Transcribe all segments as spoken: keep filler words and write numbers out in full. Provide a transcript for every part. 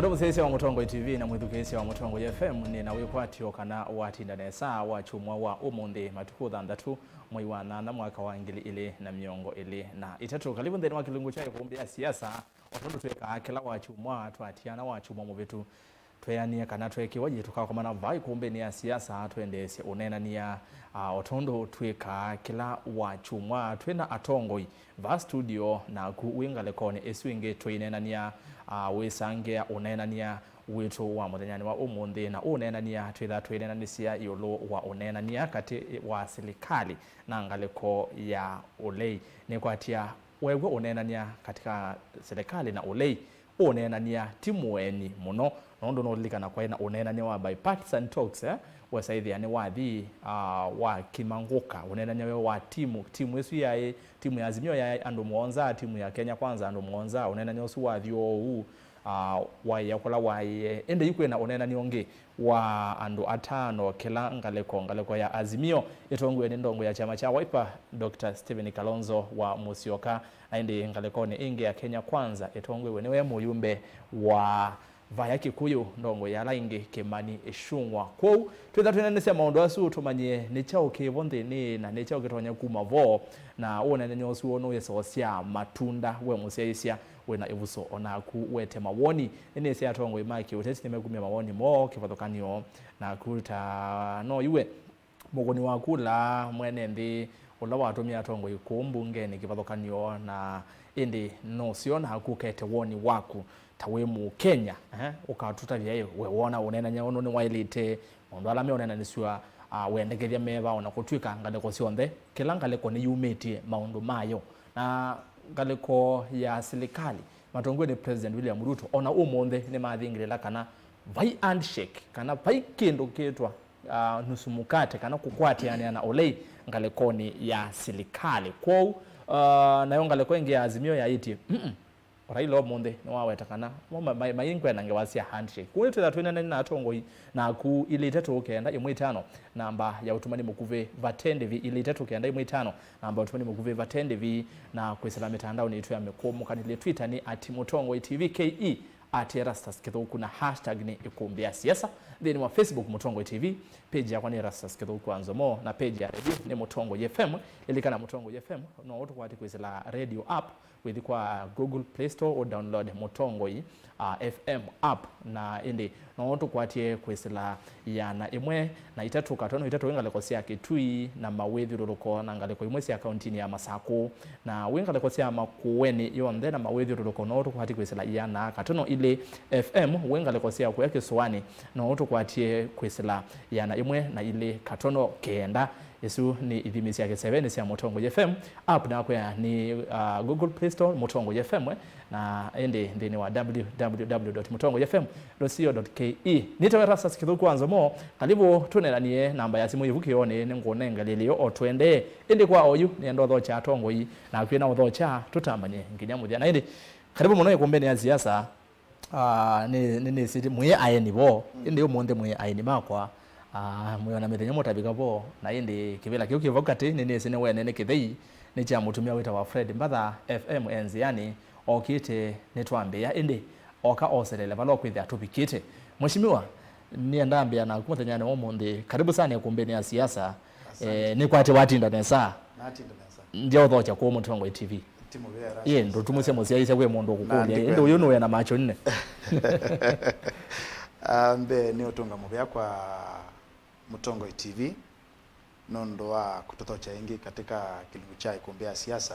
Andũ mũsyaĩĩsya wa Mũtongoi T V na mwĩthukĩĩsya wa Mũtongoi F M, nĩ na wĩkwatyo kana watinda nesa wakyumwa wa ũmũnthĩ, matukũ thanthatũ, mwei wa nyanya, mwaka wa ngili ilĩ na mĩongo ĩlĩ na ĩtatũ. Karibu nthĩnĩ wa kĩlungu kya ĩkũmbĩ ya siasa. O tondũ twĩkaa kĩla wakyumwa, twatiana wakyumwa mũvĩtu, tweanĩe kana tweekĩwa yĩ tũkakomana vaa ĩkũmbĩnĩ ya siasa twendeesye ũneenany'a, ah, o tondũ twĩkaa kĩla wakyumwa twĩ na atongoi vaa studio, naku wĩ ngalĩkonĩ ĩsu ĩngĩ tũineenany'a, ah, wĩsangĩa ũneenany'a witũ wa mũthenyanĩ wa ũmũnthĩ, na ũneenany'a twĩtha twĩneenanĩsya ĩũlũ wa ũneenany'a katĩ wa silikalĩ na ngalĩko ya ũlei. Nĩkwatya weew'a ũneenany'a katĩ ka silikalĩ na ũlei, ũneenany'a ti mũeni mũno, nũndũ nũlilikana kwaĩ na ũneenany'a wa bipartisan talks, eh, wesa ĩthĩa nĩwathi, ah, wakimangũka. Ũneenany'a weo wa timu, timu ĩsu yaĩ, timu ya Azimio yaĩ andũ mũonza, timu ya Kenya Kwanza andũ mũonza. Ũneenany'a ũsu wathi ũu, ah, waĩa kũla waĩe. Ĩndĩ yu kwĩ na ũneenany'a ũngĩ wa andũ atano kĩla ngalĩko. Ngalĩko ya Azimio ĩtongoew'e nĩ ndongo ya kyama kya Wiper, Doctor Stephen Kalonzo wa Musyoka, na ĩndĩ ngalĩkonĩ ĩngĩ ya Kenya Kwanza ĩtongoew'e nĩwe mũyumbe wa Vaya Kikuyu, ndongo ya ala ĩngĩ Kimani Ichung'wa. Kwoou twĩtha twĩneenanĩsya maũndũ asu tũmanyĩe nĩ kyaũ kĩ vo nthĩnĩ na nĩ kyaũ kĩtonya kuma vo, na ũneenany'a ũsu nũwĩsa ũsyaa matunda we mũsyaĩĩsya wĩ na ĩvuso o naku wete mawoni. Nĩnĩsĩ atongoi ma kĩũteti nĩmekumya mawoni moo kĩvathũkany'o naku. Ta no yu we mũkũni wa kula mwene nthĩ ũla watũmie atongoi kũu mbungenĩ kĩvathũkany'o, na ĩndĩ nũseo naku ũkete woni waku ta wĩ Mũkenya, eh, ũkatũtavya ĩ, we wona ũneenany'a ũnũ nĩwaĩlĩte, maũndũ ala meũneenanĩsw'a, ah, wendekethya meva, o na kũtw'ĩka ngalĩko syonthe, kĩla ngalĩko nĩyumĩtye maũndũ mayo. Na ngalĩko ya silikalĩ matongoew'e nĩ President William Ruto, o na ũmũnthĩ nĩmathingĩlĩla kana vai handshake, kana vai kĩndũ kĩtwa, ah, nusu mkate, kana kũkwatĩanĩa na ũlei ngalĩkonĩ ya silikalĩ. Kwoou, ah, nayo ngalĩko ĩngĩ ya Azimio yaĩtye, mm Raila ũmũnthĩ nĩwaweta kana mo ma-, ma-, maingwe na ngewa sya handshake. Kũu nĩtwĩtha twĩneenany'a na atongoi naku ilĩ itatũ kenda ĩmwe itano, namba ya ũtũmani mũkuvĩ vate ndĩvi, ilĩ itatũ kenda ĩmwe itano, namba ya ũtũmani mũkuvĩ vate ndĩvi, na kwĩsĩla mĩtandaonĩ itũ ya mĩkũmũkanĩlye, Twitter nĩ at Mũtongoi T V K E, at Erastus Kĩthũku, na hashtag nĩ ĩkũmbĩ ya siasa. Nthĩnĩ wa Facebook, Mũtongoi T V, page yakwa nĩ Erastus Kĩthũku wa Nzomo, na page ya radio nĩ Mũtongoi F M. Lilikana, Mũtongoi F M no ũtũkwate kwĩsĩla radio app, wĩthi kwa Google Play Store, ũ download Mũtongoi, ah, F M app, na ĩndĩ no ũtũkwatye kwĩsĩla ĩana ĩmwe na itatũ katono itatũ wĩ ngalĩko sya Kitui na mawĩthyũlũlũko na ngalĩko imwe sya kauntinĩ ya Masakũ, na wĩ ngalĩko sya Makueni yonthe na mawĩthyũlũlũko no ũtũkwatye kwĩsĩla ĩana katono ilĩ F M. Wĩ ngalĩko sya kũya kĩsũanĩ no ũtũkwatye kwĩsĩla ĩana ĩmwe na ilĩ katono kenda. Isu nĩ ithimi sya kĩsevenĩ sya Mũtongoi F M. App nakwĩa nĩ, uh, Google Play Store, Mũtongoi F M, eh, na ĩndĩ nthĩnĩ wa W W W dot mũtongoi F M dot co dot K E. Nĩtawa Erastus Kĩthũku wa Nzomo. Karibu tũneenanie, namba ya simũ yĩvu kĩonĩ nĩngũnenga lĩlĩo o tũendee. Ĩndĩ kwa oyu nĩenda ũthokya atongoi, na kwĩna ũthokya tũtamanye nginya mũthya. Na ĩndĩ karibu mũno ĩkũmbĩnĩ ya siasa. Ah, nĩ, nĩ, nĩsĩ mwĩ aeni vo, ĩndĩ ũmũnthĩ mwĩ aeni makwa. Ah, mwĩ ona mĩthenya mũtavika vo, na ĩndĩ kĩvĩla kĩu kĩ vau katĩ, nĩnĩsĩ nĩwene nĩ kĩthei, nĩ kya mũtumĩa wĩtawa Fred Mbatha, F M e nzĩanĩ, okĩte nĩtwambĩĩa, ĩndĩ oka oselele vala ũkwĩthĩa tũvikĩte. Mheshimiwa, nĩenda ambĩa naku mũthenyanĩ wa ũmũnthĩ, karibu sana ĩkũmbĩnĩ ya siasa. Asante. Eh, nĩkwatĩ watinda nesa. Natinda nesa. Ndia ũthokya kũũ Mũtongoi T V. Ti mũvea Erastus. Ĩĩ, ndũtumũsye mũsyaĩĩsya kwĩ mũndũ ũkũkũlya, ĩndĩ ũyũ nũwe na macho nne. Ah, mbee nĩ ũtũnga mũvea kwa Mũtongoi T V nũndũ wa kũtũthokya ĩngĩ katika kĩlungu kya ĩkũmbĩ ya siasa,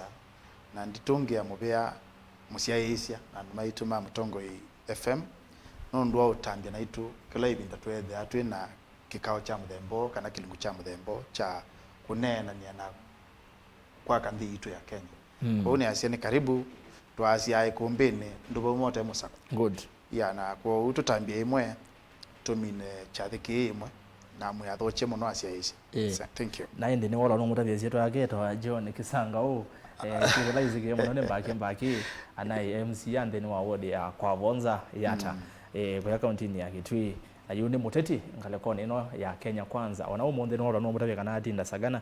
na nditũngĩa mũvea mũsyaĩĩsya na andũ maitũ ma Mũtongoi F M nũndũ wa ũtambya naitũ kĩla ĩvinda tweethĩaa twĩ na kĩkao kya mũthemba ũũ kana kĩlungu kya mũthemba ũũ kya kũneenany'a na kwaka nthĩ yitũ ya Kenya. Mm. Kwoou nĩasya nĩ karibu, twaasya ĩkũmbĩnĩ, ndũvauma ũte mũsako. Good. Ya, na kwoou tũtambye ĩmwe, tũmine kyathĩ kĩĩ ĩmwe, na mwĩathokye mũno asyaĩĩsya. Eh. Sa-, thank you. Na ĩndĩ nĩwolwa nũmũtavya ĩsyĩtwa yake etawa John Kisanga ũũ. Eh, kĩvĩla ĩsĩkĩe mũno nĩ Mbaki Mbaki, anaĩ M C A nthĩnĩ wa ward ya Kwavonza Yata. Mm. Eh, kũya kauntinĩ ya Kitui. Na yu nĩ mũteti ngalĩkonĩ ĩno ya Kenya Kwanza. Ona ũmũnthĩ nĩwolwa nũmũtavya kana atinda Sagana.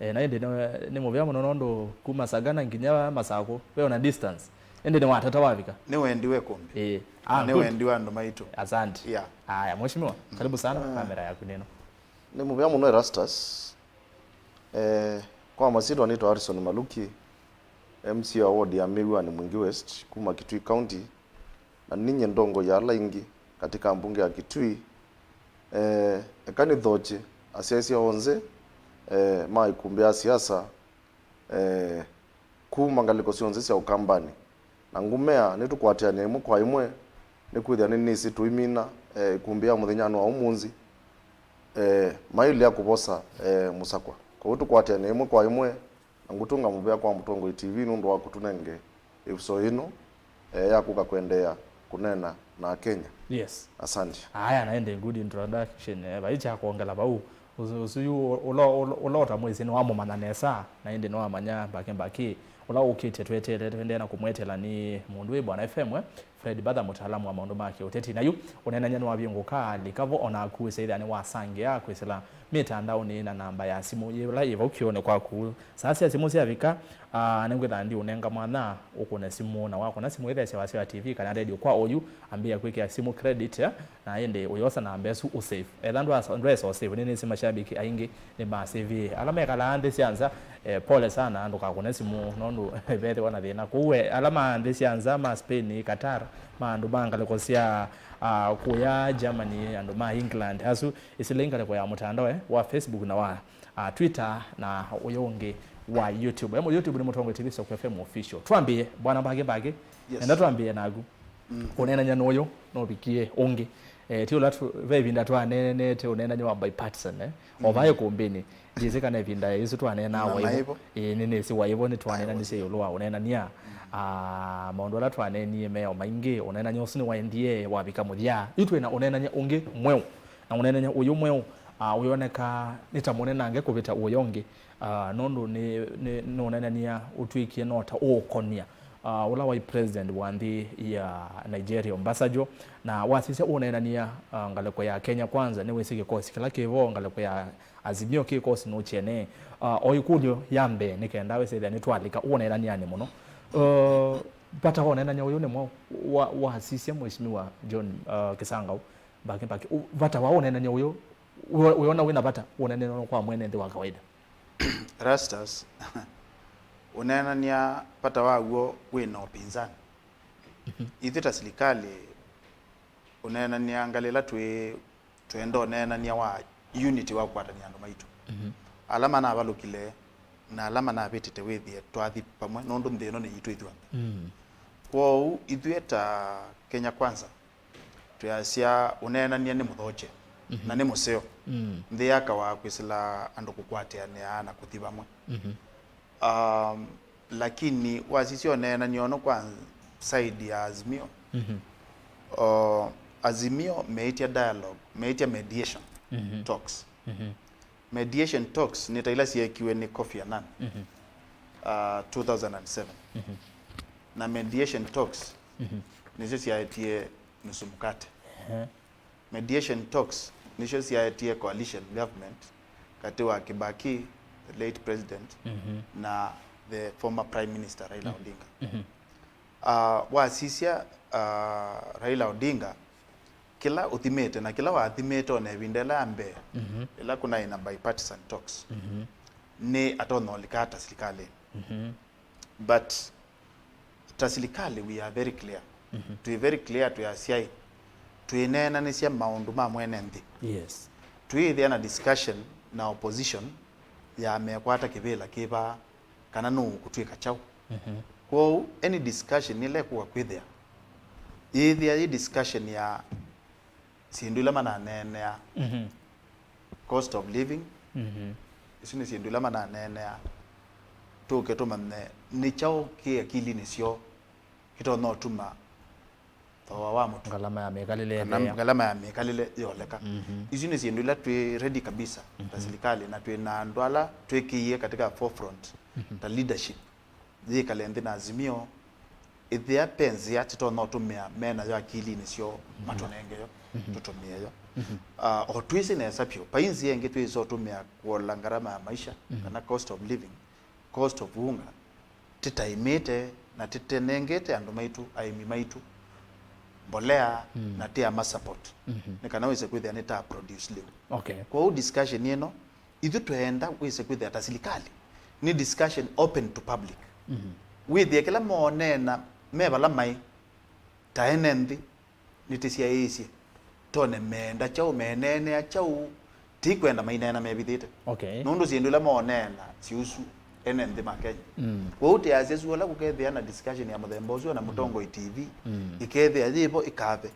Eh, na ĩndĩ nĩ, nĩ mũvea mũno nũndũ kuma Sagana nginya Masakũ, ve ona distance. Ĩndĩ nĩwatata wavika? Nĩwendiwe kumbi. Ĩĩ. Ah, nĩwendiwe andũ maitũ. Asante. Yeah. Aya, mheshimiwa, karibu sana. Kamera yaku nĩno. Nĩ mũvea mũno Erastus. Eh, kwa masyĩtwa nĩtwa Harrison Maluki, M C A wa ward ya Mĩw'anĩ Mwingi West kuma Kitui County, na ninye ndongo ya ala aingĩ katika mbunge ya Kitui. Eh, eka nĩthokye asyaĩĩsya onthe eh, ma ikumbĩ ya siasa eh, kuma ngalĩko syonthe sya Ũkambanĩ. Na ngũmea nĩtũkũatĩanĩa ĩmwe kwa ĩmwe, nĩkwĩthĩa nĩnĩsĩ tũimina eh, ikumbĩ ya mũthenyanĩ wa ũmũnthĩ eh, mailea kũvosa eh, mũsakwa. Kwoou tũkũatĩanĩa ĩmwe kwa ĩmwe, na ngũtũnga mũvea kwa Mũtongoi T V nũndũ wa kũtũnenge ĩvuso ĩno eh, ya kũka kũendeea kũneena na Akenya. Yes. Asante. Aya, na ĩndĩ good introduction. Eh, vai kya kwongela vau. Ũsu, ũsu yu ũla, ũla, ũla ũtamwĩsĩ nĩwamũmanya nesa, na ĩndĩ nĩwamanya mbakĩ mbakĩ. Ũla ũkĩte tweteele, tũendee na kũmwetela nĩ mũndũ wĩ Bwana F M, eh? Fred Batha, mũtaalamu wa maũndũ ma kĩũteti. Na yu ũneenany'a nĩwavingũka, lika vo o naku wĩsĩ ĩthĩa nĩwasangĩa kwĩsĩla mĩtandaonĩ na namba ya simũ yĩla yĩ vau kĩonĩ kwaku. Saa sya simũ syavika, ah, nĩngwĩthaa ndiũnenga mwanya ũkũne simũ, na wakũna simũ ĩtheesya wasya wa T V kana radio kwa oyu, ambĩĩa kwĩkĩa simũ credit, eh, na ĩndĩ ũyosa namba ĩsu ũsave. Etha ndwasa- ndwesa ũsave, nĩnĩsĩ mashabiki aingĩ nĩmasavie. Ala mekalaa nthĩ sya nza, eh, pole sana, ndũkakũne simũ nũndũ vethĩwa na thĩna kũu. We, ala ma nthĩ sya nza, ma Spain, Qatar, ma andũ ma ngalĩko sya, ah, kũya Germany, andũ ma England, asu ĩsĩlei ngalĩko ya mũtandao, eh, wa Facebook na wa ah, Twitter na ũyũ ũngĩ wa YouTube. Emo YouTube nĩ Mũtongoi T V Soko F M Official. Twambĩe, bwana Mbage Mbage. Yes. Nenda twambĩe naku. Mm. Kũneenany'a nũyũ, nũvikie ũngĩ. Eh, ti ũla tu, ve ĩvinda twaneenete ũneenany'a wa bipartisan, eh? O vaĩ kũmbĩnĩ. Njĩsĩ kana ĩvinda ĩsu twaneenaa na waivo. Ĩĩ, nĩ nĩsĩ waivo nĩ twaneenanisye ĩũlũ wa ũneenany'a. Ah, maũndũ ala twaneenie me o maingĩ, ũneenany'a ũsu nĩwaendie wavika mũthya. Yu twĩ na ũneenany'a ũngĩ mweũ. Na ũneenany'a ũyũ mweũ, ah, ũyoneka nĩ ta mũnenange kũvĩta ũya ũngĩ, ah, nũndũ nĩ, nĩ, nũneenany'a ũtw'ĩkie no ta ũũkonia, ah, ũla waĩ president wa nthĩ ya Nigeria, Obasanjo, na wasisya ũneenany'a, ah, ngalĩko ya Kenya Kwanza, nĩwĩsĩ kĩkosi kĩla kĩvo, ngalĩko ya Azimio kĩkosi nũkyene. Ah, o ĩkũlyo ya mbee nĩ kenda wĩsĩthĩa nĩtwalika ũneenany'anĩ mũno. Uh, vata wa ũneenany'a ũyũ nĩ mwaũ wa, wasisya Mheshimiwa John, uh, Kisangau? Mbaki, mbaki. U-, vata wa ũneenany'a ũyũ, wĩ-, wĩona wĩna vata ũneenany'a kwa mwene nthĩ wa kawaida? Rastas, ũneenany'a vata waw'o wĩna ũpinzani. Mhm. Ithyĩ ta silikalĩ, ũneenany'a ngalĩ ĩla twĩ, twenda ũneenany'a wa unity wa kũkwatany'a andũ maitũ. Mhm. Ala manavalũkile na ala manavĩtĩte wĩthĩe twathi vamwe, nũndũ nthĩ ĩno nĩ yitũ ithyonthe. Mm. Kwoou, ithyĩ ta Kenya Kwanza, twĩasya ũneenany'a nĩ mũthokye, mhm, na nĩ mũseo. Mm. Nthĩ yakawa kwĩsĩla andũ kũkwatĩanĩa na kũthi vamwe. Mhm. Um, lakini wasisya ũneenany'a ũno kwa side ya Azimio. Mhm. O, Azimio meĩtya dialogue, meĩtya mediation, mhm, talks. Mhm. Mediation talks nĩ ta ila syeekiwe nĩ Kofi Annan, mhm, uh, two thousand and seven. Mhm. Na mediation talks, mhm, nĩsyo syaetie nusu mkate. Ehe. Mediation talks nĩsyo syaetie coalition government katĩ wa Kibaki, the late president, mhm, na the former prime minister Raila, mhm, Odinga. Mhm. Uh, wasisya, uh, Raila Odinga, kĩla ũthimĩte na kĩla wathimĩte ona ĩvinda ĩla ya mbee, mhm, ĩla kũnaĩ na bipartisan talks, mhm, nĩ atonya ũlika ata silikalĩnĩ. Mhm. But ta silikalĩ, we are very clear. Mhm. Twĩ very clear, twĩ asyai. Twĩneenanĩsya maũndũ ma mwene nthĩ. Yes. Twĩĩthĩa na discussion na opposition ya mekwata kĩvĩla kĩva kana nũũ ũkũtw'ĩka kyaũ. Mhm. Kwoou, any discussion ĩla ĩkũka kwĩthĩa, yĩthĩa yĩ discussion ya syĩndũ ila mananeenea, mhm, cost of living, mhm, isu nĩ syĩndũ ila mananeenea. Tũke tũmanye nĩ kyaũ kĩ akilinĩ syoo kĩtonya ũtuma thooa wa mũtu, ngalama ya mĩkalĩle kana ĩthea, ngalama ya mĩkalĩle yoleka. Mhm. Isu nĩ syĩndũ ila twĩ ready kabisa ta, mhm, silikalĩ, na twĩ na andũ ala twĩkĩie katika forefront, mhm, ta leadership. Yĩkale nthĩ na Azimio, ĩthĩa ve nzĩa tũtonya ũtũmĩa me nayo akilinĩ syoo, mhm, matũnenge yo, mhm, tũtũmĩe yo. Mhm. Ah, o twĩsĩ nesa vyũ, vai nzĩa ĩngĩ twĩsa ũtũmĩa kũola ngarama ya maisha, mhm, kana cost of living, cost of unga, tĩtaĩmĩte na tĩtenengete andũ maitũ, aĩmi maitũ, mbolea, mm, na tĩ ama support, mhm, nĩ kana wĩse kwĩthĩa nĩ ta produce lĩu. Okay. Kwoou discussion ĩno, ithu twenda wĩse kwĩthĩa ta silikalĩ, nĩ discussion open to public. Mhm. Wĩthĩe kĩla mooneena me vala maĩ, ta ene nthĩ, nĩtĩsyaĩĩsye, tone meenda kyaũ, meneenea kyaũ, tikwenda maineena mevithĩte. Okay. Nũndũ syĩndũ ila mooneena syĩusu ene nthĩ ma Kenya. Mm. Kwoou tĩasya sua ũla kũkethĩa na discussion ya mũthemba ũsu na, mm, Mũtongoi T V, mm, ĩkethĩa yĩvo ĩkave.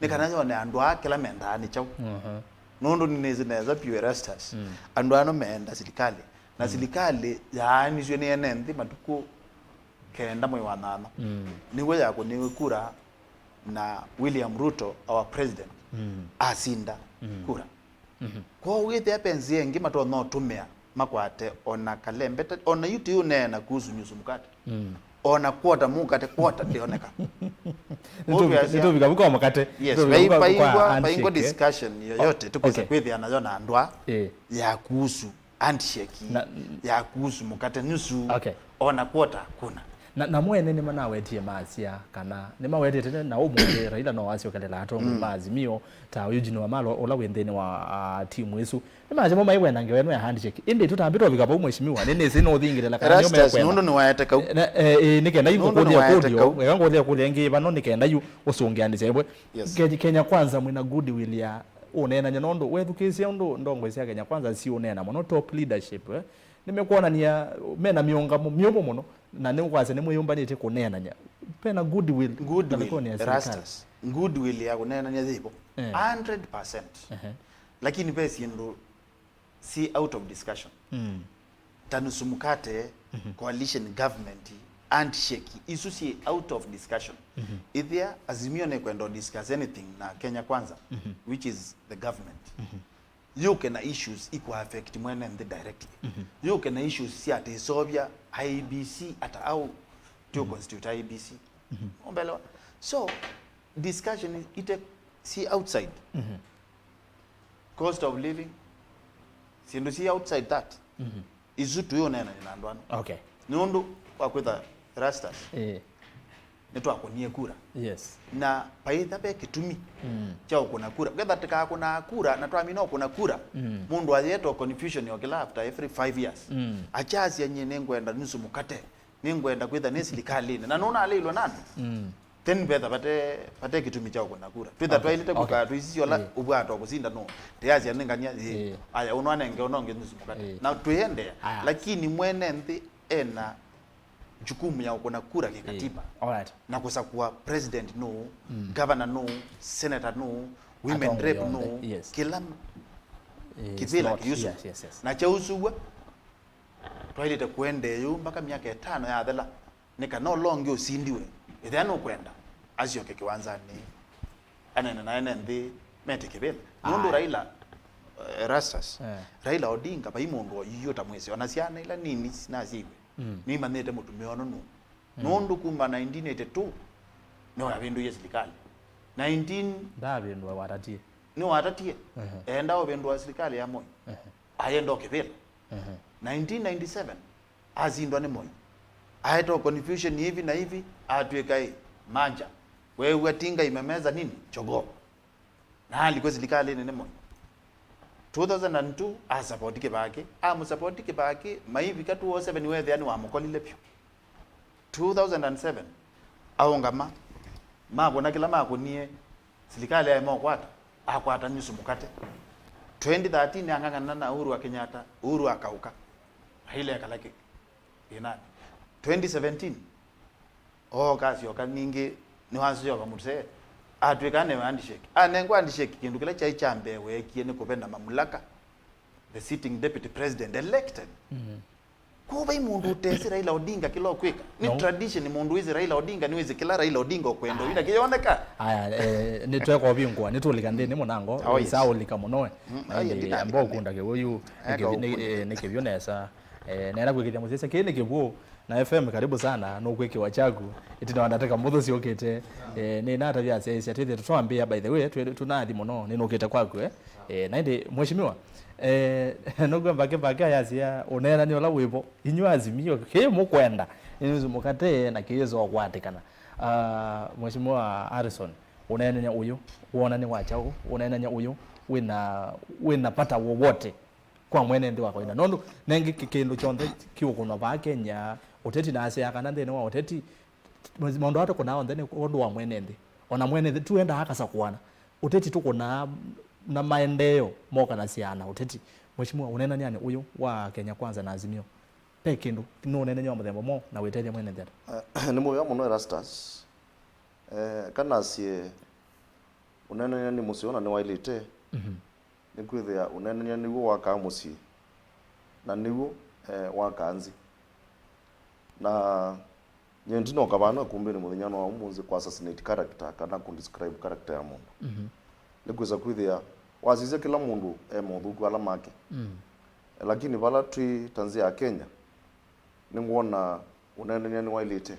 Nĩ kana, mm, yone andũ aa kĩla mendaa nĩ kyaũ. Mhm. Nũndũ nĩnĩsĩ nesa vyũ Erastus. Mm. Andũ ano meenda silikalĩ. Na, mm, silikalĩ yaanisw'e nĩ ene nthĩ matukũ kenda mwei wa nyanya. Mm. Nĩw'o yakũniwe kura na William Ruto, our president, mm, asinda, mm, kura. Mhm. Kwoou wĩthĩa ve nzĩa ĩngĩ matonya ũtũmĩa makwate ona kalembeta, ona yu tĩũneena kuhusu nyusu mkate. Mm. Ona quarter mkate, quarter ndĩoneka. Nĩtũvika, nĩtũvika vu kwa mkate. Yes, nĩtũvika vu kwa, kwa handshake, vaingwa, vaingwa, eh, discussion yoyote, oh, tũkwĩsa, okay, kwĩthĩa nayo na andũ aa, eh, ya kuhusu handshake, na, ya kuhusu mkate nusu, okay, ona quarter hakuna. Na, na mwene nĩmanawetie masya kana nĩmawetete na ũmũnthĩ Raila no asyokelela atongoi, mm, ma Azimio ta Eugene Wamalwa ũla wĩ nthĩnĩ wa, ah, timu ĩsu. Nĩmasya mo maiwenda ngewa ĩno ya handshake. Ĩndĩ tũtambĩ twavika vau, mheshimiwa, nĩnĩsĩ nũthingĩlĩla kana nĩo, Erastus, mekwenda. Nũndũ nĩwaete kau. Na, eh, eh, nĩ kenda yu, nũndũ ngũkũlya nĩwaete kũlyo, kau, weka ngũlya kũlya ĩngĩ vano nĩ kenda yu ũsũngĩanĩsya ĩmwe. Yes. Kenya, Kenya Kwanza mwĩna goodwill ya ũneenany'a, nũndũ wethukĩĩsya ũndũ ndongoi sya Kenya Kwanza siũneena mũno, top leadership, eh, nĩmekwonania mena mĩũngamo myũmũ mũno, na nĩũkwasya nĩmwĩyũmbanĩtye kũneenany'a. Vena goodwill, goodwill, ngalĩkonĩ ya silikalĩ. Erastus, goodwill ya kũneenany'a yĩvo, eh, hundred percent. Ehe. Lakini ve syĩndũ si out of discussion. Mm. Ta nusu mkate, mhm, coalition government, handshake, isu si out of discussion. Mhm. Ĩthĩa Azimio nĩkwenda discuss anything na Kenya Kwanza, mhm, which is the government, mhm, yũke na issues ikũ affect mwene nthĩ directly. Mhm. Yũke na issues sya atĩ ĩseũvya I E B C ata au tũ, mhm, constitute I E B C. Mhm. Ũmbelewa? So, discussion ite si outside. Mhm. Cost of living, syĩndũ si outside that. Mhm. Isu tũyũneenany'a na andũ ana. Okay. Nũndũ wa kwĩtha Erastus, eh, nĩtwakũnie kura. Yes. Na vaitha ve kĩtumi, mm, kya ũkũna kura. Ketha tũkakũnaa kura na twamina ũkũna kura, mm, mũndũ ayetwa confusion yokĩla after every five years. Mm. Akyasya, "Nyie nĩngwenda nusu mkate. Nĩngwenda kwĩtha nĩ silikalĩnĩ." Na nũnaleilwe na andũ. Mm. Then vetha vate, vate kĩtumi kya ũkũna kura. Twĩtha, okay, twaĩlĩte, okay, kũkaa tũisisya ũla, eh, ũvwatwa kũsinda nũũ. Tĩyasya nĩ ngania, ĩ. Eh. Aya, ũnũ anenge ũnonge nusu mkate. Eh. Na twĩendeea. Aya. Lakini mwene nthĩ ena jukumu ya ũkũna kura kĩkatiba. Eh. All right. Na kũsakua president nũũ, mm, governor nũũ, senator nũũ, women rep nũũ, yes, kĩla, eh, kĩvĩla slot, kĩusu. Yes, yes, yes. Na kyausũw'a, twaĩlĩte kũendeea ũu mpaka myaka ĩtano yathela. Nĩ kana ũla ũngĩ ũsindiwe, ĩthĩa nũkwenda, asyoke kĩwanzanĩ, aneene na ene nthĩ, mete kĩvĩla. Nũndũ, aye, Raila, eh, Erastus, eh, Raila Odinga, vai mũndũ oyu ũtamwĩsĩ, ona syana ila nini sinasyiw'e, mm, nĩimanyĩte mũtumĩa ũno nũũ. Mm. Nũndũ kuma nineteen eighty-two, nĩwavĩndũie silikalĩ. Nineteen ndavĩndũa, watatie. Nĩwatatie. Ehe. Enda ũvĩndũa silikalĩ ya Moi. Ehe. Ayenda o kĩvĩla. Ehe. Nineteen ninety-seven, asindwa nĩ Moi. Aetawa confusion hivi na hivi, atw'ĩka ĩ, manja. Weew'a tinga imemeza nini? Jogoo. Na alikwa silikalĩnĩ nĩ Moi. Two thousand and two, asapoti Kĩbakĩ. Amũsapoti Kĩbakĩ, maivika two oh seven weethĩa nĩwamũkolile vyũ. Two thousand and seven, aũngama, makũna kĩla makũnie, silikalĩ yaema ũkwata, akwata nyusu mũkate. Twenty thirteen ang'ang'ana na Uhuru wa Kenyatta, Uhuru akaũka. Raila ekala kĩ-, thĩnanĩ. Twenty seventeen, ooka asyoka ningĩ, nĩwasyoka mũsee, atw'ĩka anewe handshake. Anengwa handshake, kĩndũ kĩla kyaĩ kya mbee weekie nĩ kũvena mamulaka, the sitting deputy president elected. Mhm. Kwoou vai mũndũ ũtesĩ Raila Odinga kĩla ũkwĩka. Nĩ, no, tradition mũndũ wĩsĩ Raila Odinga, nĩwĩsĩ kĩla Raila Odinga ũkwenda ũyu na kĩyoneka. Aya, eh, nĩtweka ũvingũa, nĩtũlika nthĩnĩ mũnango, oh, yes, ũisaũlĩka mũno, eh. Mm, aya, ĩndĩ ndina-, amba ũkunda kĩw'ũ yu, nĩ eka kĩvyũ-, nĩ, ũkunda. Eh, nĩ kĩvyũ nesa. Eh, nenda kwĩkĩthya mũsyaĩĩsya, kĩĩ nĩ kĩw'ũ, Na F M, karibu sana, nũkwĩkĩwa kyaku. Ĩtina wa ndatĩka mũthũ syũkĩte. Eh, nĩnatavya asyaĩĩsya twĩthĩe tũtwambĩa, by the way, twĩ-, tũnathi mũno, nĩnũkĩte kwaku, eh. Eh, na ĩndĩ, mheshimiwa, eh, nũkw'a mbake mbake ayasya, ũneenany'a ũla wĩvo, inyw'a Azimio, kĩĩ mũkwenda, nĩnĩsĩ mũkate na kĩyĩsa ũkwatĩkana. Ah, mheshimiwa Harrison, ũneenany'a ũyũ, wona nĩ wa kyaũ, ũneenany'a ũyũ, wĩna, wĩna vata wowote kwa mwene nthĩ wa kawaida. Nũndũ nengĩ kĩ-, kĩndũ kyonthe kĩũkũnwa vaa Kenya, ũteti nasyaa kana nthĩnĩ wa ũteti, maũndũ aa tũkũnaa onthe nĩ ũndũ wa mwene nthĩ. Ona mwene nthĩ tuendaa akasakũana. Ũteti tũkũnaa na maendeeo mokanasya na ũteti. Mheshimiwa, ũneenanĩanĩ ũyũ wa Kenya Kwanza na Azimio, ve kĩndũ nũũneenany'a wa mũthemba mwaũ na wĩtethya mwene nthĩ ata? Eh, nĩ mũvea mũno Erastus. Eh, kana sie ũneenany'a nĩ mũseo na nĩwaĩlĩte. Mhm. Nĩkwĩthĩa ũneenany'a nĩw'o wakaa mũsyĩ, na nĩw'o, eh, wakaa nthĩ. Na nyie ndinoka vaa nakumbĩnĩ mũthenya wa ũmũnthĩ kũ assassinate character kana kũ describe character ya mũndũ. Mhm. Nĩkwĩsa kwĩthĩa wasisya kĩla mũndũ e mothũku ala make. Mm. Lakini vala twĩ ta nthĩ ya Kenya, nĩngwona ũneenany'a nĩwaĩlĩte.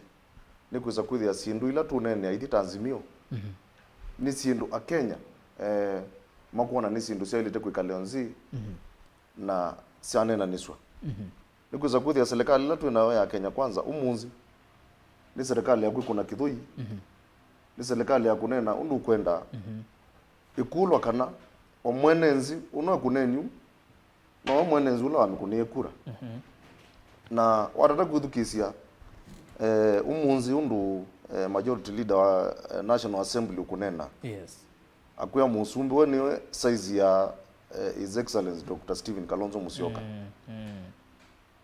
Nĩkwĩsa kwĩthĩa syĩndũ ila tũneenea ithyĩ ta Azimio, mhm, nĩ syĩndũ Akenya, eh, makwona nĩ syĩndũ syaĩlĩte kwĩkalĩwa nthĩ, mhm, na syaneenanĩsw'a. Mhm. Nĩkwĩsa kwĩthĩa serikali ĩla twĩ nayo ya Kenya Kwanza ũmũnthĩ, nĩ serikali ya kwĩkũna kĩthũi, mhm, nĩ serikali ya kũneena ũndũ ũkwendaa, mhm, ĩkũlwa kana o mwene nthĩ ũno ekũneenyu, nowe mwene nthĩ ũla wamĩkũnĩe kura. Mhm. Na watata kwĩthukĩĩsya, eh, ũmũnthĩ ũndũ, eh, majority leader wa, eh, National Assembly ũkũneena, yes, akwĩa mũsumbĩ we nĩwe size ya, eh, His Excellency Doctor Stephen Kalonzo Musyoka. Mm, mm.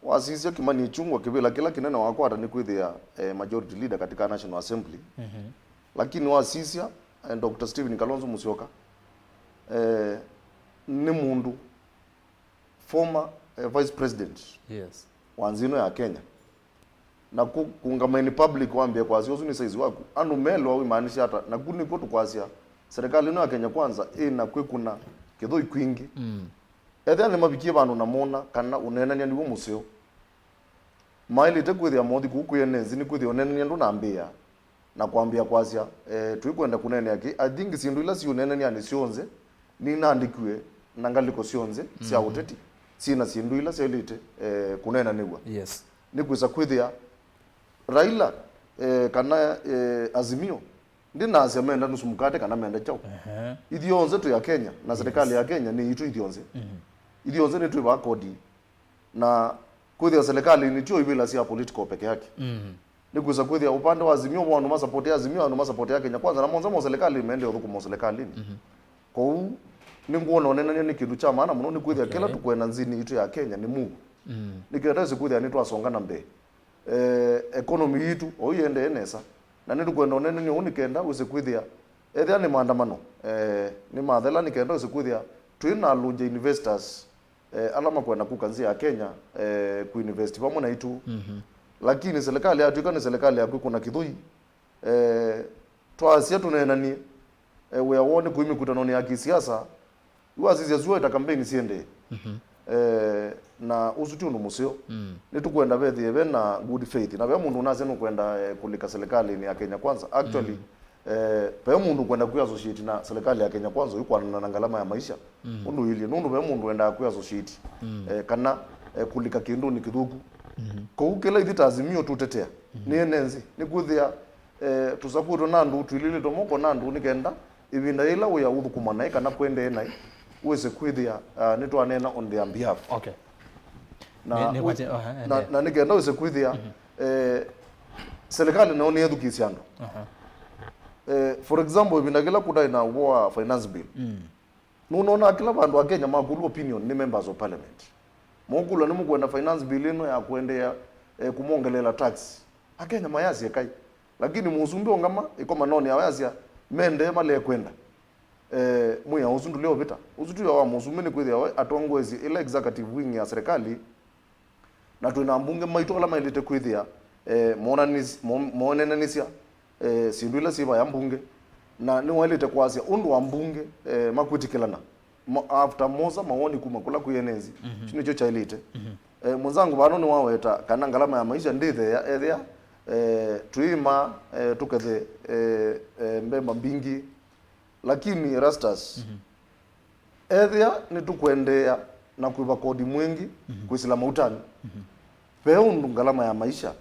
Wasisya Kimani Ichung'wah kĩvĩla kĩla kĩnene wakwata nĩ kwĩthĩa, eh, majority leader katika National Assembly. Mhm. Lakini wasisya, eh, Doctor Stephen Kalonzo Musyoka, eh, nĩ mũndũ former, eh, vice president, yes, wa nthĩ ĩno ya Kenya. Na kũ-, kũũngama in public wambĩe kwasya ũsu nĩ size waku. Andũ melwa wĩmaanisha ata? Na kũ nĩkw'o tũkwasya serikali ĩno ya Kenya Kwanza ĩna kwĩkũna kĩthũi kwingĩ. Mm. Ethĩa nĩmavikie vandũ na mona kana ũneenany'a nĩw'o mũseo, maĩlĩte kwĩthĩa mothi kũu kwĩ ene nthĩ nĩ kwĩthĩa ũneenany'a ndũnambĩĩa na kwambĩĩa kwasya, eh, tũikwenda kũneenea kĩ. I think syĩndũ ila siũneenany'anĩ syonthe nĩinaandĩkiwe na ngalĩko syonthe sya, mhm, ũteti syĩ na syĩndũ ila syaĩlĩte, eh, kũneenanĩw'a. Yes. Nĩkwĩsa kwĩthĩa Raila, eh, kana, eh, Azimio ndĩnasya menda nusu mkate kana menda kyaũ. Ehe. Ithyonthe twĩ Akenya, na serikali, yes, ya Kenya nĩ itũ ithyonthe. Mhm. Ithyonthe nĩtwĩvaa kodi. Na kwĩthĩa serikali nĩ tyo ivĩla sya political peke yake. Mhm. Nĩkwĩsa kwĩthĩa ũpande wa Azimio, vo andũ masapoti Azimio, andũ masapoti Kenya Kwanza, na monthe mo serikali mende ũthũkũma serikalinĩ. Mhm. Kwoou nĩngwona ũneenany'a nĩ kĩndũ kya maana mũno, nĩ kwĩthĩa, okay, kĩla tũkwenda nthĩnĩ itũ ya Kenya nĩ move. Mm. Nĩ kenda ĩsĩ kwĩthĩa nĩtwasonga na mbee. Eh, economy yitũ o ĩendee nesa. Na nĩtũkwenda ũneenany'a ũũ nĩ kenda wĩse kwĩthĩa, ethĩa nĩ maandamano, eh, nĩmathela, nĩ kenda wĩse kwĩthĩa twĩ na alũngya investors, eh, ala makwenda kũka nthĩ ya Kenya, eh, kũinvest vamwe naitũ. Mhm. Lakini serikali yatw'ĩka nĩ serikali ya kwĩkũna kĩthũi, eh, twasya tũneenanie, eh, wĩa woo nĩ kũi mĩkũtanonĩ ya kĩsiasa, yu wasisya syũa ĩta kambeini syĩendee. Mhm. Eh, na ũsu ti ũndũ mũseo. Mm. Nĩtũkwenda vethĩe ve na good faith. Na ve mũndũ ũnasya nũkwenda, eh, kũlika serikalinĩ ya Kenya Kwanza. Actually, mm, eh, ve mũndũ ũkwenda kwĩ associate na serikali ya Kenya Kwanza ũikwanana na ngalama ya maisha. Mm. Ũndũ ũilyĩ. Nũndũ ve mũndũ wendaa kwĩ associate, mm, eh, kana, eh, kũlika kĩndũnĩ kĩthũku. Mhm. Kwoou kĩla ithyĩ ta Azimio tũtetea, mhm, nĩ ene nthĩ. Nĩ kwĩthĩa, eh, tũsakuĩtwe na andũ, twĩlĩlĩtwe moko na andũ nĩ kenda ĩvinda yĩla wĩa ũthũkũma naĩ kana kũendee naĩ, wĩse kwĩthĩa, ah, nĩtwaneena on their behalf. Okay. Na nĩ, nĩ wĩ-, kwate-, oh, eh, na, eh, na nĩ kenda wĩse kwĩthĩa, mhm, eh, serikali nayo nĩyethukĩĩsya andũ. Aha. Eh, for example, ĩvinda kĩla kũtaĩ na ũvoo wa finance bill, mm, nũnonaa kĩla vandũ Akenya makũlwa opinion nĩ members of parliament. Mokũlwa nĩmũkwenda finance bill ĩno ya kũendeea, eh, kũmongelela tax. Akenya mayasya kai. Lakini mũsumbĩ ũngama ĩkomanonĩ yao yasya mendee malekwenda. Eh, mwĩa ũsu ndũle ũvĩta. Ũsu ti wĩa wa mũsumbĩ nĩ kwĩthĩa we atongoesye ĩla executive wing ya serikali, na twĩ na ambunge maitũ ala maĩlĩte kwĩthĩa, eh, moonanis-, mo-, moonenanĩsya, eh, syĩndũ ila syĩ vaya mbunge, na nĩwaĩlĩte kwasya ũndũ wa mbunge, eh, makwĩtĩkĩlana mo-, after mosa mawoni kuma kũla kwĩ ene nthĩ. Mhm. Kĩu nĩkyo kyaĩlĩte. Mhm. Eh, mwenzangu vano nĩwaweta kana ngalama ya maisha ndĩtheea ethĩa, eh, tũima, eh, tũkethe, eh, eh, mbemba mbingĩ. Lakini Erastus, ethĩa nĩtũkwendeea na kwĩva kodi mwingĩ kwĩsĩla mautanĩ, ve ũndũ ngalama ya maisha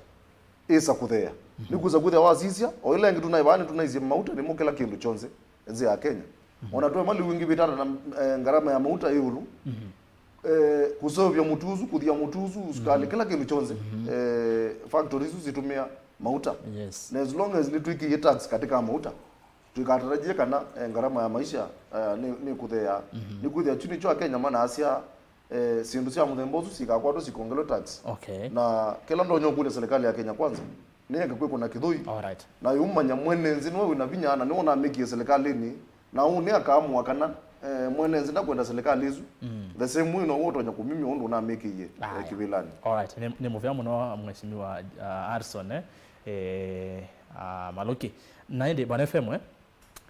ĩsa kũtheea. Nĩkwĩsa kwĩthĩa wasisya, o ĩla ĩngĩ tũnaĩ vaa nĩtũnaisye mauta nĩmo kĩla kĩndũ kyonthe nzĩ ya Kenya. Ona twe maliu ĩngĩ vitata na, eh, ngalama ya mauta ĩ ĩũlũ. Eh, kũseũvya mũtu ũsu, kũthia mũtu ũsu, sukali, kĩla kĩndũ kyonthe, eh, factories isu situmiaa mauta. Yes. Na as long as nĩtwĩkĩie tax katika mauta, tũikatarajie kana, eh, ngarama ya maisha, eh, nĩ, nĩ kũtheea. Nĩkwĩthĩa kyu nĩkyo Akenya manaasya, eh, syĩndũ sya mũthemba ũsu sikakwatwa sikongelwe tax. Okay. Na kĩla ndonya ũkũlya serikali ya Kenya Kwanza, nĩyeke kwĩkũna kĩthũi. Alright. Na yũmanya mwene nzĩ nĩwe wĩna vinya na nĩwe ũnamĩkie serikalĩnĩ, na ũũ nĩ akaamũa kana, eh, mwene nzĩ ndakwenda serikali ĩsu. The same way now'o ũtonya kũmimya ũndũ ũnamĩkĩie, eh, kĩvĩlanĩ. Alright, nĩ, nĩ mũvea mũno Mheshimiwa, uh, Harrison, eh, eh, uh, Maluki. Na ĩndĩ Bwana F M, eh,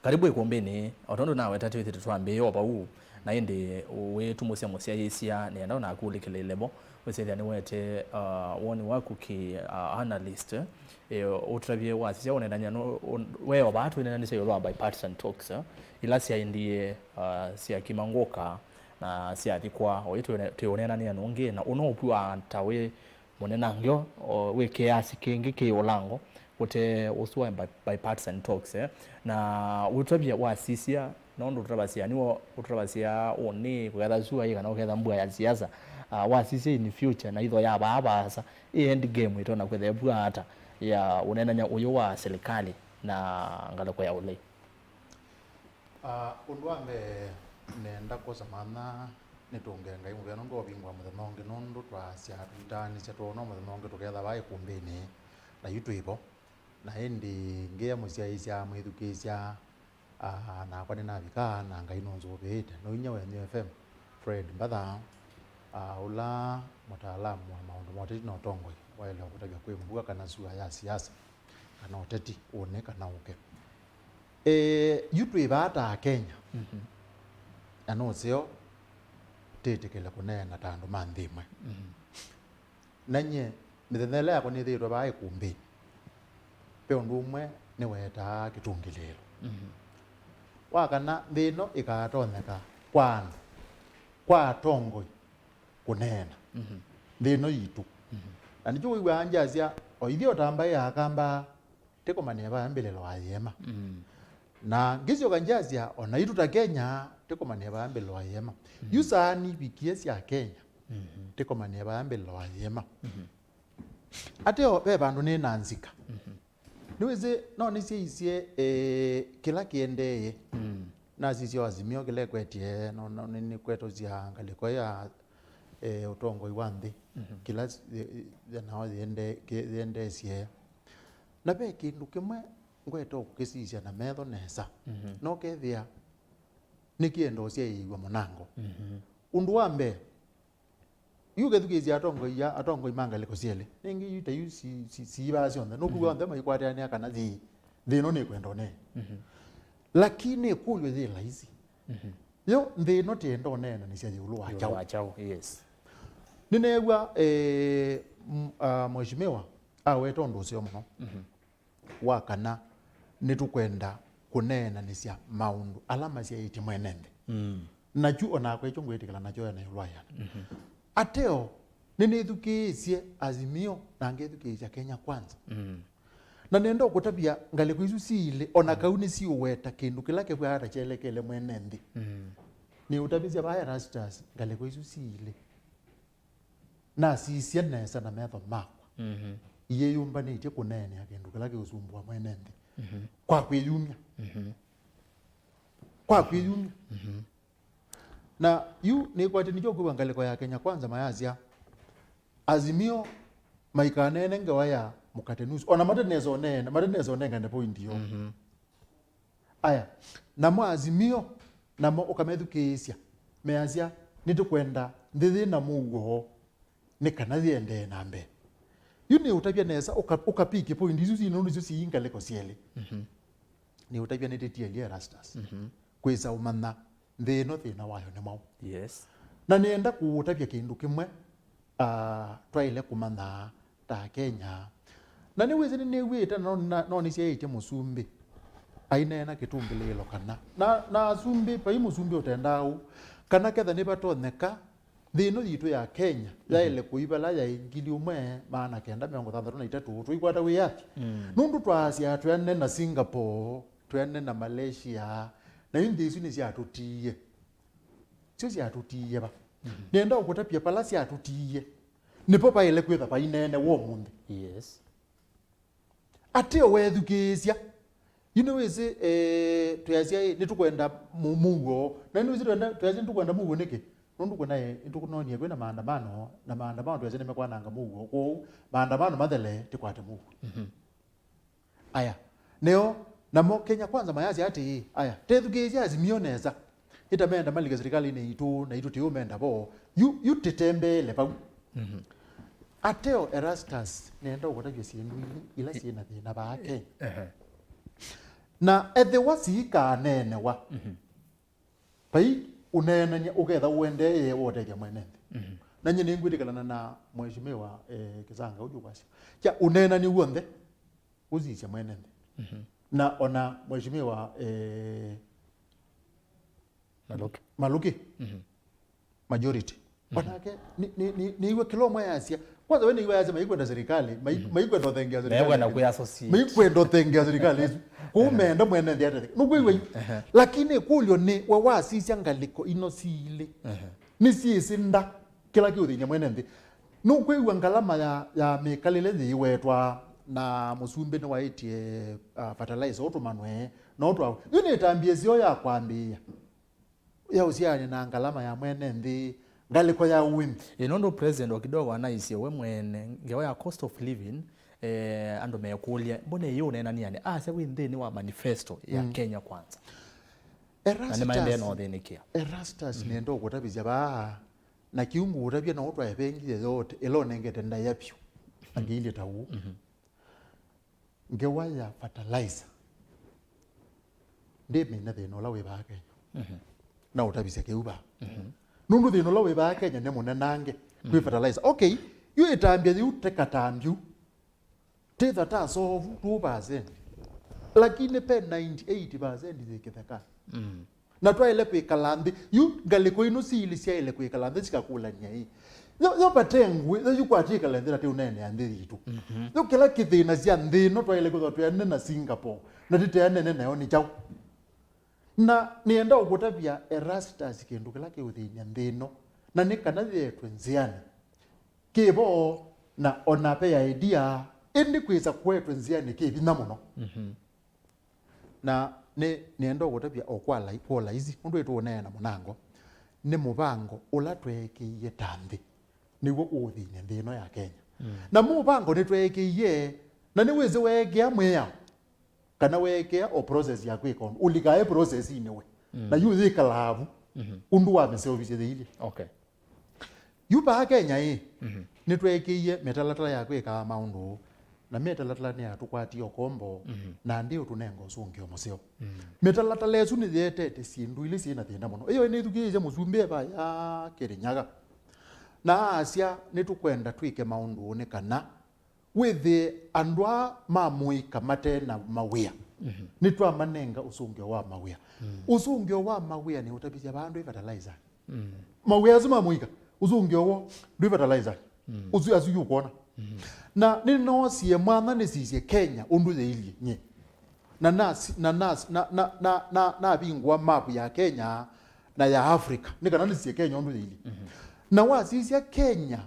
karibu ĩkũmbĩnĩ, o tondũ naweta twĩthĩte twambĩĩe o vau, na ĩndĩ wĩtumusya mũsyaĩĩsya, nĩenda onakũlĩkĩlĩle vo, wĩsĩthya nĩwete, uh, woni waku kĩ, uh, analyst, eh, ũtavye wasisya ũnenany'a no, un-, we o vaa twĩnenanĩsya ĩũlũ wa bipartisan talks, eh, ila syaendie, uh, syakima ngũka na syathikwa, oyu twĩũnenanĩa nũngĩ, na ũno ũkw'a ta wĩ mũnenangĩo, o, wĩ kĩasi kĩngĩ kĩ ũlango ũte ũsu wa bi-, bipartisan talks, eh? Na ũtavya wasisya, nũndũ tũtavasya, nĩw'o ũtavasya ũnĩ kũketha sua ĩ kana ũketha mbua ya siasa, ah, wasisya in future na itho ya vaa vaasa, ĩ end game ĩtonya kwĩthĩa ĩvw'a ata ya ũnenany'a ũyũ wa silikalĩ na ngalĩko ya ũlei? Ah, ũndũ wa mbee, nenda kwosa manya nĩtũnge Ngai mũvea nũndũ wa ũvingũa mũthenya ũngĩ, nũndũ twasya tũitaanĩsya twoona mũthenya ũngĩ tũketha vaa ĩkũmbĩnĩ, na yu twĩ vo. Na ĩndĩ ngĩa mũsyaĩĩsya mwĩthukĩĩsya, ah, nakwa nĩnavika, na Ngai nũnzũvĩĩte. No inya wenyu F M, Fred Mbatha, ah, ũla mũtaalamu wa maũndũ ma ũteti na ũtongoi, waĩle kũtavya kwĩ mbua kana sua ya siasa, kana ũteti ũnĩ kana ũke. Eh, yu twĩ vaa ta Akenya, na nũseo tĩtĩkĩle kũneena ta andũ ma nthĩ ĩmwe. Na nyie, mĩthenya ĩla yakwa nĩthĩĩtwe vaa ĩkũmbĩnĩ, ve ũndũ ũmwe nĩwetaa kĩtũngĩlĩĩlo. Wa kana, nthĩ ĩno ĩkatonyeka kwa andũ, kwa atongoi kũneena nthĩ ĩno yitũ. Na nĩkyo wĩw'aa ngyasya, o ithyĩ o ta mbaĩ ya Akamba, tĩkomanĩe vaya mbĩlĩlo wa ĩema. Na ngĩsyoka ngyasya, o naitũ ta Kenya, tĩkomanĩe vaya mbĩlĩlo wa ĩema. Yu saa nivikie sya Kenya, tĩkomanĩe vaya mbĩlĩlo wa ĩema. Ateo ve vandũ nĩ na nzika. Nĩwĩsĩ, no nĩsyaisye, eh, kĩla kĩendeeye. Nasisya o Azimio kĩla ĩkwetye, no, no, nĩ, nĩkwetosya ngalĩko ya, eh, ũtongoi wa nthĩ. Kĩla s-, eh, eh, nao yĩende-, kĩ-, yĩendeesye. Na ve kĩndũ kĩmwe ngweta ũkũkĩsisya na metho nesa. No kethĩa nĩkĩenda ũsyaĩĩw'a mũnango. Ũndũ wa mbee, yu ũkethukĩĩsya atongoi ya, atongoi ma ngalĩko syelĩ. Nĩngĩ yu ta yu si, si, siivaa syonthe. Nũkwĩw'a onthe maikwatĩanĩa kana thi, nthĩ ĩno nĩkwenda ũneena. Lakini ĩkũlyo yĩ laisi. Yo, nthĩ ĩno tĩenda ũneenanĩsya ĩũlũ wa kyaũ? Yes. Nĩneew'a, eh, m-, ah, Mheshimiwa aweta ũndũ ũseo mũno. Wa kana, nĩtũkwenda kũneenanĩsya maũndũ ala masyaĩtye mwene nthĩ. Nakyu o nakwa ĩkyo ngwĩtĩkĩla nakyo ena ĩũlũ wa ĩana. Ateo, nĩnĩthukĩĩsye Azimio na ngethukĩĩsya Kenya Kwanza. Na nenda ũkũtavya ngalĩko isu siilĩ, o na kau nĩsiũweta kĩndũ kĩla kĩvw'aa ta kyelekele mwene nthĩ. Nĩũtavĩsya vaa Erastus ngalĩko isu siilĩ. Nasisya nesa na metho makwa. Iyĩyũmbanĩtye kũneenea kĩndũ kĩla kĩũsumbũa mwene nthĩ. Kwa kwĩyumya. Kwa kwĩyumya. Na yu nĩkwatĩ nĩkyo kwĩw'a ngalĩko ya Kenya Kwanza mayasya, Azimio maikaneene ngewa ya mũkate nusu. Ona matenesa ũneena, matenesa ũnengane point yo. Aya, namo Azimio, namo ũkamethukĩĩsya, measya, nĩtũkwenda nthĩ yĩ na mũuo, nĩ kana yĩendee na mbee. Yu nĩ ũtavya nesa, ũka-, ũkapiki point isu syĩ nũndũ isu syĩ ngalĩko syelĩ. Nĩ ũtavya nĩtĩtielie Erastus. Kwĩsa ũmanya nthĩ ĩno thĩna wayo nĩ mwaũ. Yes. Na nĩenda kũũtavya kĩndũ kĩmwe, ah, twaĩle kũmanya ta Akenya. Na nĩwĩsĩ nĩnĩw'ĩte na no-, na-, no nĩsyaĩtye mũsumbĩ aineena kĩtũngĩlĩĩlo kana. Na, na asumbĩ, vai mũsumbĩ ũtendaa ũu, kana ketha nĩvatonyeka, nthĩ ĩno yitũ ya Kenya yaĩle kũi vala yaĩ ngili ũmwe maana kenda mĩongo thanthatũ na itatũ, tũikwata wĩathi. Nũndũ twaasya tweanene na Singapore, tweanene na Malaysia, na yu nthĩ isu nĩsyatũtiie. Syo syatũtiie va. Nĩenda ũkũtavya vala syatũtiie. Nĩvo vaĩle kwĩtha vaineenewa ũmũnthĩ. Yes. Ateo weethukĩĩsya. Yu nĩwĩsĩ, eh, tweasya, ĩ, nĩtũkwenda mũ-, mũuo. Na nĩwĩsĩ twenda, tweasya nĩtũkwenda mũuo nĩkĩ? Nũndũ kwĩna, ĩ, nĩtũkũnonie kwĩna maandamano, na maandamano tweasya nĩmekwananga mũuo. Kwoou, maandamano mathele, tĩkwate mũuo. Aya. Neo, namo Kenya Kwanza mayasya atĩĩ, aya, tethukĩĩsya Azimio nesa. Ĩta menda malike serikalinĩ itũ, na itũ tĩũmenda vo. Yu, yu tĩtembeele vau. Ateo Erastus, nenda ũkũtavya syĩndũ ilĩ ila syĩ na thĩna vaa Kenya. Na ethĩwa siikaneenewa, vai ũneenany'a ũketha ũendee wotethya mwene nthĩ. Na nyie nĩngwĩtĩkĩlana na Mheshimiwa, eh, Kisanga ũju kwasya. Kya ũneenany'a w'onthe ũsisya mwene nthĩ. Na ona Mheshimiwa, eh, Maluki. Maluki. Majority. Onake nĩ, nĩ, nĩ, nĩiwe kĩla ũmwe yasya. Kwanza we nĩiwe yasya maikwenda serikali, mai-, maikwenda ũthengia serikali. Maikwenda kwĩ associate. Maikwenda ũthengia serikali isu. Kũu meenda mwene nthĩ atetheke. Nũkwĩw'a yu. Lakini ĩkũlyo nĩ, we wasisya ngalĩko ino siilĩ. Nĩsyĩsĩ nda kĩla kĩũthĩny'a mwene nthĩ. Nũkwĩw'a ngalama ya, ya mĩkalĩle yĩiwetwa na mũsumbĩ nĩwaĩtye, ah, fertilizer ũtũmanwe, no twa. Yu nĩ ĩtambya ĩseo ya kwambĩĩa ya ũsiani na ngalama ya mwene nthĩ, ngalĩko ya ũĩmi. Ĩ, nũndũ President o kidogo anaisye we mwene, ngewa ya cost of living, eh, andũ mekũlya, mbona ĩyĩ ũneenanianĩ? Asya wĩ nthĩnĩ wa manifesto ya Kenya Kwanza. Na nĩmaendee na ũthĩnĩkĩa. Erastus, nenda ũkũtavĩsya vaa, na kĩu ngũũtavya no ũtwae vengi yeyote, ĩla ũnengete ndaĩa vyũ. Angĩilye ta ũu. Ngewa ya fertilizer. Ndĩmina thĩna ũla wĩ vaa Kenya. Na ũtavisya kĩu vaa. Nũndũ thĩna ũla wĩ vaa Kenya nĩ mũnenange kwĩ fertilizer. Okay, yu ĩtambya yĩu teka tambyu. Tĩtha ta sovu two percent. Lakini pe ninety eight percent yĩ kĩthekanĩ. Na twaĩle kwĩkala nthĩ. Yu ngalĩko ino siilĩ syaĩle kwĩkala nthĩ sikakũlany'a ĩ. Yo, yo vate ngũĩ, yo yu kwatĩkala nthĩ na tĩũneenea nthĩ yitũ. Yo kĩla kĩthĩna sya nthĩ ĩno twaĩle kwĩthwa tweanene na Singapore, na tĩteanene nayo nĩ kyaũ? Na nĩenda ũkũtavya Erastus kĩndũ kĩla kĩũthĩny'a nthĩ ĩno, na nĩ kana yĩetwe nzĩanĩ. Kĩ vo na ona ve ya idea, ĩndĩ kwĩsa kũetwe nzĩanĩ kĩ vinya mũno. Na nĩ, nĩenda ũkũtavya o kwa lai-, kwa ũlaisi, nũndũ ĩtũũneena mũnango, nĩ mũvango ũla tweekĩie ta nthĩ, nĩw'o ũũthĩny'a nthĩ ĩno ya Kenya. Na mũvango nĩtweekĩie, na nĩwĩsĩ weekĩa mwĩao, kana weekĩa o process ya kwĩka ũndũ, ũlikae process-inĩ we. Na yu yĩkalaa vu, ũndũ wamĩseũvisye yĩilye. Okay. Yu vaa Kenya ĩ, nĩtweekĩie mĩtalatala ya kwĩkaa maũndũ, na mĩtalatala nĩyatũkwatie ũkombo, na ndĩ ũtũnenga ũsũngĩo mũseo. Mĩtalatala ĩsu nĩyĩetete syĩndũ ilĩ syĩ na thĩna mũno. Ĩyo nĩthukĩĩsye mũsumbĩ eva ya Kĩrĩnyaga. Na asya, nĩtũkwenda twĩke maũndũ nĩ kana wĩthĩe andũ aa ma mũika mate na mawĩa. Nĩtwamanenga ũsũngĩo wa mawĩa. Ũsũngĩo wa mawĩa nĩ ũtavisya vaa ndwĩ fertilizer. Mawĩa asu ma mũika, ũsũngĩo woo ndwĩ fertilizer. Ũsu asu yũkwona. Na nĩnoosie mwanya nĩsisye Kenya ũndũ yĩilyĩ nyie. Na nasi-, na nasi-, na, na, na, na, navingũa mapu ya Kenya na ya Africa, nĩ kana nĩsisye Kenya ũndũ yĩilyĩ. Na wasisya Kenya,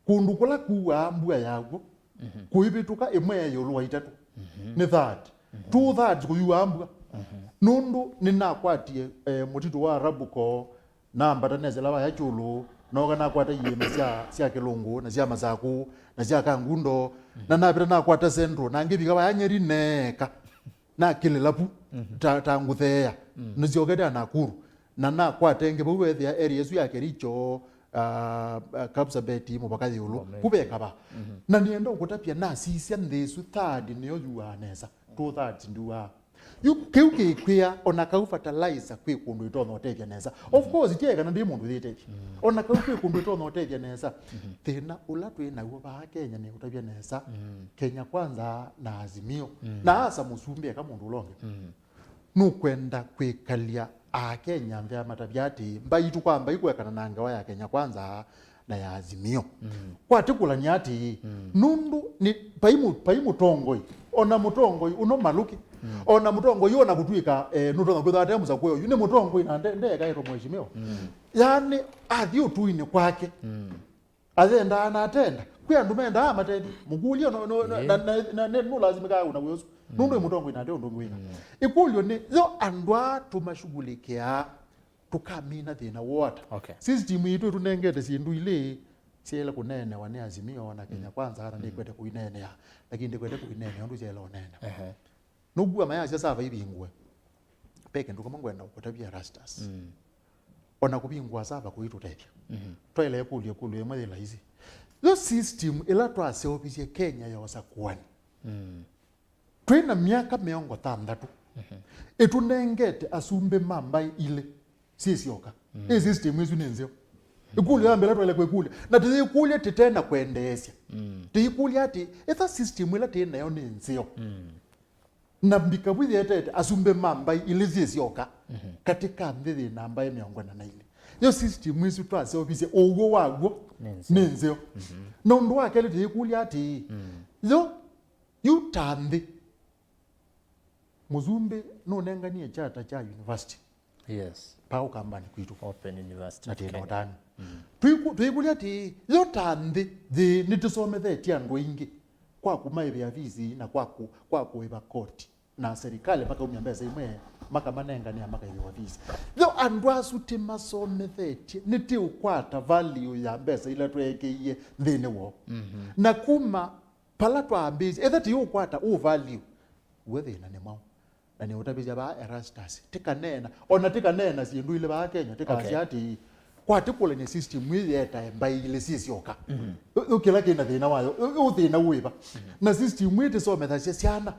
kũndũ kũla kuaa mbua ya w'o, kũivĩtũka ĩmwe ya ĩũlũ wa itatũ, nĩ third. Two thirds kũyuaa mbua. Nũndũ nĩnakwatie, eh, mũtitũ wa Arabuko, nambata nesela vaya kyũlũ, nooka nakwata iĩma sya, sya Kĩlũngũ, na sya Masakũ, na sya Kangundo, na navĩta nakwata Central, na ngĩvika vaya Nyeri neeka. Nakĩlĩla vu, ta, ta ngũtheea. Nĩsyokete a Nakuru. Na nakwata ĩngĩ vau weethĩa area ĩsu ya Kericho, ah, ah, Kapsabet, mũvaka yĩũlũ. Vu vekava. Na nĩenda ũkũtavya nasisya nthĩ ĩsu third nĩyo yuaa nesa. Two thirds ndyuaa. Yu kĩu kĩkwĩa, ona kau fertilizer kwĩ kũndũ itonya ũtethya nesa. Of course, ti kana ndi mũndũ yĩtethya. Ona kau kwĩ kũndũ itonya ũtethya nesa. Thĩna ũla twĩ naw'o vaa Kenya nĩ ũtavya nesa. Kenya Kwanza na Azimio. Na asa mũsumbĩ eka mũndũ ũla ũngĩ. Nũkwenda kwĩkalya Akenya nthĩ amatavya atĩ, mbai tũkwamba ikwekana na ngewa ya Kenya Kwanza na ya Azimio. Kwatĩkũlany'a atĩ, nũndũ nĩ, vai mũ-, vai mũtongoi, ona mũtongoi ũno Malũki, ona mũtongoi ũno kũtw'ĩka, eh, nũtonya kwĩthwa ate mũsakũe ũyu, nĩ mũtongoi na nde-, ndekaĩtwe mheshimiwa. Yaani, athi ũtũinĩ kwake. Ayendaa na atenda. Kwĩ andũ mendaa amatethye. Mũkũlye no, no, no, na, na, na, na, nũlasimĩkaa ũna wĩa ũsu. Nũndũ ĩ mũtongoi na nde ũndũ ũngĩ wĩka. Ĩkũlyo nĩ, yo andũ aa tũmashughulikĩaa, tũkamina thĩna woo ata? Okay. System yitũ ĩtũnengete syĩndũ ilĩ syaĩle kũneenewa nĩ Azimio na Kenya Kwanza, na ndĩkwete kũineenea, lakini ndĩkwete kũineenea ũndũ syaĩle ũneenewa. Ehe. Nũkua mayasya sava ivingũe. Ve kĩndũ kĩmwe ngwenda kũtavya Erastus. Ona kũvingũa sava kũitũtethya. Twaĩle kũlya ĩkũlyo ĩmwe yĩ laisi. Yo system ĩla twaseũvisye Kenya ya ũsakũani. Twĩ na myaka mĩongo thanthatũ. Ĩtũnengete asumbĩ ma mbaĩ ilĩ syĩ syoka. Ĩ system ĩsu nĩ nzeo? Ĩkũlyo ya mbee twaĩle kwĩkũlya. Na tĩyĩkũlya tĩte na kwendeesya. Tĩyĩkũlya atĩ, ĩtha system ĩla tĩ nayo nĩ nzeo. Na mbika vu yetete asumbĩ ma mbaĩ ilĩ syĩ syoka katĩ ka nthĩ yĩ na mbaĩ mĩongo ĩna na ilĩ. Yo system ĩsu twaseũvisye ũw'o waw'o nĩ nzeo. Nĩ nzeo. Na ũndũ wa kelĩ tĩyĩkũlya atĩĩ, yo yu ta nthĩ, mũsumbĩ nũnenganie charter kya university. Yes. Paa Ũkambani kwitũ. Open University. Na of twĩ na Kenya. Ũtanu. Twĩkũ-, twĩkũlya atĩĩ, yo ta nthĩ, thĩ nĩtũsomethetye andũ aingĩ kwa kũmaĩvĩa fees na kwa kũ-, kwa kũĩva koti. Na serikali makaumya mbesa imwe, makamanenganĩa makaĩvĩwa fees. Yo andũ asu tĩmasomethetye, nĩtĩũkwata value ya mbesa ila tweekĩie nthĩnĩ woo. Na kuma pala twambĩĩsye, etha tĩũkwata ũ value, w'o thĩna nĩ mwaũ? Na nĩũtavĩsya vaa Erastus, tĩkaneena, ona tĩkaneena syĩndũ ilĩ vaa Kenya, tĩkasya atĩĩ, kwatĩkũlany'a system ĩĩ yetae mbaĩ ilĩ syĩ syoka. Yu, yu kĩla kĩna thĩna wayo, yu, yu thĩna wĩva? Na system ĩĩ tĩsomethasya syana.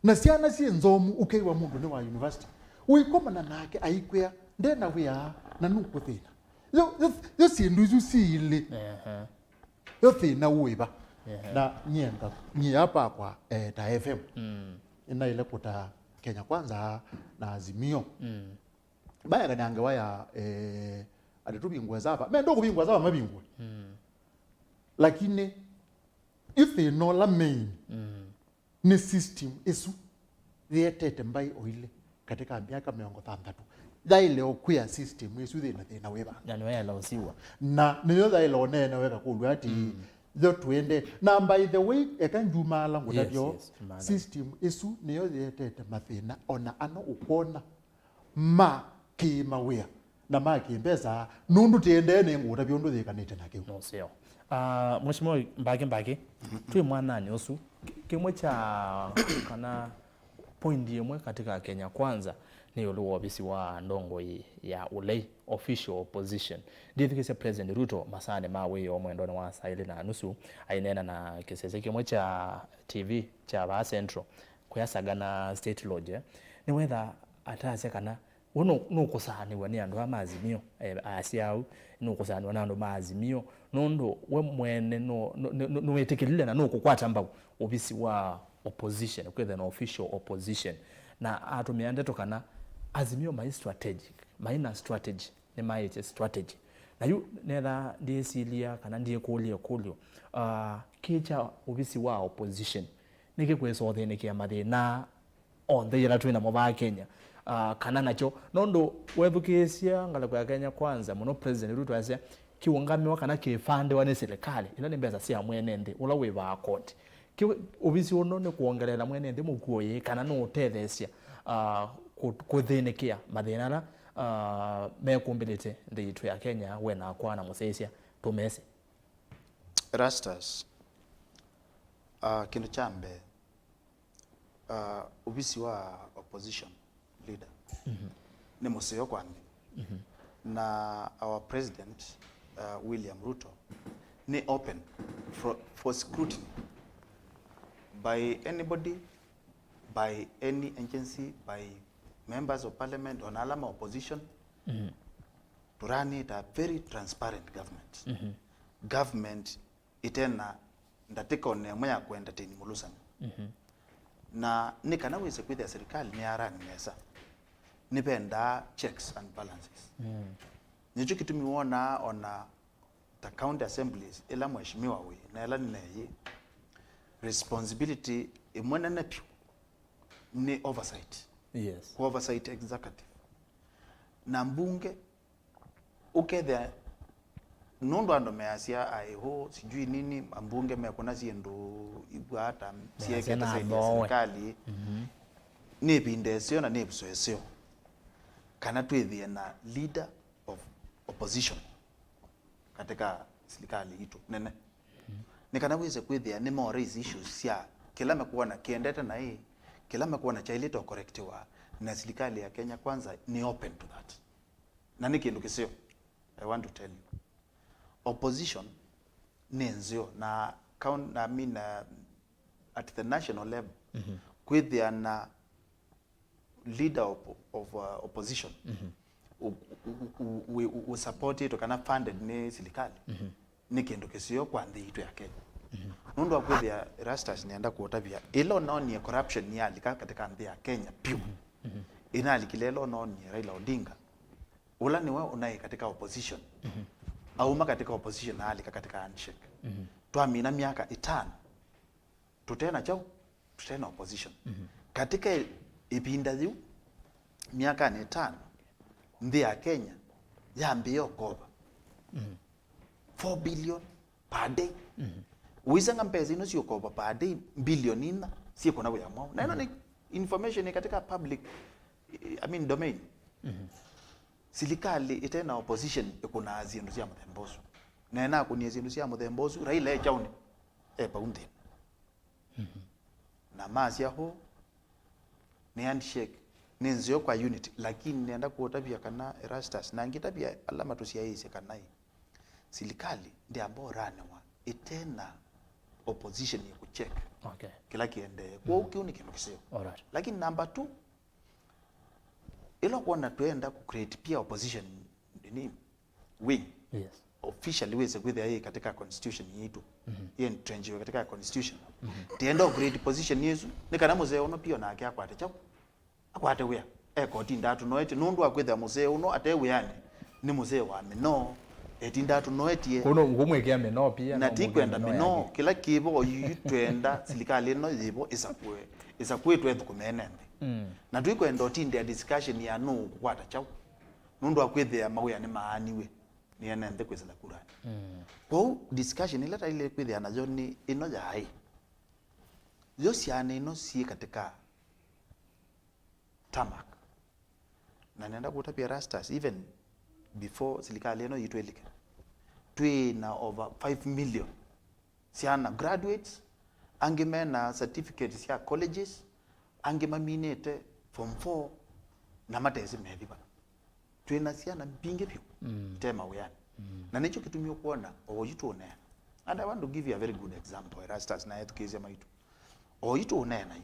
Na syana syĩ nzomu, ũkew'a mũndũ nĩ wa university. Ũikomana nake aikwĩa, ndena wĩa, na nũkũthĩna. Yo, yo, yo syĩndũ isu syĩ ilĩ. Ehe. Yo thĩna wĩva? Ehe. Na nyie nga-, nyie apa kwa, eh, ta F M. Nĩnaĩle kũta Kenya Kwanza na Azimio. Bayakanĩa ngewa ya, eh, atĩ tũvingũe sava. Menda kũvingũa sava mavingũe. Lakini yu thĩna ũla main nĩ system ĩsu yĩetete mbaĩ o ilĩ katĩ ka myaka mĩongo thanthatũ. Yaĩle o kwĩa system ĩsu yĩ na thĩna wĩva? Na nĩyo yaĩle ũsiw'a. Na nĩyo yaĩle ũneenewa ĩkakũlw'a atĩĩ, yo twende. Na by the way, eka ndyumaala ngũtavyo, yes, yes, maala. System ĩsu nĩyo yĩetete mathĩna ona ano ũkwona ma kĩmawĩa na ma kĩmbesa, nũndũ tĩendee nĩngũũtavya ũndũ yĩkanĩte na kĩu. Nũseo. Ah, Mheshimiwa Mbaki Mbaki, twĩ mwananĩ ũsu, kĩ-, kĩmwe kya kana point ĩmwe katika Kenya Kwanza nĩ ĩũlũ wa ovisi wa ndongoi ya ũlei, official opposition. Ndĩthukĩĩsya President Ruto masaanĩ ma wĩoo mwendonĩ wa saa ilĩ na nusu aineena na kĩsese kĩmwe kya T V kya vaa Central, kũya Sagana State Lodge, nĩwetha atasya kana we nũ-, nũkũsaanĩw'a nĩ andũ aa ma Azimio, eh, asya au, nũkũsaanĩw'a na andũ ma Azimio, nũndũ we mwene nũ-, nũ-, nũ-, nũ-, nũwĩtĩkĩlile na nũkũkwata mbau ovisi wa opposition, kwĩthĩa na official opposition. Na atũmĩa ndeto kana Azimio mai strategic, mai na strategy, nĩmaĩtye strategy. Na yu netha ndyĩsilya kana ndyĩkũlya ĩkũlyo, ah, kĩ kya ovisi wa opposition nĩkĩ kwĩsa ũthĩnĩkĩa mathĩna onthe yĩla twĩ namo vaa Kenya, ah, kana nakyo. Nũndũ wethukĩĩsya ngalĩko ya Kenya Kwanza mũno, President Ruto asya kĩũngamĩwa kana kĩfandĩwa nĩ silikalĩ, ila nĩ mbesa sya mwene nthĩ ũla wĩvaa koti. Kĩ-, ovisi ũno nĩ kwongeleela mwene nthĩ mũkuo ĩĩ, kana nũũtetheesya, ah, kũ-, kũthĩnĩkĩa mathĩna ala, ah, mekũmbĩlĩte nthĩ yitũ ya Kenya, we nakwa na mũsyaĩĩsya tũmesĩ? Erastus, ah, kĩndũ kya mbee, ah, ovisi wa opposition leader nĩ mũseo kwa nthĩ. Na our president, uh, William Ruto, nĩ open for, for scrutiny by anybody by any agency, by members of parliament, ona ala ma opposition, Mhm. tũranĩta very transparent government. Mhm. Government ĩtena ndatĩka ona ĩmwe ya kũentertain mũlũsani. Mhm. Na nĩ kana wĩse kwĩthĩa serikali nĩ yarani nesa, nĩvendaa checks and balances. Mm. Nĩkyo kĩtumi wonaa ona ta county assemblies ĩla mheshimiwa wĩ na ĩla nĩneyĩ, responsibility ĩmwe nene vyũ nĩ oversight. Yes. Ku oversight executive. Na mbunge ũkethĩa nũndũ andũ measya aĩhũ sijui nini, ambunge mekũna syĩndũ ibwaa ta syĩkĩte saidia serikali, nĩ ĩvinda ĩseo na nĩ ĩvuso ĩseo kana twĩthĩe na leader of opposition katika serikali itũ nene. Nĩ kana wĩse kwĩthĩa nĩ mo raise issues sya kĩla mekuona kĩendete naĩ, kĩla mekuona kyaĩlĩte ũkorektiwa, na serikali ya Kenya Kwanza nĩ open to that. Na nĩ kĩndũ kĩseo, I want to tell you. Opposition nĩ nzeo na count, I mean, uh, at the national level, kwĩthĩa na leader of, of uh, opposition u- u- u- u- u- u- supportĩtwe kana funded nĩ serikali nĩ kĩndũ kĩseo kwa nthĩ itũ ya Kenya. Nũndũ wa kwĩthĩa Erastus, nĩenda kũũtavya, ĩla ũnonie corruption yalika katika nthĩ ya Kenya piũ, ĩnalikile ĩla ũnonie Raila Odinga, ũla nĩwe ũnaĩ katika opposition, auma katika opposition na alika katika handshake. Twamina myaka ĩtano tũte na kyaũ, tũte na opposition. Katika ĩ- ĩvinda yĩu, myakanĩ ĩtano, nthĩ ya Kenya yambĩĩa ũkova four billion per day. Ũisenga mbesa ino syũkova per day, mbilioni inya syĩkũna wĩa mwaũ. Na ĩno nĩ information ĩ katika public, I mean, domain. Silikalĩ ĩte na opposition ĩkũnaa syĩndũ sya mũthemba ũsu. Na ĩnakũnie syĩndũ sya mũthemba ũsu, Raila e kyaũnĩ, e vau nthĩnĩ. Na masya ũũ, nĩ handshake, nĩ nzeo kwa unity, lakini nenda kũũtavya kana Erastus, na ngĩtavya ala matũsyaĩĩsye kana ĩ, silikalĩ ndĩamba ũranĩwa ĩte na opposition ĩkũcheck Okay. kĩla kĩendee. Kwoou kĩu nĩ kĩndũ kĩseo. Alright. Lakini number two, ĩla ũkwona twenda kũ create pia opposition nini, wing, Yes. officially wĩse kwĩthĩa yĩ katika constitution yitũ, yĩ entrenched katika constitution. Tienda ũ create position ĩsu nĩ kana mũsee ũno pia nake akwate kyaũ, akwate wĩa, eka ũtinda atũnoetye, nũndũ wa kwĩthĩa mũsee ũno ate wĩanĩ nĩ mũsee wa mĩnoo, etinda atũnoetye. Kũu no ngũmwĩkĩa mĩnoo pia, na no mũkĩa tikwenda mĩnoo mĩnoo yake. Kĩla kĩvo oyu twenda silikalĩ ĩno yĩvo ĩsakũe, ĩsakũĩtwe ĩthũkũme ene nthĩ. Mm. Na tũikwenda ũtindĩa discussion ya nũũ ũkũkwata kyaũ, nũndũ wa kwĩthĩa mawĩa nĩmaaniw'e nĩ ene nthĩ kwĩsĩla kuranĩ. Mm. Kwoou discussion ĩla taile kwĩthĩa nayo nĩ ĩno yaĩ, yo syana ino syĩ katika tarmac. Na nenda kũtavya Erastus, even before silikalĩ ĩno yitũ ĩlike, twĩ na over five million syana graduates, angĩ mena certificates sya colleges, angĩ maminĩte form four na matesĩ methi va. Twĩ na syana mbingĩ vyũ Mm. ite mawĩanĩ. Mm. Na nĩkyo kĩtumi ũkwona oyu tũũneena. And I want to give you a very good example, Erastus, na ethukĩĩsya maitũ. Oyu tũũneena yu,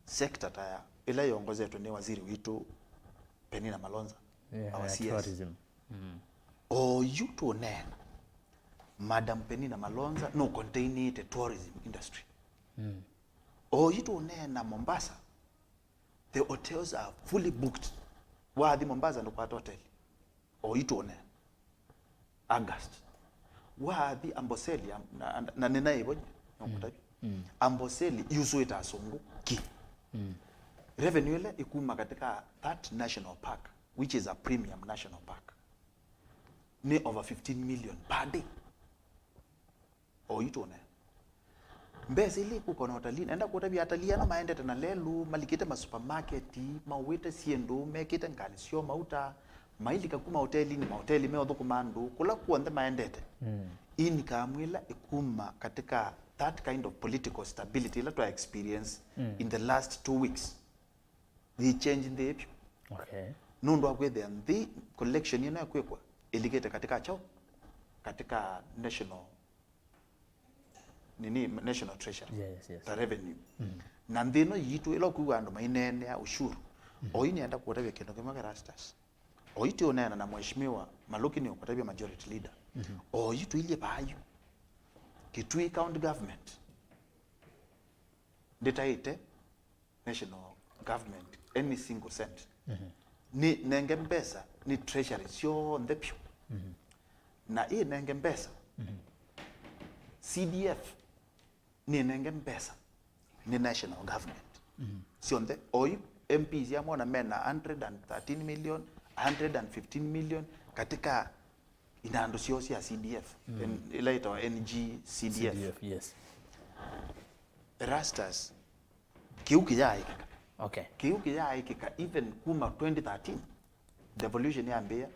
sector ta ya ĩla yongozetwe nĩ waziri witũ Penina Malonza, Yeah, our C S. Tourism. Mm. Oyu tũũneena, Madam Penina Malonza nũcontainĩte tourism industry. Mm. Oyu tũũneena Mombasa, the hotels are fully booked. Wathi Mombasa ndũkwata hoteli. Oyu tũũneena August. Wathi Amboseli, am- na, na, na nĩnaĩvo nyie, nokũtavya. Mm. Amboseli yusũĩte asũngũ ki. Mm. Revenue ĩla ĩkuma katika that national park, which is a premium national park, nĩ over fifteen million per day. Oyu tũũneena. Mbesa ila ikũka na ũtalii, nenda kũtavya atalii ala maendete na lelũ, malikĩte masupamaketi, mauĩte syĩndũ, mekĩte ngalĩ syoo mauta, mailika kuma hotelinĩ, mahoteli meũthũkũma andũ, kũla kw'onthe maendete. Mm. Income ĩla ĩkuma katika that kind of political stability ĩla twa experience Mm. in the last two weeks, yĩ change nthĩ vyũ. Okay. Nũndũ wa kwĩthĩa nthĩ collection ĩno ĩkwĩkwa ĩlikĩte katika kyaũ, katika national nini, National Treasury, yes, yes, ta revenue. Mm. Na nthĩ ĩno yitũ, ĩla ũkwĩw'a andũ maineenea ushuru, mm-hmm, oyu nĩenda kũtavya kĩndũ kĩmwe, Erastus. Oyu tũũneena na Mheshimiwa Maluki nĩ ũkũtavya majority leader. Mm-hmm. Oyu tũilyĩ vaa yu, Kitui County Government ndĩtaĩte national government any single cent. Mhm. Nĩ nenge mbesa nĩ treasury syonthe vyũ. Mhm. Na ĩ nenge mbesa, mhm, C D F nĩ nenge mbesa nĩ national government. Mhm. Syonthe, oyu M Ps amwona mena hundred and thirteen million, hundred and fifteen million katika inandũ syoo sya C D F, mm, en-, ĩla ĩtawa N G C D F. C D F, yes. Erastus, kĩu kĩyaaĩkĩka. Okay. Kĩu kĩyaaĩkĩka even kuma twenty thirteen, devolution yambĩĩa,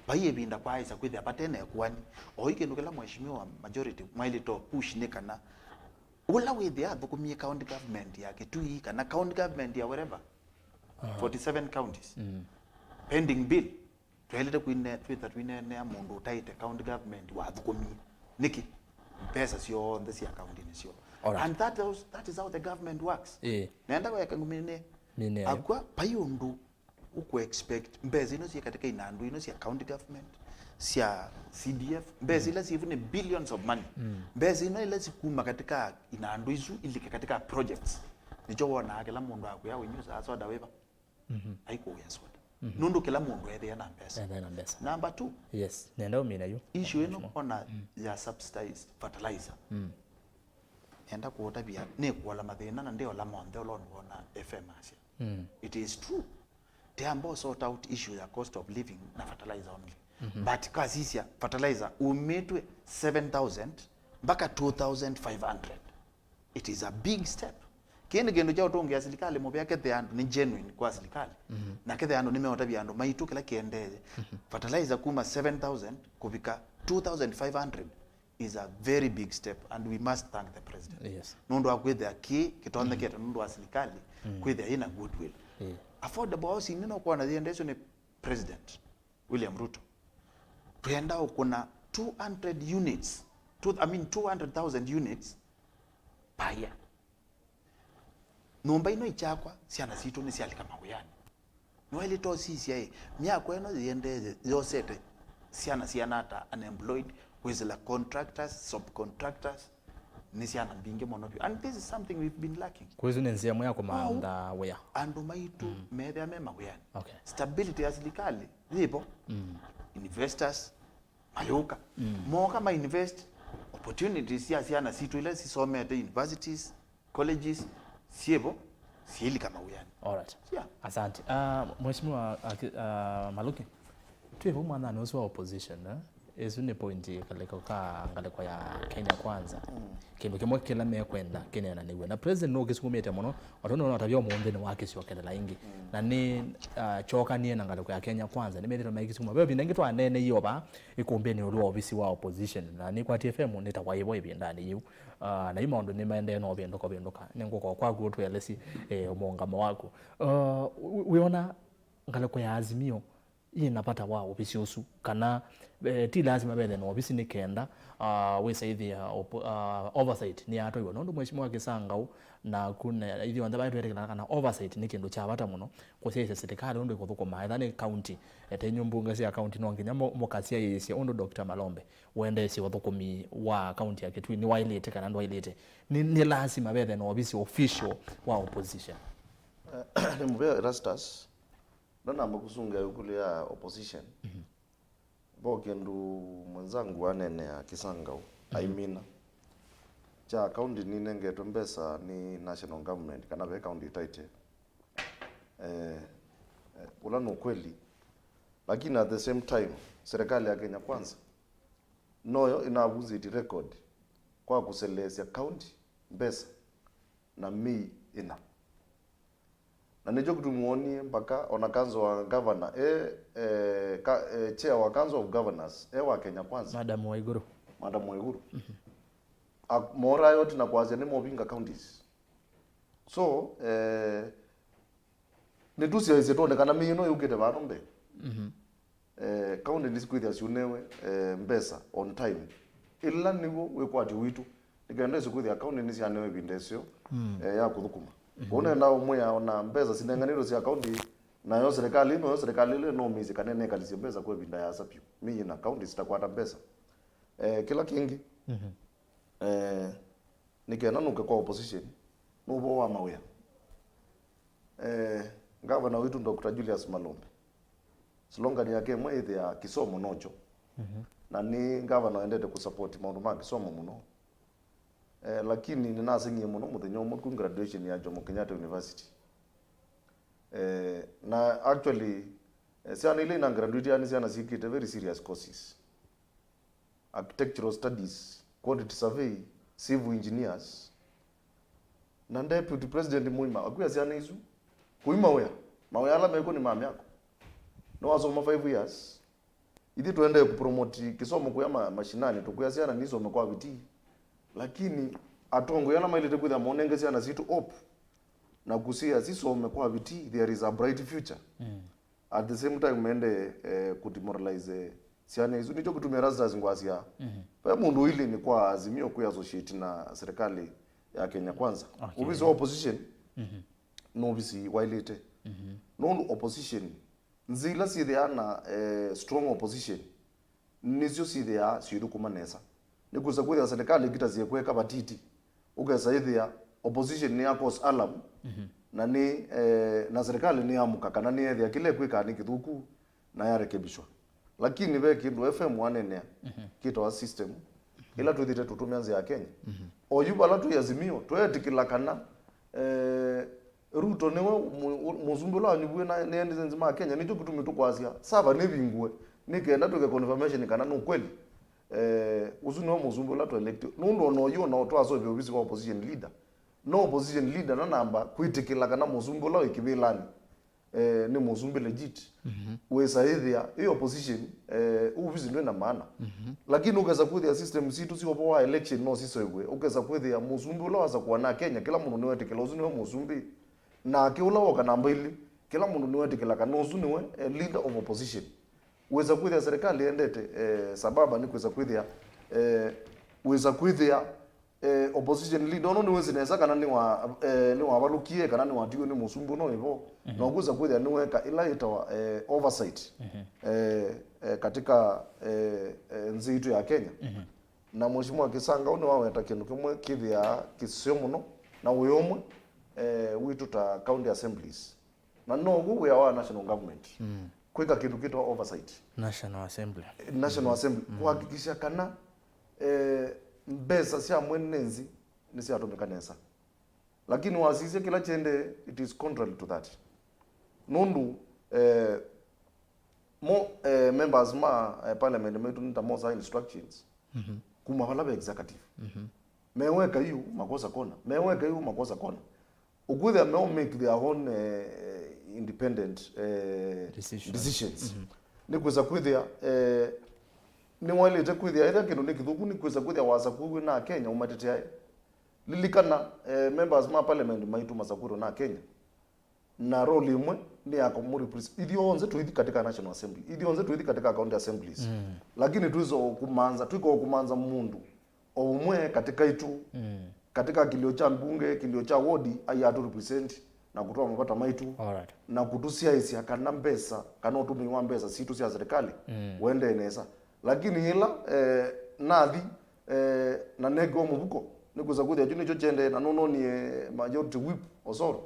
vai ĩvinda kwaaĩsa kwĩthĩa vate na ĩkũani. Oyu kĩndũ kĩla Mheshimiwa majority mwaĩlĩte o push nĩ kana ũla wĩthĩa athũkũmie county government ya Kitui kana county government ya wherever, aha, forty-seven counties, mm, pending bill, twaĩlĩte kwine-, twĩtha twineenea mũndũ ũtaĩte county government wathũkũmie. Nĩkĩ? Mbesa syonthe sya county nĩ syoo. Alright. And that is, that is how the government works. Ĩĩ. Nenda kũeka ngũminĩe. Minĩe. Akw'a, vai ũndũ ũkũ expect mbesa ino syĩ katika inandũ ino sya county government, sya C D F, mbesa, mm, ila sivu nĩ billions of money. Mm. Mbesa ino ila sikuma katika inandũ isu ilike katika projects. Nĩkyo wonaa kĩla mũndũ akwĩa, "Ũinyusaa soda wĩva?" Mhm. Aikũĩa soda. Mhm. Nũndũ kĩla mũndũ ethĩa na mbesa. Ethĩa na mbesa. Number two. Yes, nenda ũmina yu. Issue ĩno ona, mm, ya subsidized fertilizer. Mm. Nenda kũũtavya, nĩkũola mathĩna na ndĩola monthe ũla ũnũona F M asya. Mm. It is true. Tiamba sort out issue ya cost of living na fertilizer only. Mhm. But kasisya fertilizer umĩtwe seven thousand mpaka two thousand five hundred. It is a big step. Kĩĩ nĩ kĩndũ kya ũtũngĩa silikalĩ mũvea kethĩa andũ nĩ genuine kwa silikalĩ. Mhm. Na kethĩa andũ nĩmeũtavya andũ maitũ kĩla kĩendee. Mhm. Fertilizer kuma seven thousand kũvika two thousand five hundred is a very big step and we must thank the president. Yes. Nũndũ wa kwĩthĩa kĩĩ kĩtonyekete, mm, nũndũ wa silikalĩ, mm, kwĩthĩa yĩna goodwill. Yeah. Affordable housing nĩno kwona yĩendesyo nĩ president William Ruto. Twenda ũkũna two hundred units, two, I mean two hundred thousand units per year. Nyũmba ino ikyakwa, syana sitũ nĩsyalika mawĩanĩ. Nĩwaĩlĩte ũsisya ĩ, myako ĩno yĩendee yosete syana siana ata unemployed, kwĩsĩla contractors, subcontractors, nĩ syana mbingĩ mũno vyũ. And this is something we've been lacking. Kwĩsu nĩ nzĩa ĩmwe ya kũmantha wĩa. Andũ maitũ, mm, methĩa me mawĩanĩ. Okay. Stability ya silikalĩ yĩvo. Mm. Investors mayũka. Mm. Mooka ma invest, opportunities sya syana sitũ ila sisomete universities, colleges, syĩvo, syĩlika mawĩanĩ. Alright. Yeah. Asante. Ah, Mheshimiwa, ah, ki-, ah, Maluki, twĩ vau mwananĩ ũsu wa opposition, eh? Ĩsu nĩ point kalĩko ka ngalĩko ya Kenya Kwanza. Mm. Kĩndũ kĩmwe kĩla mekwenda kĩneenanĩw'e. Na president nũkĩsukumĩte mũno, o tondũ nũnatavya ũmũnthĩ nĩwakĩsyokelela ĩngĩ. Mm. Na nĩ, ah, kyokanie na ngalĩko ya Kenya Kwanza. Nĩmethĩtwe maikĩsukuma. Ve ĩvinda ĩngĩ twaneeneie o vaa ĩkũmbĩnĩ ĩũlũ wa ovisi wa opposition. Na nĩ Kwati F M nĩtawa ĩvo ĩvindanĩ yĩu. Ah, na yu maũndũ nĩmaendee na ũvĩndũka vĩndũka. Nĩngũka o kwaku ũtũelesye, eh, mũũngamo waku. Ah, wĩ-, wĩona ngalĩko ya Azimio yĩna vata wa ovisi ũsu, kana, eh, ti lasima vethe na ovisi nĩ kenda, ah, wĩsaĩthĩa opo-, ah, oversight nĩyatwaiwa? Nũndũ Mheshimiwa Kĩsangau naku na ithyonthe vaĩ twetĩkĩlana kana oversight nĩ kĩndũ kya vata mũno kũsyaĩĩsya silikalĩ ũndũ ĩkũthũkũma. Etha nĩ county, ete inyuĩ mbunge sya county, no nginya mũ-, mũkasyaĩĩsya ũndũ Doctor Malombe wendeesye ũthũkũmi wa county ya Kitui nĩwaĩlĩte kana ndwaĩlĩte. Nĩ, nĩ lasima vethe na ovisi official wa opposition. Eh, nĩ mũvea Erastus, ndonamba kũsũngĩa ĩkũlyo ya opposition. Mhm. Vo kĩndũ mwenzangu aneenea Kĩsangau, mhm, aimina. Kya county ninengetwe mbesa nĩ national government, kana ve county ĩtaĩte, eh, eh, ũla nĩ ũkweli. Lakini at the same time, serikali ya Kenya Kwanza noyo ĩnavunzĩtye record kwa kũseleesya county mbesa na mĩi ĩna. Na nĩkyo kĩtumi wonie mpaka ona council wa governor, e, e, ka, e, chair wa council of governors, e wa Kenya Kwanza. Madam Waiguru. Madam Waiguru. Mhm. A-, morayo tina kwasya nĩ movinga counties. So, eh, nĩtũsyaĩsye twone kana mĩĩ ĩno yũkĩte vano mbee. Mhm. Eh, county nĩsikwĩthĩa syũnewe, eh, mbesa on time. Ĩla nĩw'o wĩkwatyo witũ. nĩ kenda ĩsu kwĩthĩa kaunti nĩsyanewe ĩvinda ĩseo, mm, eh, ya kũthũkũma. Mhm. Kwoou nenda ũmwĩa ona mbesa sinenganĩtwe sya kaunti, nayo serikali ĩno, yo serikali ĩla ĩnomĩĩsye kana nĩkalisye mbesa kwa ĩvinda yasa vyũ. Mĩĩ na kaunti sitakwata mbesa. Eh, kĩla kĩngĩ, mhm, eh, nĩ kenda nũke kwa opposition, nĩ ũvoo wa mawĩa. Eh, ngavana witũ Doctor Julius Malombe, slogan yake ĩmwe ĩthĩaa kĩsomo nokyo. Mhm. Na nĩ ngavana wendete kũsupport maũndũ ma kĩsomo mũno. Eh, lakini nĩnaseng'ie mũno mũthenya ũmwe ku graduation ya Jomo Kenyatta University. Eh, na actually, eh, syana ila ina graduate nĩ syana syĩkĩte very serious courses. Architectural studies, quantity survey, civil engineers. Na deputy president mũima akwĩa syana isu kũima wĩa, mawĩa ala mekũ nĩ ma myako. Nĩwasoma five years. Ithyĩ tũendee kũpromote kĩsomo kũya ma-, mashinani, tũkwĩa syana nisome kwa vitii. Lakini atongoi ala mailĩte kwĩthĩa monenge syana sitũ hope na kũsiĩa sisome kwa vitii, there is a bright future. Mm. At the same time, mende, eh, kũdemoralize, eh, syana isu. Nĩkyo kĩtumi Erastus ngwasya, mhm, ve mũndũ ũilyĩ nĩ kwa Azimio kwĩ associate na serikali ya Kenya Kwanza. Okay. Ovisi wa opposition, mhm, nĩ ovisi wailĩte. Mhm. Nũndũ opposition, nzĩ ila syĩthĩaa na, eh, strong opposition, nĩsyo syĩthĩaa syĩthũkũma nesa. Nĩkwĩsa kwĩthĩa serikali ĩkĩtasye kweka vatiti, ũkesa ĩthĩa opposition nĩ ya cause alarm, mhm, na nĩ, eh, na serikali nĩ yamũka kana nĩ yethĩa kĩla ĩkwĩkaa nĩ kĩthũku na yarekebishwa. Lakini ve kĩndũ F M wanenea, mhm, kĩtawa system, ĩla twĩthĩte tũtũmĩa nzĩ ya Kenya. Mhm. Oyu vala twĩ Azimio, tweetĩkĩla kana, eh, Ruto nĩwe mu-, mũsumbĩ ũla wanyuviwe na, nĩ citizens ma Kenya, nĩkyo kĩtumi tũkwasya sava nĩvingũe, nĩ kenda twĩke confirmation kana nĩ ũkweli. Eh, ũsu nĩwe mũsumbĩ ũla twaelektiwe. Nũndũ ona oyu ona twaseũvya ovisi wa opposition leader, no opposition leader nanamba kwĩtĩkĩla kana mũsumbĩ ũla wĩ kĩvĩlanĩ, eh, nĩ mũsumbĩ legit. Mhm. Wĩsa ĩthĩa ĩ opposition, eh, ovisi ndwĩ na maana. Mhm. Lakini ũkesa kwĩthĩa system sitũ sya ũvoo wa election no siseũvwe, ũkesa kwĩthĩa mũsumbĩ ũla wasakũa na Kenya, kĩla mũndũ nĩwetĩkĩla ũsu nĩwe mũsumbĩ. Nake ũla woka namba ilĩ, kĩla mũndũ nĩwetĩkĩla kana ũsu nĩwe, eh, leader of opposition. Wĩsa kwĩthĩa serikali yendete, eh, sababa nĩ kwĩsa kwĩthĩa, eh, wĩsa kwĩthĩa, eh, opposition leader ũno nĩwĩsĩ nesa kana nĩwa-, eh, nĩwavalũkie kana nĩwatiwe nĩ mũsumbĩ ũno wĩvo. Mhm. Na ũkwĩsa kwĩthĩa nĩweka ĩla yĩtawa, eh, oversight, mhm, eh, eh, katika, eh, eh, nzĩ itũ ya Kenya. Mhm. Na Mheshimiwa Kisanga ũnĩ waweta kĩndũ kĩmwe kĩthĩaa kĩseo mũno na wĩ ũmwe, eh, witũ ta county assemblies. Na now'o wĩa wa national government, mm, kwĩka kĩndũ kĩtawa oversight. National Assembly. Eh, National Assembly. Mm. Kũhakikisha kana, eh, mbesa sya mwene nzĩ nĩsyatũmĩka nesa. Lakini wasisya kĩla kyende, it is contrary to that. Nũndũ, eh, mo, eh, members ma, eh, parliament maitũ nĩ ta mosaa instructions, mhm, kuma vala ve executive. Mhm. Meweka yu makosa kona, meweka yu makosa kona. Ũkwĩthĩa meo make their own, eh, independent, eh, decisions. Decisions. Mhm. Nĩ kwĩsa kwĩthĩa, eh, nĩwaĩlĩte kwĩthĩa ethĩa kĩndũ nĩ kĩthũku, nĩ kwĩsa kwĩthĩa wasakũiwe na Kenya ũmateteae. Lilikana, eh, members ma parliament maitũ masakũĩtwe na Kenya. Na role ĩmwe nĩ ya kũmũ represent. Ithyonthe tũithi katika National Assembly. Ithyonthe tũithi katika county assemblies. Mm. Lakini twĩsa kũmanza, twĩka kũmanza mũndũ o ũmwe katika itũ, mm, katika kilio cha mbunge, kilio cha ward, aia atu represent na kũtwaa mavata maitũ. Alright. Na kũtũsyaĩsya kana mbesa, kana ũtũmĩi wa mbesa sitũ sya serikali, mm, ũendee nesa. Lakini ĩla, eh, nathi, eh, na nengiwa mũvuko, nĩ kwĩsa kwĩthĩa kyu nĩkyo kyendee, na nũnonie Majority Whip Osoro.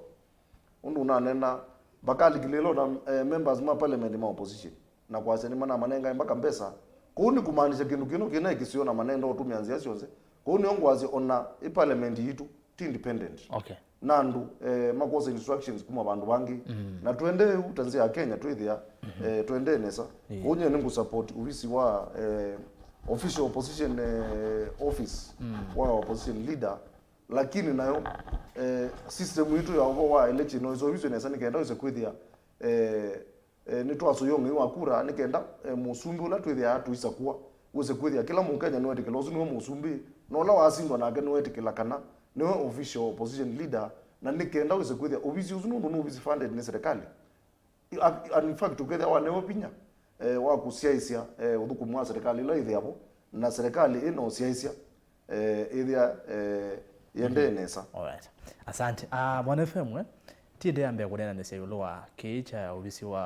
Ũndũ ũnanena, vakalikilĩlwa na, eh, members ma parliament ma opposition, na kwasya nĩmanamanengae mpaka mbesa. Kũu nĩ kũmaanisha kĩndũ kĩno kĩna kĩseo na manenda ũtũmĩa nzĩa syonthe. Kũu nĩo ngwasya ona ĩ parliament yitũ ti independent. Okay. Na andũ, eh, makosa instructions kuma vandũ vangĩ. Mm. Na twendee ũu ta nzĩa ya Kenya twĩthĩa, mhm, eh, twendee nesa. Yeah. Kũu nyie nĩngũsupport ovisi wa, eh, official opposition, eh, office, mm, wa opposition leader. Lakini nayo, eh, system yitũ ya ũvoo wa election no ĩseũvisye nesa nĩ kenda wĩse kwĩthĩa, eh, eh, nĩtwasũĩa ũng'ei wa kura nĩ kenda, eh, mũsumbĩ ũla twĩthĩaa tũisakũa wĩse kwĩthĩa kĩla Mũkenya nĩwetĩkĩla ũsu nĩwe mũsumbĩ, na ũla wasindwa nake nĩwetĩkĩla kana nĩwe official opposition leader, na nĩ kenda wĩse kwĩthĩa ovisi ũsu nũndũ nĩ ovisi funded nĩ serikali. A-, and in fact, ũkethĩa wanewe vinya, eh, wa kũsyaĩsya, eh, ũthũkũmi wa serikali ĩla ĩthĩavo, na serikali ĩna ũsyaĩsya, Eh, ĩthĩa, eh, yendee nesa. Alright. Asante. Ah, Mwana F M, eh? Ti ĩndĩ ya mbee kũneenanĩsya ĩũlũ wa kĩĩ kya ovisi wa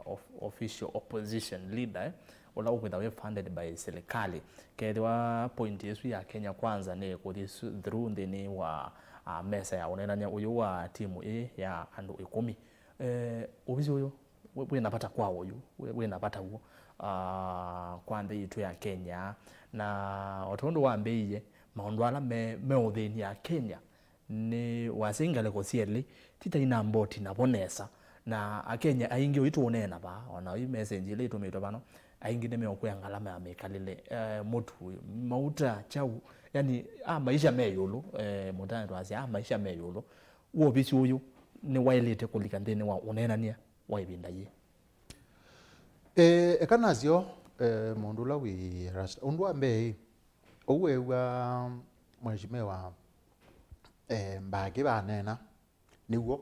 of-, official opposition leader, eh? Ũla ũkwĩtha wĩ funded by serikali. Kethĩwa point ĩsu ya Kenya Kwanza nĩ kũthi su-, through nthĩnĩ wa, ah, mesa ya ũneenany'a ũyũ wa timu ĩĩ ya andũ ĩkũmi. Eh, ovisi ũyũ wĩ, wĩ na vata kwa oyu, wĩ, wĩ na vata w'o, ah, kwa nthĩ yitũ ya Kenya. Na o ta ũndũ wambĩĩie, maũndũ ala me, meũthĩny'a Akenya nĩ wasya ngalĩko syelĩ ti ta ina mboti navo nesa. Na Akenya aingĩ ũitũũneena vaa, o na yu message ĩla ĩtũmĩtwe vano, aingĩ nĩmeũkwĩa ngalama ya mĩkalĩle, eh, mũtu, mauta, kyau, yani, a maisha me ĩũlũ, eh, mũtane twasya, a maisha me ĩũlũ. Wovisi ũyũ nĩwaĩlĩte kũlika nthĩnĩ wa ũneenany'a wa ĩvinda yĩĩ? Eh, eka nasyo, eh, mũndũ ũla wĩ Rasta. Ũndũ wa mbee, ũu weew'a Mheshimiwa, eh, Mbaki vaneena, nĩw'o.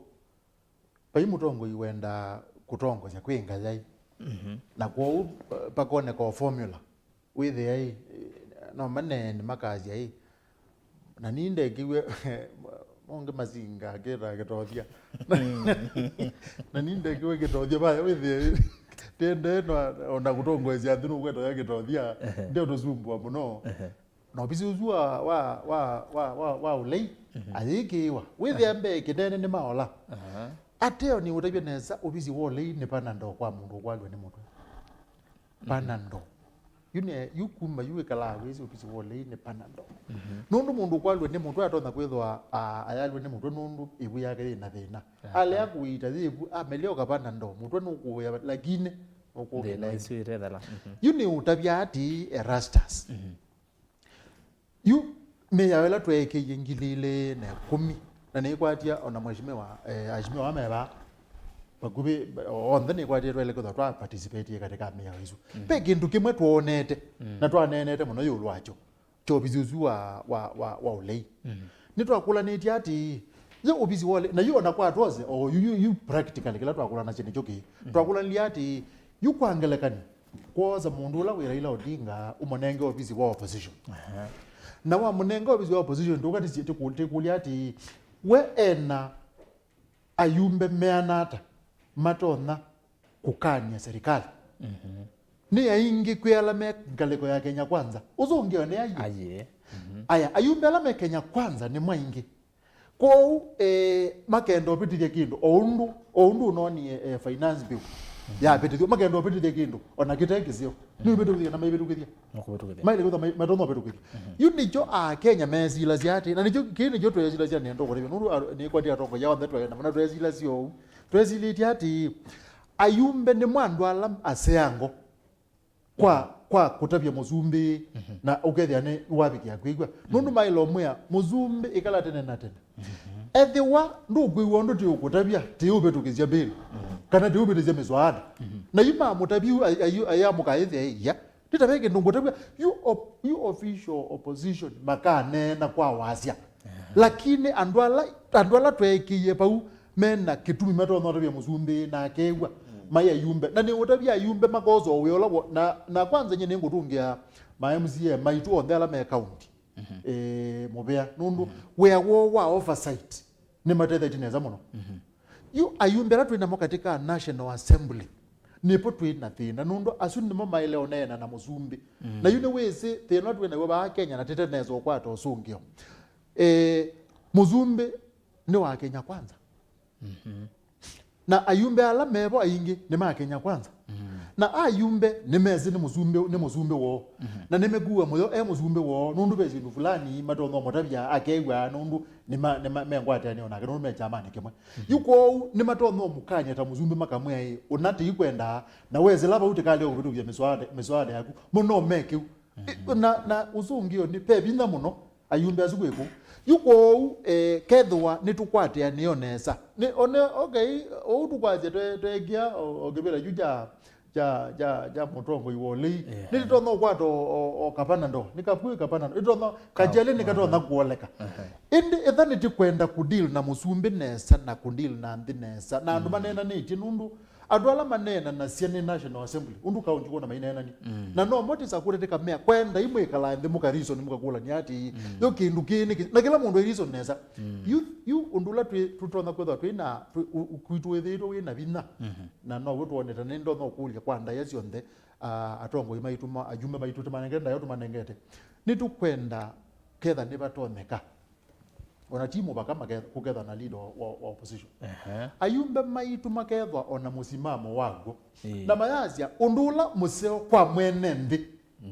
Vai mũtongoi wenda kũtongosya kwĩ ngayai. Mhm. Na kwoou, eh, pakoneka o formula. Wĩthĩa ĩ, no maneeni makasya ĩ, na ni ndekiw'e, mongĩ masinga akĩtaa kĩtothya. Na ni ndekiw'e kĩtothya, vaya wĩthĩa ĩ, tiendee no, ona kũtongoesya nthĩ nũkwetoya kĩtothya, ndeũtũsumbũa mũno. Na ovisi ũsu wa, wa, wa, wa, wa, wa ũlei, ayĩkĩĩwa. Wĩthĩa mbee kĩnene nĩ maola. Ateo nĩ ũtavya nesa, ovisi wa ũlei nĩ Panadol kwa mũndũ ũkwalw'a nĩ mũtwe. Panadol. Yu nĩ, yu kuma yu ĩkalaa wĩsĩ ovisi wa ũlei nĩ Panadol. Nũndũ mũndũ ũkwalw'a nĩ mũtwe atonya kwĩthwa, a, ayalw'a nĩ mũtwe nũndũ ĩvu yake yĩ na thĩna. Alea kũita yĩvu, amelya ũka Panadol, mũtwe nũkũĩa, lakini nũkũkĩla. Thĩna ĩsu ĩtethela. Yu nĩ ũtavya ati Erastus. Yu mĩao ĩla tweekĩie ngili ilĩ na ĩkũmi, na nĩĩkwatia ona mheshimiwa, eh, aheshimiwa ame vaa, vakuvĩ onthe nĩĩkwatie twaĩle kwĩthwa twa participate katika mĩao ĩsu. Ve kĩndũ kĩmwe twoonete, na twaneenete mũno ĩũlũ wakyo, kya ovisi ũsu wa, wa, wa, wa ũlei. Nĩtwakũlanĩtye ati, yo ovisi wa ũlei, na yu ona kwa twose, o yu, yu, yu practically kĩla twakũlanasya nĩkyo kĩĩ. Twakũlanilie ati, yu kwa ngelekany'o, kwosa mũndũ ũla wĩ Raila Odinga ũmũnenge ovisi wa opposition. Na wamũnenga ovisi wa opposition, tũka tĩkũlya ati, we ena ayumbe meana ata matonya kũkany'a serikali? Nĩ aingĩ kwĩ ala me ngalĩko ya Kenya Kwanza. Ũsũngĩo nĩ aiĩ? Aiĩ. Aya, ayumbe ala me Kenya Kwanza nĩ maingĩ. Kwoou, eh, makenda ũvĩtĩthya kĩndũ, o ũndũ, o ũndũ ũnonie, eh, finance bill yavĩtĩthw'a, makenda ũvĩtĩthya kĩndũ, ona kĩte kĩseo. Nĩũvĩtũkĩthya na maivĩtũkĩthya. Nũkũvĩtũkĩthya. Maĩle kwĩthwa mai-, matonya ũvĩtũkĩthya. Yu nĩkyo Akenya mesilasya atĩ, na nĩkyo, kĩĩ nĩkyo twesilasya nĩ ndũkũtavya, nũndũ a-, nĩkwati atongoia onthe twaĩ na mana twesilasya ũu. Twesilĩtye atĩ, ayumbe nĩmo andũ ala aseango kwa, kwa kũtavya mũsumbĩ, na ũkethĩa nĩ wavikĩa kwĩw'a. Nũndũ maĩle ũmwĩa, mũsumbĩ ĩkala tene na tene. Ethĩwa ndũkwĩw'a ũndũ tĩũkũtavya, tĩũvĩtũkĩsya bill, kana tĩũvĩtĩsya mĩswaada. Na yu mamũtavya yu, ay-, ayu-, ayamũka ĩthĩa ĩya, nĩtave kĩndũ ngũtavya, yu op-, yu official opposition makaneena kwa wasya. Lakini andũ ala, andũ ala tweekĩie vau, mena kĩtumi matonya ũtavya mũsumbĩ na akew'a, mai ayumbe. Na nĩ ũtavya ayumbe makosa o wĩa ũla wo-, na, na kwanza nyie nĩngũtũngĩa ma M C A maitũ onthe ala me county, eh, mũvea. Nũndũ wĩa woo wa oversight nĩmatethetye nesa mũno. Yu ayumbe ala twĩ namo katika National Assembly, nĩvo twĩ na thĩna, nũndũ asu nĩmo maĩle ũneena na mũsumbĩ. Na yu nĩwĩsĩ thĩna ũla twĩ naw'o vaa Kenya na tĩte nesa ũkwata ũsũngĩo. Eh, mũsumbĩ nĩ wa Kenya Kwanza. Na ayumbe ala mevo aingĩ nĩ ma Kenya Kwanza. Na ayumbe nĩmesĩ nĩ mũsumbĩ, nĩ mũsumbĩ woo. Na nĩmekuwa mũyo e mũsumbĩ woo, nũndũ ve syĩndũ fulani matonya ũmũtavya akew'a, nũndũ nĩma, nĩma, me ngwatanĩo nake, nũndũ me kyamanĩ kĩmwe. Yu kwoou nĩmatonya ũmũkany'a ta mũsumbĩ makamwĩa, ĩ, ũna tĩikwendaa, na wesĩla vau tĩkalea kũvĩtũkya mĩswaada, mĩswaada yaku, mũno me kĩu. Ĩ, na, na ũsũngĩo nĩ ve vinya mũno ayumbe asu kwĩ kũu. Yu kwoou, eh, kethĩwa nĩtũkwatĩanĩo nesa. Nĩ, one, okay, ũu tũkwasya twe-, tweekĩa o, o kĩvĩla kyu kya, kya, kya, kya mũtongoi wa ũlei. Nĩtũtonya ũkwata o, o, o kapanando. Nĩ kakwĩ kapanando. Ĩtonya, kajeli nĩkatonya kuoleka. Ĩndĩ ĩtha nĩtĩkwenda kũdeal na mũsumbĩ nesa na kũdeal na nthĩ nesa. Na andũ maneenanĩtye nũndũ, Andũ ala maneenanasya nĩ National Assembly, ũndũ kaũnti kwona maineenani. Mm. Na no motis akũte tĩkamea, kwendai mwĩkalaa nthĩ mũka reason mũkakũlania atĩĩ, mm, yo kĩndũ kĩĩ nĩkĩ, na kĩla mũndũ e reason nesa. Mm. Yu, yu ũndũ ũla twĩ, tũtonya kwĩthwa twĩ na, twĩ, u-, u-, kwitũ wĩthĩĩtwe wĩ na vinya. Mhm. Na no wĩ tuonete nĩ ndonya ũkũlya kwa ndaĩa syonthe, a, atongoi maitũ ma, ajumbe maitũ tũmanengete, ndaĩa tũmanengete. Nĩtũkwenda ketha nĩvatonyeka. Ona ti mũvaka make-, kũkethwa na leader wa, wa, wa opposition. Ehe. Ayumbe maitũ makethwa ona mũsimamo waw'o. Ĩĩ. Na mayasya, ũndũ ũla mũseo kwa mwene nthĩ,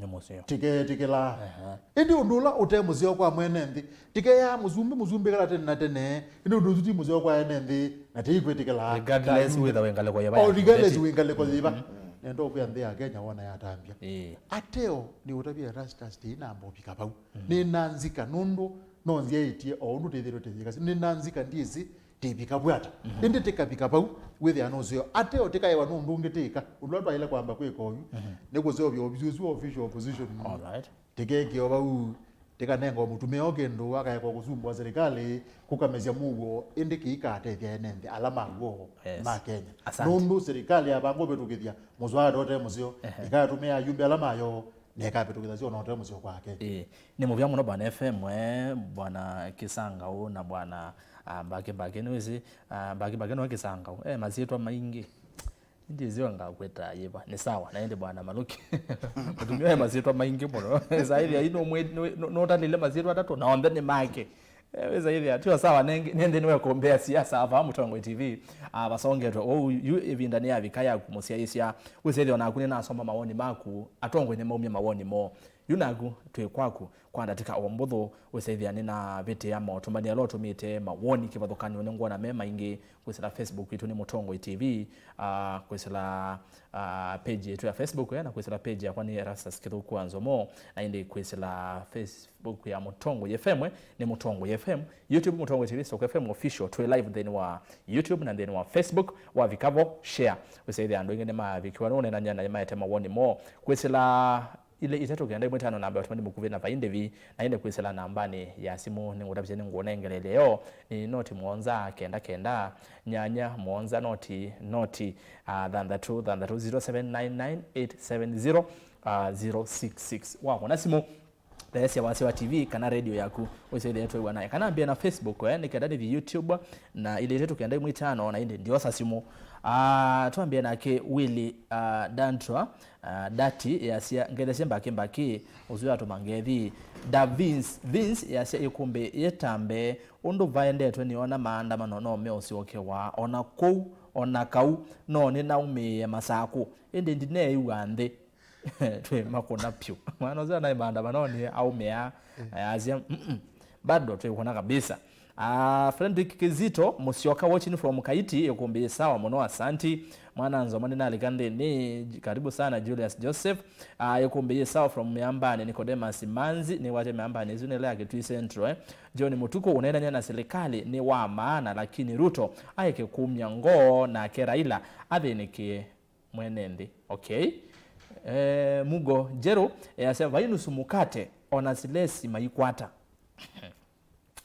nĩ mũseo, tĩkeetĩkĩlaa. Ehe. Ĩndĩ ũndũ ũla ũte mũseo kwa mwene nthĩ, tĩkeeaa mũsumbĩ, mũsumbĩ kala tene na tene. Ĩndĩ ũndũ ũsu ti mũseo kwa ene nthĩ, na tĩikwĩtĩkĩlaa. Regardless wĩtha wĩ ngalĩko yĩva ya kĩũteti. Regardless wĩ ngalĩko yĩva. Mm. Nenda ũkwĩa nthĩ ya Kenya wona yatambya. Ĩĩ. Ateo nĩ ũtavya Erastus tĩinamba ũvika vau. Mm. Nĩ na nzika nũndũ no nzyaĩtye o ũndũ tĩthĩtwe tĩyĩkasya. Nĩ na nzika ndyĩsĩ tĩvika vwata. Mhm. Ĩndĩ tĩkavika vau, wĩthĩa nũseo. Ateo tĩkaĩwa nũndũ ũngĩ tĩka. Ũndũ ũla twaĩle kwamba kwĩka oyu, mhm, nĩ kũseũvya ovisi ũsu wa official opposition. All right. Tĩkekĩo vau, tĩkanengwa mũtumĩa o kĩndũ, akaekwa kũsumbũa serikali, kũkamesya mũuo, ĩndĩ kĩikatethya ene nthĩ ala ma w'o, yes, ma Kenya. Asante. Nũndũ serikali yavanga ũvĩtũkĩthya mũswada ũte mũseo, ehe, ĩkatũmĩa ayumbe ala mayo, na ĩkavĩtũkĩthasya ona ũte mũseo kwake. Ĩĩ, nĩ mũvea mũno Bwana F M, eh, Bwana Kĩsangaũ na Bwana, ah, Mbake Mbake, nĩwĩsĩ, ah, Mbake Mbake nĩwe Kĩsangaũ. Eh, masyĩtwa maingĩ. Ndĩsĩ ngakwĩta yĩva. Nĩ sawa, na ĩndĩ Bwana Maluki. Mũtumĩa e masyĩtwa maingĩ mũno. Saĩthĩa ino mwe, nũ-, nũ-, nũtalile masyĩtwa atatũ, na onthe nĩ make. Eh, wĩsa ĩthĩa, tio sawa, nengĩ, nĩndĩ nĩwe kũmbĩa siasa ava Mũtongoi T V. Ah, vasongetwe, ũu, yu ĩvinda nĩ yavika yaku mũsyaĩĩsya. Wĩsa ĩthĩa onaku nĩnasoma mawoni maku, atongoi nĩmaumya mawoni moo. Yu naku, twĩ kwaku, kwa ndatĩka o mbũthũ, wĩsa ĩthĩa nĩnavĩtĩa maũtũmani ala ũtũmĩte mawoni kĩvathũkany'o nĩngwona me maingĩ, kwĩsĩla Facebook itũ nĩ Mũtongoi T V, ah, kwĩsĩla, ah, page yitũ ya Facebook, eh, na kwĩsĩla page yakwa nĩ Erastus Kĩthũku wa Nzomo, na ĩndĩ kwĩsĩla Facebook ya Mũtongoi F M, eh, nĩ Mũtongoi F M, YouTube Mũtongoi T V, Soko F M Official, twĩ live nthĩnĩ wa YouTube na nthĩnĩ wa Facebook, wavika vo, share, wĩsa ĩthĩa andũ aingĩ nĩmavikiwa nũnenany'a na nĩmaete mawoni moo, kwĩsĩla ilĩ itatũ kenda ĩmwe ĩtano namba ya ũtũmani mũkuvĩ na vai ndĩvi, na ĩndĩ kwĩsĩla nambanĩ ya simũ nĩngũtavĩsya nĩngũnengele leo, nĩ noti mũonza kenda kenda, nyanya mũonza noti noti, ah, thanthatũ thanthatũ, zero seven nine nine eight seven zero, ah, zero six six. Wakũna simũ, theesya wasya wa T V kana radio yaku, ũisaĩthĩa twĩw'a nayo. Kana ambĩe na Facebook, eh, nĩ kenda nĩthi YouTube, na ilĩ itatũ kenda ĩmwe ĩtano, na ĩndĩ ndiosa simũ. Ah, twambĩe nake Willy, ah, Dantua, ah, Dati, yasya, ngethesye Mbaki Mbaki, ũsu yatũma ngethi. Da Vince, Vince, yasya, ĩkũmbĩ yĩtambe, ũndũ vaendetwe nĩona maandamano no meũsyokewa, ona kũu, ona kau, no nĩnaumĩĩe Masakũ, ĩndĩ ndineew'a nthĩ. Twĩ makũna pyũ. Mwana ũsu anaĩ maandamanonĩ aumĩa, ayasya, "Mm-mm, bado twĩ kũna kabisa." Ah, Frederick Kizito Musyoka watching from Kaiti, ĩkũmbĩ yĩ sawa mũno, asanti. Mwana Nzoma nĩnalika nthĩnĩ, karibu sana Julius Joseph. Ah, ĩkũmbĩ yĩ sawa from Mĩambanĩ, Nicodemus Manzi, nĩwate Mĩambanĩ ĩsu nĩ ĩla ya Kitui Central, eh. John Mutuku, ũneenany'a na serikali nĩ wa maana, lakini Ruto aeke kumya ngoo, nake Raila athĩnĩkĩe mwene nthĩ. Okay. Eh, Mugo Njerũ, eh, asya, "Vai nusu mukate, ona silesi maikwata."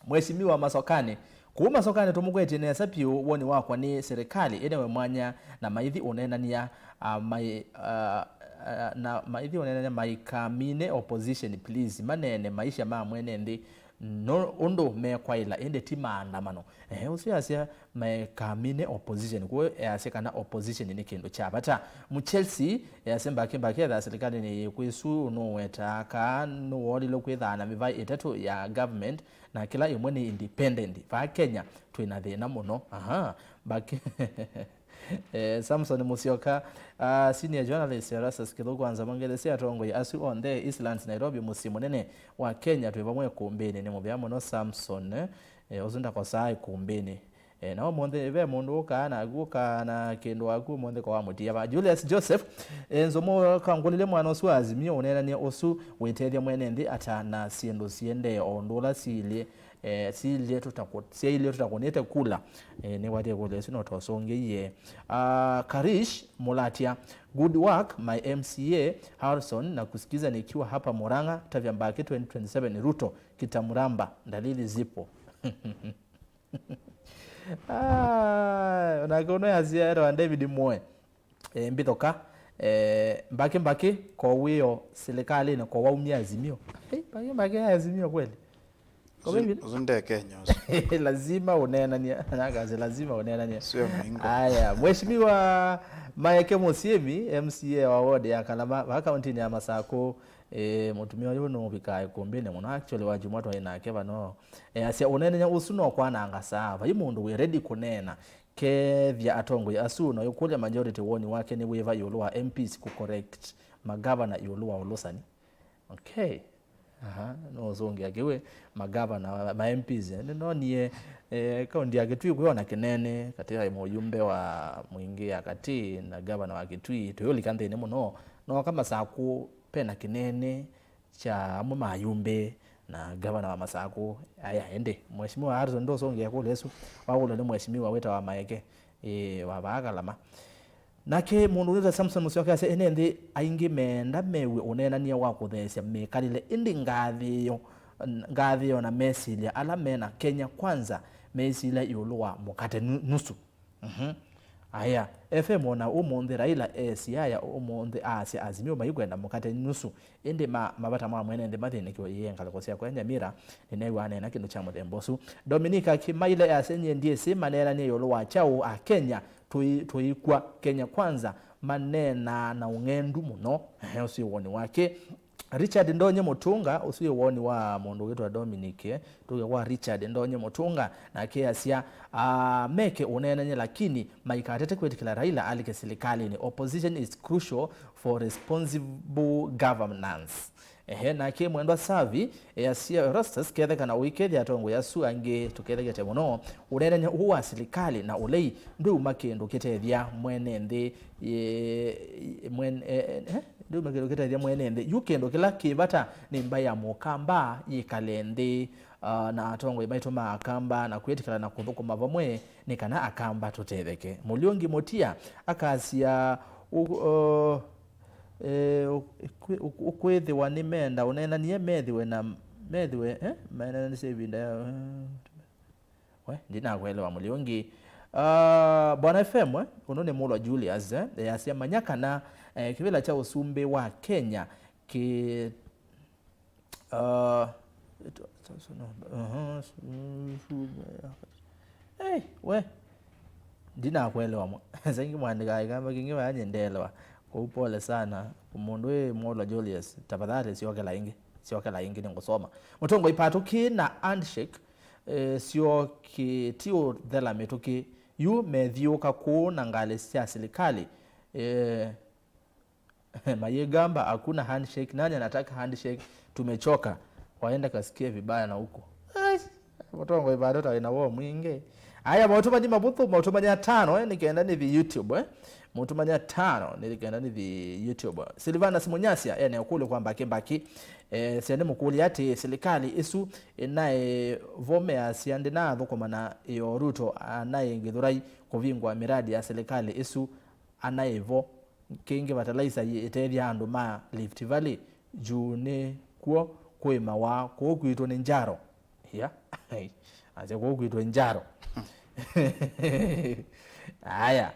Mheshimiwa Masokani, kũu Masokani tũmũkwetye nesa piũ, woni wakwa nĩ serikali ĩnewe mwanya na maithi ũneenany'a, ah, mai-, ah, ah, na maithi ũneenany'a maikamine opposition, please, maneene maisha ma mwene nthĩ. No ũndũ mekwaĩla, ĩndĩ ti maandamano. Eh, ũsu yasya mekamine opposition, kw'o yasya kana opposition nĩ kĩndũ kya vata. Mũchelsea yasya Mbaki Mbaki ethaa silikalĩnĩ yĩ kwĩsu nũwetaa kaa nũwoolilwe kwĩthaa na mĩvaĩ ĩtatũ ya government na kĩla ĩmwe nĩ independent. Vaa Kenya twĩ na thĩna mũno. Aha, Mbaki. Eh, Samson Musyoka, ah, senior journalist, Erastus Kĩthũku wa Nzama, ngelesya atongoi asu onthe, Eastlands, Nairobi, mũsyĩ mũnene wa Kenya, twĩ vamwe ĩkũmbĩnĩ. Nĩ mũvea mũno Samson, eh, eh, ũsu ndakosaa ĩkũmbĩnĩ. Eh, na ũmũnthĩ ve mũndũ ũkaa naku, ũkaa na kĩndũ waku ũmũnthĩ kwa wamũtia va. Julius Joseph, eh, Nzomo kangũlile mwana ũsu wa Azimio ũneenanie ũsu wĩtethya mwene nthĩ ata na syĩndũ siendee o ũndũ ũla siilye. Eh, siilye tũtakũ-, syailye tũtakũnĩte kula. Eh, nĩwatie kula ĩsu no twasũngĩie. Ah, Karish Mulatia, good work my M C A Harrison, na kusikiza nikiwa hapa Murang'a, tavya Mbaki twenty twenty-seven Ruto kitamuramba, dalili zipo. Ah, onake ũno yasya etawa David Moe. eh, mbithũka, eh, mbaki mbaki, ko wĩo silikalĩnĩ, ko waumya Azimio. Hey, mbaki mbaki ya Azimio kweli? Ko ũsu, baby? Ũsu nde Kenya ũsu. Lazima ũneenanie. Nakasya lazima ũneenanie. Sio mhingo. Aya, Mheshimiwa Maeke Mũsyĩmi, M C A wa ward ya Kalama, va kaunti-inĩ ya Masakũ, eh, mũtumĩa ũyũ nũvikaa ĩkũmbĩnĩ mũno. Actually, wa Jumwa twaĩ nake vano. Eh, asya ũneenany'a ũsu no kwananga saa. Vai mũndũ wĩ ready kũneena. Kethya atongoi asu, na ũyũkũlya majority woni wake nĩ wĩva ĩũlũ wa M Ps kũ correct magavana ĩũlũ wa ũlũsani. Okay. Aha, no ũsũngĩa kĩwĩ magavana, ma M Ps. Nĩnonie, eh, kaunti ya Kitui kwĩona kĩnene katĩ ya mũyumbe wa Mwingĩ ya katĩ na gavana wa Kitui, tũyũlika nthĩnĩ mũno. No kama Masakũ pena kĩnene kya amwe ma ayumbe na gavana wa Masakũ. Aya, ĩndĩ, Mheshimiwa Harrison ndũsũngĩa kũlya ĩsu, wakũlwa nĩ Mheshimiwa wĩtawa Maeke, ĩ, wa vaa Kalama. Nake mũndũ wĩtawa Samson Mũsyoka asya, ene nthĩ aingĩ meenda mew'e ũneenany'a wa kũtheesya mĩkalĩle, ĩndĩ ngathĩĩo, ngathĩĩo na mesilya ala me na Kenya Kwanza mesilya ĩũlũ wa mũkate nu-, nusu. Mhm. Aya, F M ona ũmũnthĩ Raila e Siaya ũmũnthĩ aasya Azimio maikwenda mũkate nusu, ĩndĩ ma, mavata ma mwene nthĩ mathĩnĩkiwe. Ĩĩ, ngalĩko syakwa Nyamira, nĩneew'a aneena kĩndũ kya mũthemba ũsu. Dominica Kimaile asya, nyie ndyĩsĩ maneenanie ĩũlũ wa kyaũ, a Kenya tũi-, tũikw'a, Kenya Kwanza maneenaa na ũng'endu mũno. Ehe, ũsu wĩ woni wake. Richard Ndonye Mũtũnga, ũsu wĩ woni wa mũndũ wĩtwa Dominic, eh, tũke kwa Richard Ndonye Mũtũnga, nake asya, ah, meke ũneenany'a lakini maikatete kwĩtĩkĩla Raila alike silikalĩnĩ. Opposition is crucial for responsible governance. Ehe, nake Mwendwa Savi, eh, asya, Erastus, ketheka na ũikethya atongoi asu angĩ tũkethekete mũno. Ũneenany'a ũũ wa silikalĩ na ũlei ndwĩuma kĩndũ kĩtethya mwene nthĩ, eh, mwene, eh, eh, ndwĩuma kĩndũ kĩtethya mwene nthĩ. Yu kĩndũ kĩla kĩ vata nĩ mbaĩ ya Mũkamba yĩkale nthĩ, ah, na atongoi maitũ ma Akamba na kwĩtĩkĩlana kũthũkũma vamwe nĩ kana Akamba tũtetheke. Mũliũngi Mũtia akasya, ũ-, ũ-, eh, ũ-, ĩkwĩ-, ũ-, ũkwĩthĩwa nĩmenda ũneenanie methĩwe na, methĩwe, eh, meenanĩsye ĩvinda ya, we, ndinakwelewa Mũliũngi. Ah, Bwana F M, eh, ũnũ nĩ Mũlwa Julius, eh, easya, manya kana, eh, kĩvĩla kya ũsumbĩ wa Kenya kĩ, ah, it-, so, so, no, aha, su-, su-, hey, we, ndinakwelewa mwa. Saingi mwandĩkaa ĩkamba kĩngĩ vaya nyendeelewa. Kũu pole sana. Mũndũ wĩ Mũlwa Julius, tafadhali syokela ĩngĩ. Syokela ĩngĩ nĩngũsoma. Mũtongoi Patũkĩ na handshake, eh, syo kĩ ti ũthela mĩtũkĩ. Yu methiũũka kũũ na ngalĩ sya silikalĩ. Eh, mayĩgamba, hakuna handshake. Nani anataka handshake? Tumechoka. Waenda kasikie vibaya na huko. Ai, mũtongoi bado taĩ na woo mwingĩ. Aya, maũtũmani mavũthũ, maũtũmani atano, eh, nĩ kenda nĩthi YouTube, eh. Maũtũmani atano, nĩ kenda nĩthi YouTube. Silvanus Munyasya, eh, nĩ ũkũlyo kwa mbaki mbaki. Eh, sya nĩ mũkũlya atĩ, silikalĩ ĩsu ĩnaĩ vo measya ndĩnathũkũma na ĩo Ruto anaĩ Gĩthũrai kũvingũa miradi ya silikalĩ ĩsu anaĩ vo. Kĩngĩ, fertilizer yĩ ĩtethya andũ ma Rift Valley, juu nĩ kw'o kũĩmawa kũũ kwitũ nĩ njaro. Ya. Asya kũũ kwitũ njaro. Aya.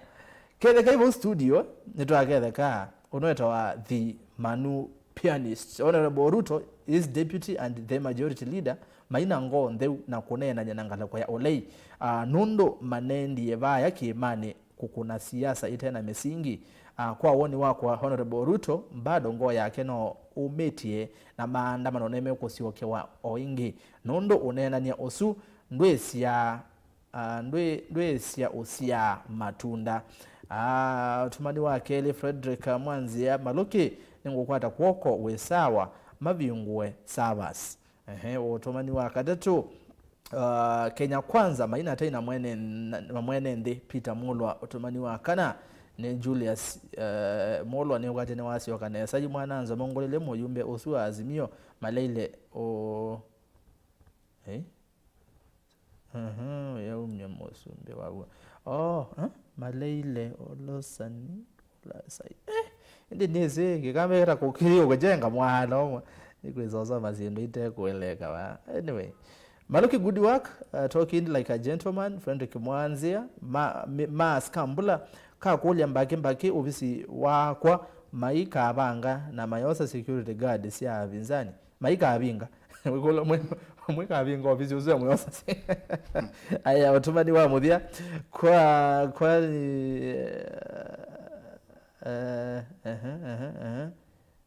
Ketheka ivo studio, nĩtwaketheka, ũnwetawa The Manu Pianist. Honorable Ruto is deputy and the majority leader, maina ngoo ntheu na kũneenany'a na ngalĩko ya ũlei. Ah, nũndũ manendie vaya kĩĩmanĩ kũkũna siasa ĩte na mĩsingi. Ah, kwa woni wakwa, Honorable Ruto bado ngoo yake no ũmĩtye, na maandamano nĩmekũsyokewa o ĩngĩ, nũndũ ũneenany'a ũsu ndwĩsya, ah, ndwĩ-, ndwĩsya ũsyaa matunda. Ah, ũtũmani wa kelĩ, Frederick Mwanzia Malũki, nĩngũkwata kw'oko wĩ sawa, mavingũe servers. Ehe, ũtũmani wa katatũ, uh, Kenya Kwanza, maina tei na mwene, na, na mwene nthĩ, Peter Mulwa. Ũtũmani wa kana nĩ Julius, uh, Mulwa nĩũkwatya nĩwasyoka nesa. Yu mwana nza mongolele mũyumbe ũsu wa Azimio, maleile ũ-, eh? Mhm, yaumya mũsumbĩ wa w'o. Oh, eh? Maleile ũlũsani. Sai. Eh, ĩndĩ nĩsĩ kĩkambĩkĩta kũkĩlĩ ũkũjenga mwana ũmwe. Nĩkwĩsosoma syĩndũ itekũeleka va. Anyway, Maluki, good work, uh, talking like a gentleman. Frederick Mwanzia, ma, mi- Mas Kambula, kakũlya mbaki mbaki ovisi wakwa maikavanga na mayosa security guard sya avinzani. Maikavinga. Mwĩkũlyo mwe- mwĩkavinga ovisi ũsu ya mũyosa. Aya, ũtũmani wa mũthya kwa kwa eh, eh, eh, eh.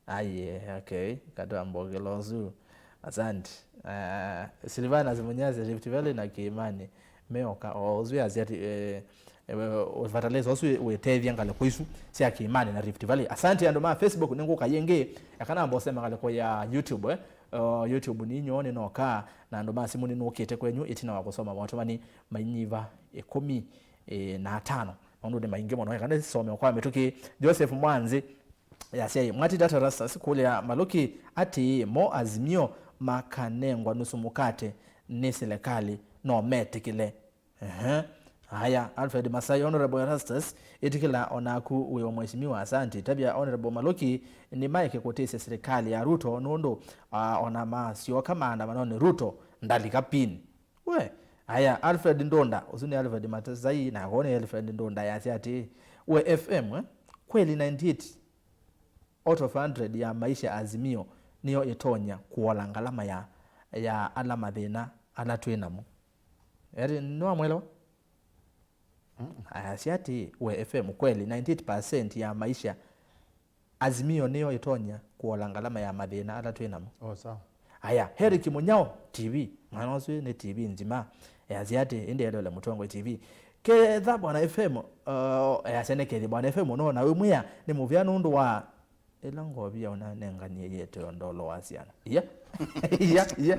Aye, okay. Katwambokela ũsu. Asante. Uh, Silvanus Munyasi, Rift Valley na Kiimani meoka. O ũsu yasya ati, eh, eh, fertilizer ũsu wĩtethya ngalĩko isu sya Kiimani na Rift Valley. Asante andũ ma Facebook, nĩngũka yĩngĩ. Eka namba ũsema ngalĩko ya YouTube, eh. Uh, YouTube nĩ nyoo nĩnoka, na andũ ma simũ nĩnũkĩte kwenyu ĩtina wa kũsoma motũmani mainyiva ĩkũmi, eh, na atano. Maũndũ nĩ maingĩ mũno. Eka nĩsome kwa mĩtũkĩ. Joseph Mwanzi, Yasya ĩ, mwati Data Rastas kũlya Maluki atĩĩ, mo Azimio makanengwa nusu mũkate nĩ silikalĩ, no metĩkĩle? Ehe. Aya, Alfred Masai, Honorable Erastus, ĩtĩkĩla onaku wĩ o mheshimiwa, asanti. Tavya Honorable Maluki, nĩmaeke kũtĩsya silikalĩ ya Ruto nũndũ, ah, ona masyoka maandamanonĩ Ruto ndalika pin. We, aya, Alfred Ndunda, ũsu nĩ Alfred Matasai, na akw'o nĩ Alfred Ndunda, yasya atĩĩ, we F M, eh, kweli ninety-eight out of hundred ya maisha Azimio nĩyo ĩtonya kũola ngalama ya, ya ala mathĩna ala twĩ namo? Eri, nĩwamwelewa? Ayasya atĩĩ, we F M, kweli ninety-eight percent ya maisha Azimio nĩyo ĩtonya kũola ngalama ya mathĩna ala twĩ namo. Oh, sawa. Aya, Eric Munyao, T V. Mwana ũsu nĩ T V nzima. Easya atĩ, ĩndĩ elole Mũtongoi T V. Ketha Bwana F M, uh, easya nĩ kethi Bwana F M, no na wĩmwĩa nĩ mũvea nũndũ wa ĩla ngovia ũnanenganie yĩte o ndolo wa syana. Iya. Iya, iya.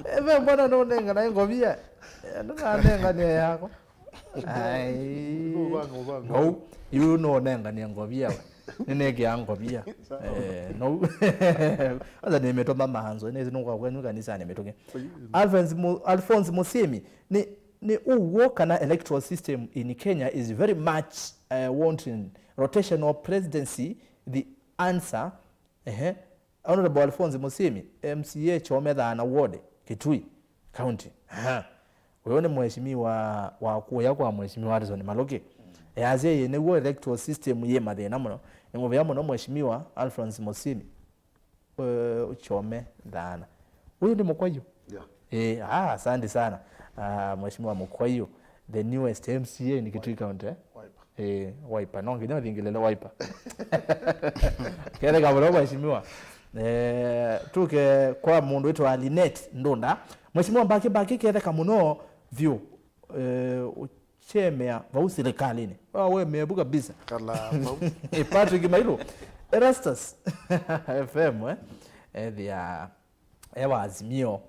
F M, mbona nũnenganae ngovia? Eh, ndũnanenganie yako. Ai. Ũvanga, ũvanga. No, yu nũnenganie ngovia we. Nĩnĩkĩa ngovia. Sawa. Eh, no. Kwanza nĩmĩtũma maanzo, nĩsĩ nũkwa kwenyu kanisanĩ mĩtũkĩ. Alphonse Mu-, Alphonse Musimi, nĩ, nĩ ũw'o kana electoral system in Kenya is very much, uh, wanting rotational presidency, the answer? Ehe. Honorable Alphonse Musimi, M C A Chome Thaana Ward, Kitui County. Aha. Ũyũ nĩ mheshimiwa wa kũya kwa mheshimiwa Harrison Maluki. Easya ĩĩ nĩw'o electoral system yĩ mathĩna mũno. Nĩ mũvea mũno mheshimiwa Alphonse Musimi. Eh, Chome Thaana. Ũyũ nĩ Mũkwaiũ? Yeah. Eh, ah, asante sana. Ah, mheshimiwa Mũkwaiũ, the newest M C A in Kitui County, eh? Wiper. Eh, Wiper. No nginya ũthingĩlĩle Wiper. Kereka mũno mheshimiwa. Eh, tuke kwa mũndũ wĩtwa Linet Ndunda. Mheshimiwa Mbaki Mbaki, ketheka mũno vyũ. Eh, ũkyemea vau silikalĩnĩ. Wa wemea vu kabisa. Kala vau. Eh, Patrick Mailu. Erastus. F M, eh? Ethĩa e wa Azimio.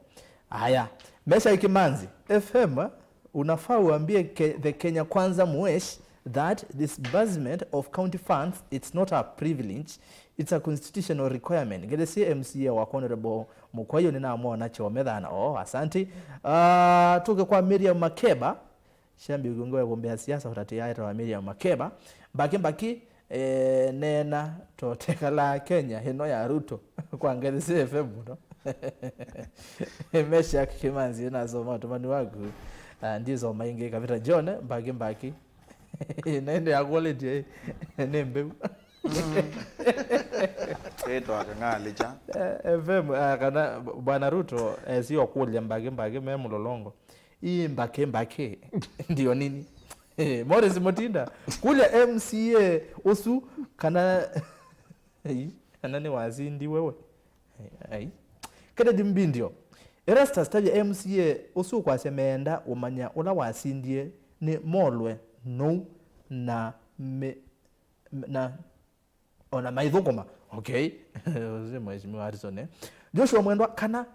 Aya. Mesha Ikimanzi, F M, eh? Unafaa uambie ke-, the Kenya Kwanza Mwesh that disbursement of county funds, it's not a privilege, it's a constitutional requirement. Ngethesie M C A wa Honorable Mũkwaiũ nĩnamwona Chome Thaana. Oh, asanti. Ah, tuke kwa Miriam Makeba. Shambi ũngĩ wa ĩkũmbĩ ya siasa ũtatĩaa etawa Miriam Makeba. Mbaki mbaki, eh, neena totekalaa Kenya ĩno ya Ruto kwa ngethi sya F M mũno. Meshack Kimanzi, nasoma ũtũmani waku. Ah, ndisoma ĩngĩ, Kavita John, mbaki mbaki. Na ĩndĩ ya quality, eh, nĩ mbeu. Ĩtwa kang'alĩkya. Eh, F M, ah, kana Bwana Ruto, eh, sio kũlya mbaki mbaki me mũlolongo. Ii mbaki mbaki ndio nini? Eh, Morris Mutinda, kũlya M C A ũsu kana, ei, kana nĩ wasindiwe we. Ai. Kennedy Mbindio, Erastus, tavya M C A ũsu ũkwasya meenda ũmanya ũla wasindie nĩ molwe nou na me-, na ona maithũkũma. Okay. Ũsu nĩ Mheshimiwa Harrison, eh? Joshua Mwendwa, kana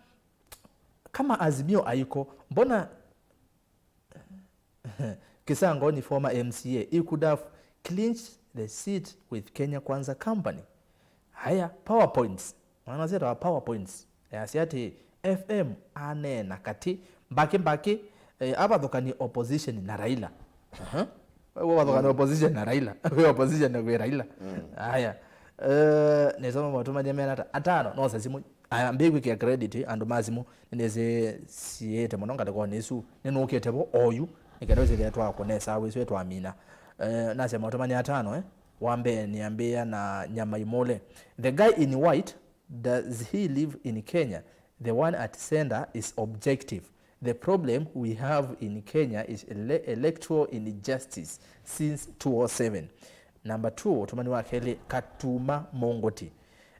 kama Azimio haiko, mbona Kisangoni former M C A, he could have clinched the seat with Kenya Kwanza Company? Haya, PowerPoints. Mwana seta wa PowerPoints. Yasya ati F M aneena katĩ, mbaki mbaki, eh, avathũkanie opposition na Raila. Aha. Ũvathũkania opposition na Raila. Wĩ opposition na kwĩ Raila. Mm. Aya. Eh, nĩsoma maũtũmania mena ata-, atano, no sasi mũi. Aya, mbĩkwĩkĩa credit andũ ma simũ, nĩnĩsĩ siĩte mũno ngalĩkonĩ ĩsu. Nĩnũkĩte vo oyu, nĩkenda wĩsĩthĩa twakũnesa wĩswe twamina. Eh, nasema ũtũmani atano, eh? Wa mbee nĩambĩĩa na Nyama Imũle. The guy in white, does he live in Kenya? The one at center is objective. The problem we have in Kenya is ele electoral injustice since two oh seven. Number two, ũtũmani wa kelĩ, Katuma Mongoti.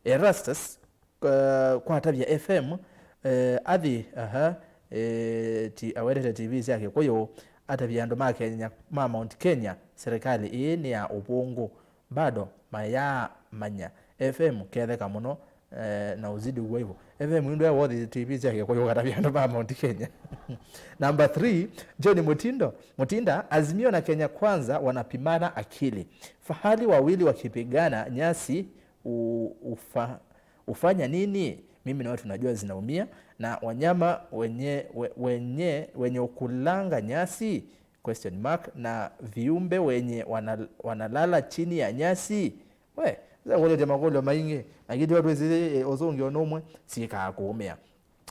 Erastus, eh, kwatavya F M, eh, athi, aha, eh, ti awetete T V sya Kĩkũyũ, atavya andũ ma Kenya, ma Mount Kenya, serikali ĩĩ nĩ ya ũvũngũ. Bado mayaamanya. F M ketheka mũno, eh, na uzidi kuwa hivyo. F M indwe wothi T V sya Kĩkũyũ katavya andũ ma Mount Kenya. Number three, John Mutindo, Mutinda, Azimio na Kenya Kwanza wanapimana akili. Fahali wawili wakipigana nyasi u, ufa, ufanya nini? Mimi na watu najua zinaumia. Na wanyama wenye, we, wenye, wenye ukulanga nyasi, question mark, na viumbe wenye wana, wanalala chini ya nyasi. We, zakũlĩtye makũlyo maingĩ, lakini twĩsĩ, eh, ũsũngĩo nũmwe syĩkaa kũũmĩa.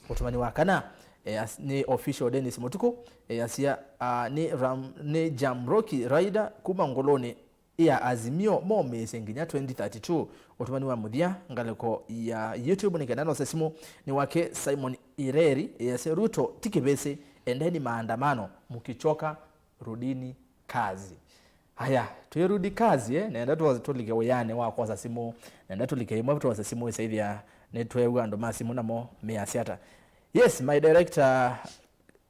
Ũtũmani wa kana, eh, as, nĩ official Dennis Mũtukũ, eh, asya, ah, nĩ, Ram, nĩ Jamroki Rider kuma ngũlũnĩ ya Azimio momĩĩsye nginya twenty thirty-two. Ũtũmani wa mũthya ngalĩko ya YouTube nĩ kenda nose simũ nĩ wake Simon Ireri, yase Ruto ti kĩvĩsĩ, endeni maandamano, mkichoka rudini kazi. Haya, twĩrudi kazi, eh? Nenda tũ-, tũlike wĩanĩ wa kwosa simũ, nenda tũlike imwe twose simũ isaithia nĩtweew'a andũ ma simũ namo measya ata. Yes, my director,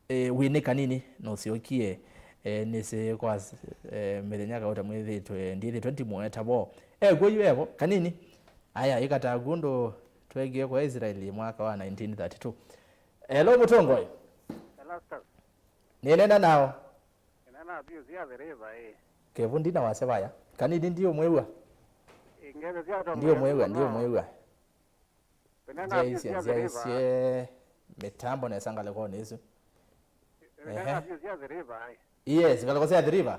eh, wĩ nĩ kanini, nũsyokie, eh, nĩsĩ kwa, eh, mĩthenya kauta mwĩthĩtwe, ndithĩtwe ndimũeta vo. Eh, kw'o yu evo, kanini? Aya, ĩkataku ũndũ tweekie kwa Israeli mwaka wa nineteen thirty-two. Hello, mũtongoi. Hello, sir. Nĩnena nao. Nĩnena vyũ sya Athiriva, ĩ. Kevu ndina wasya vaya. Kanini ndiũmwĩw'a. Ĩ, ngethesya atongoesya ndiũmwĩw'a, mũno. Ndiũmwĩw'a. Nĩnena vyũ sya Athiriva. Njaisye mĩtambo nesa ngalĩkonĩ ĩsu. Nĩnena vyũ sya Athiriva, ĩ. Yes, ngalĩko sya Athiriva.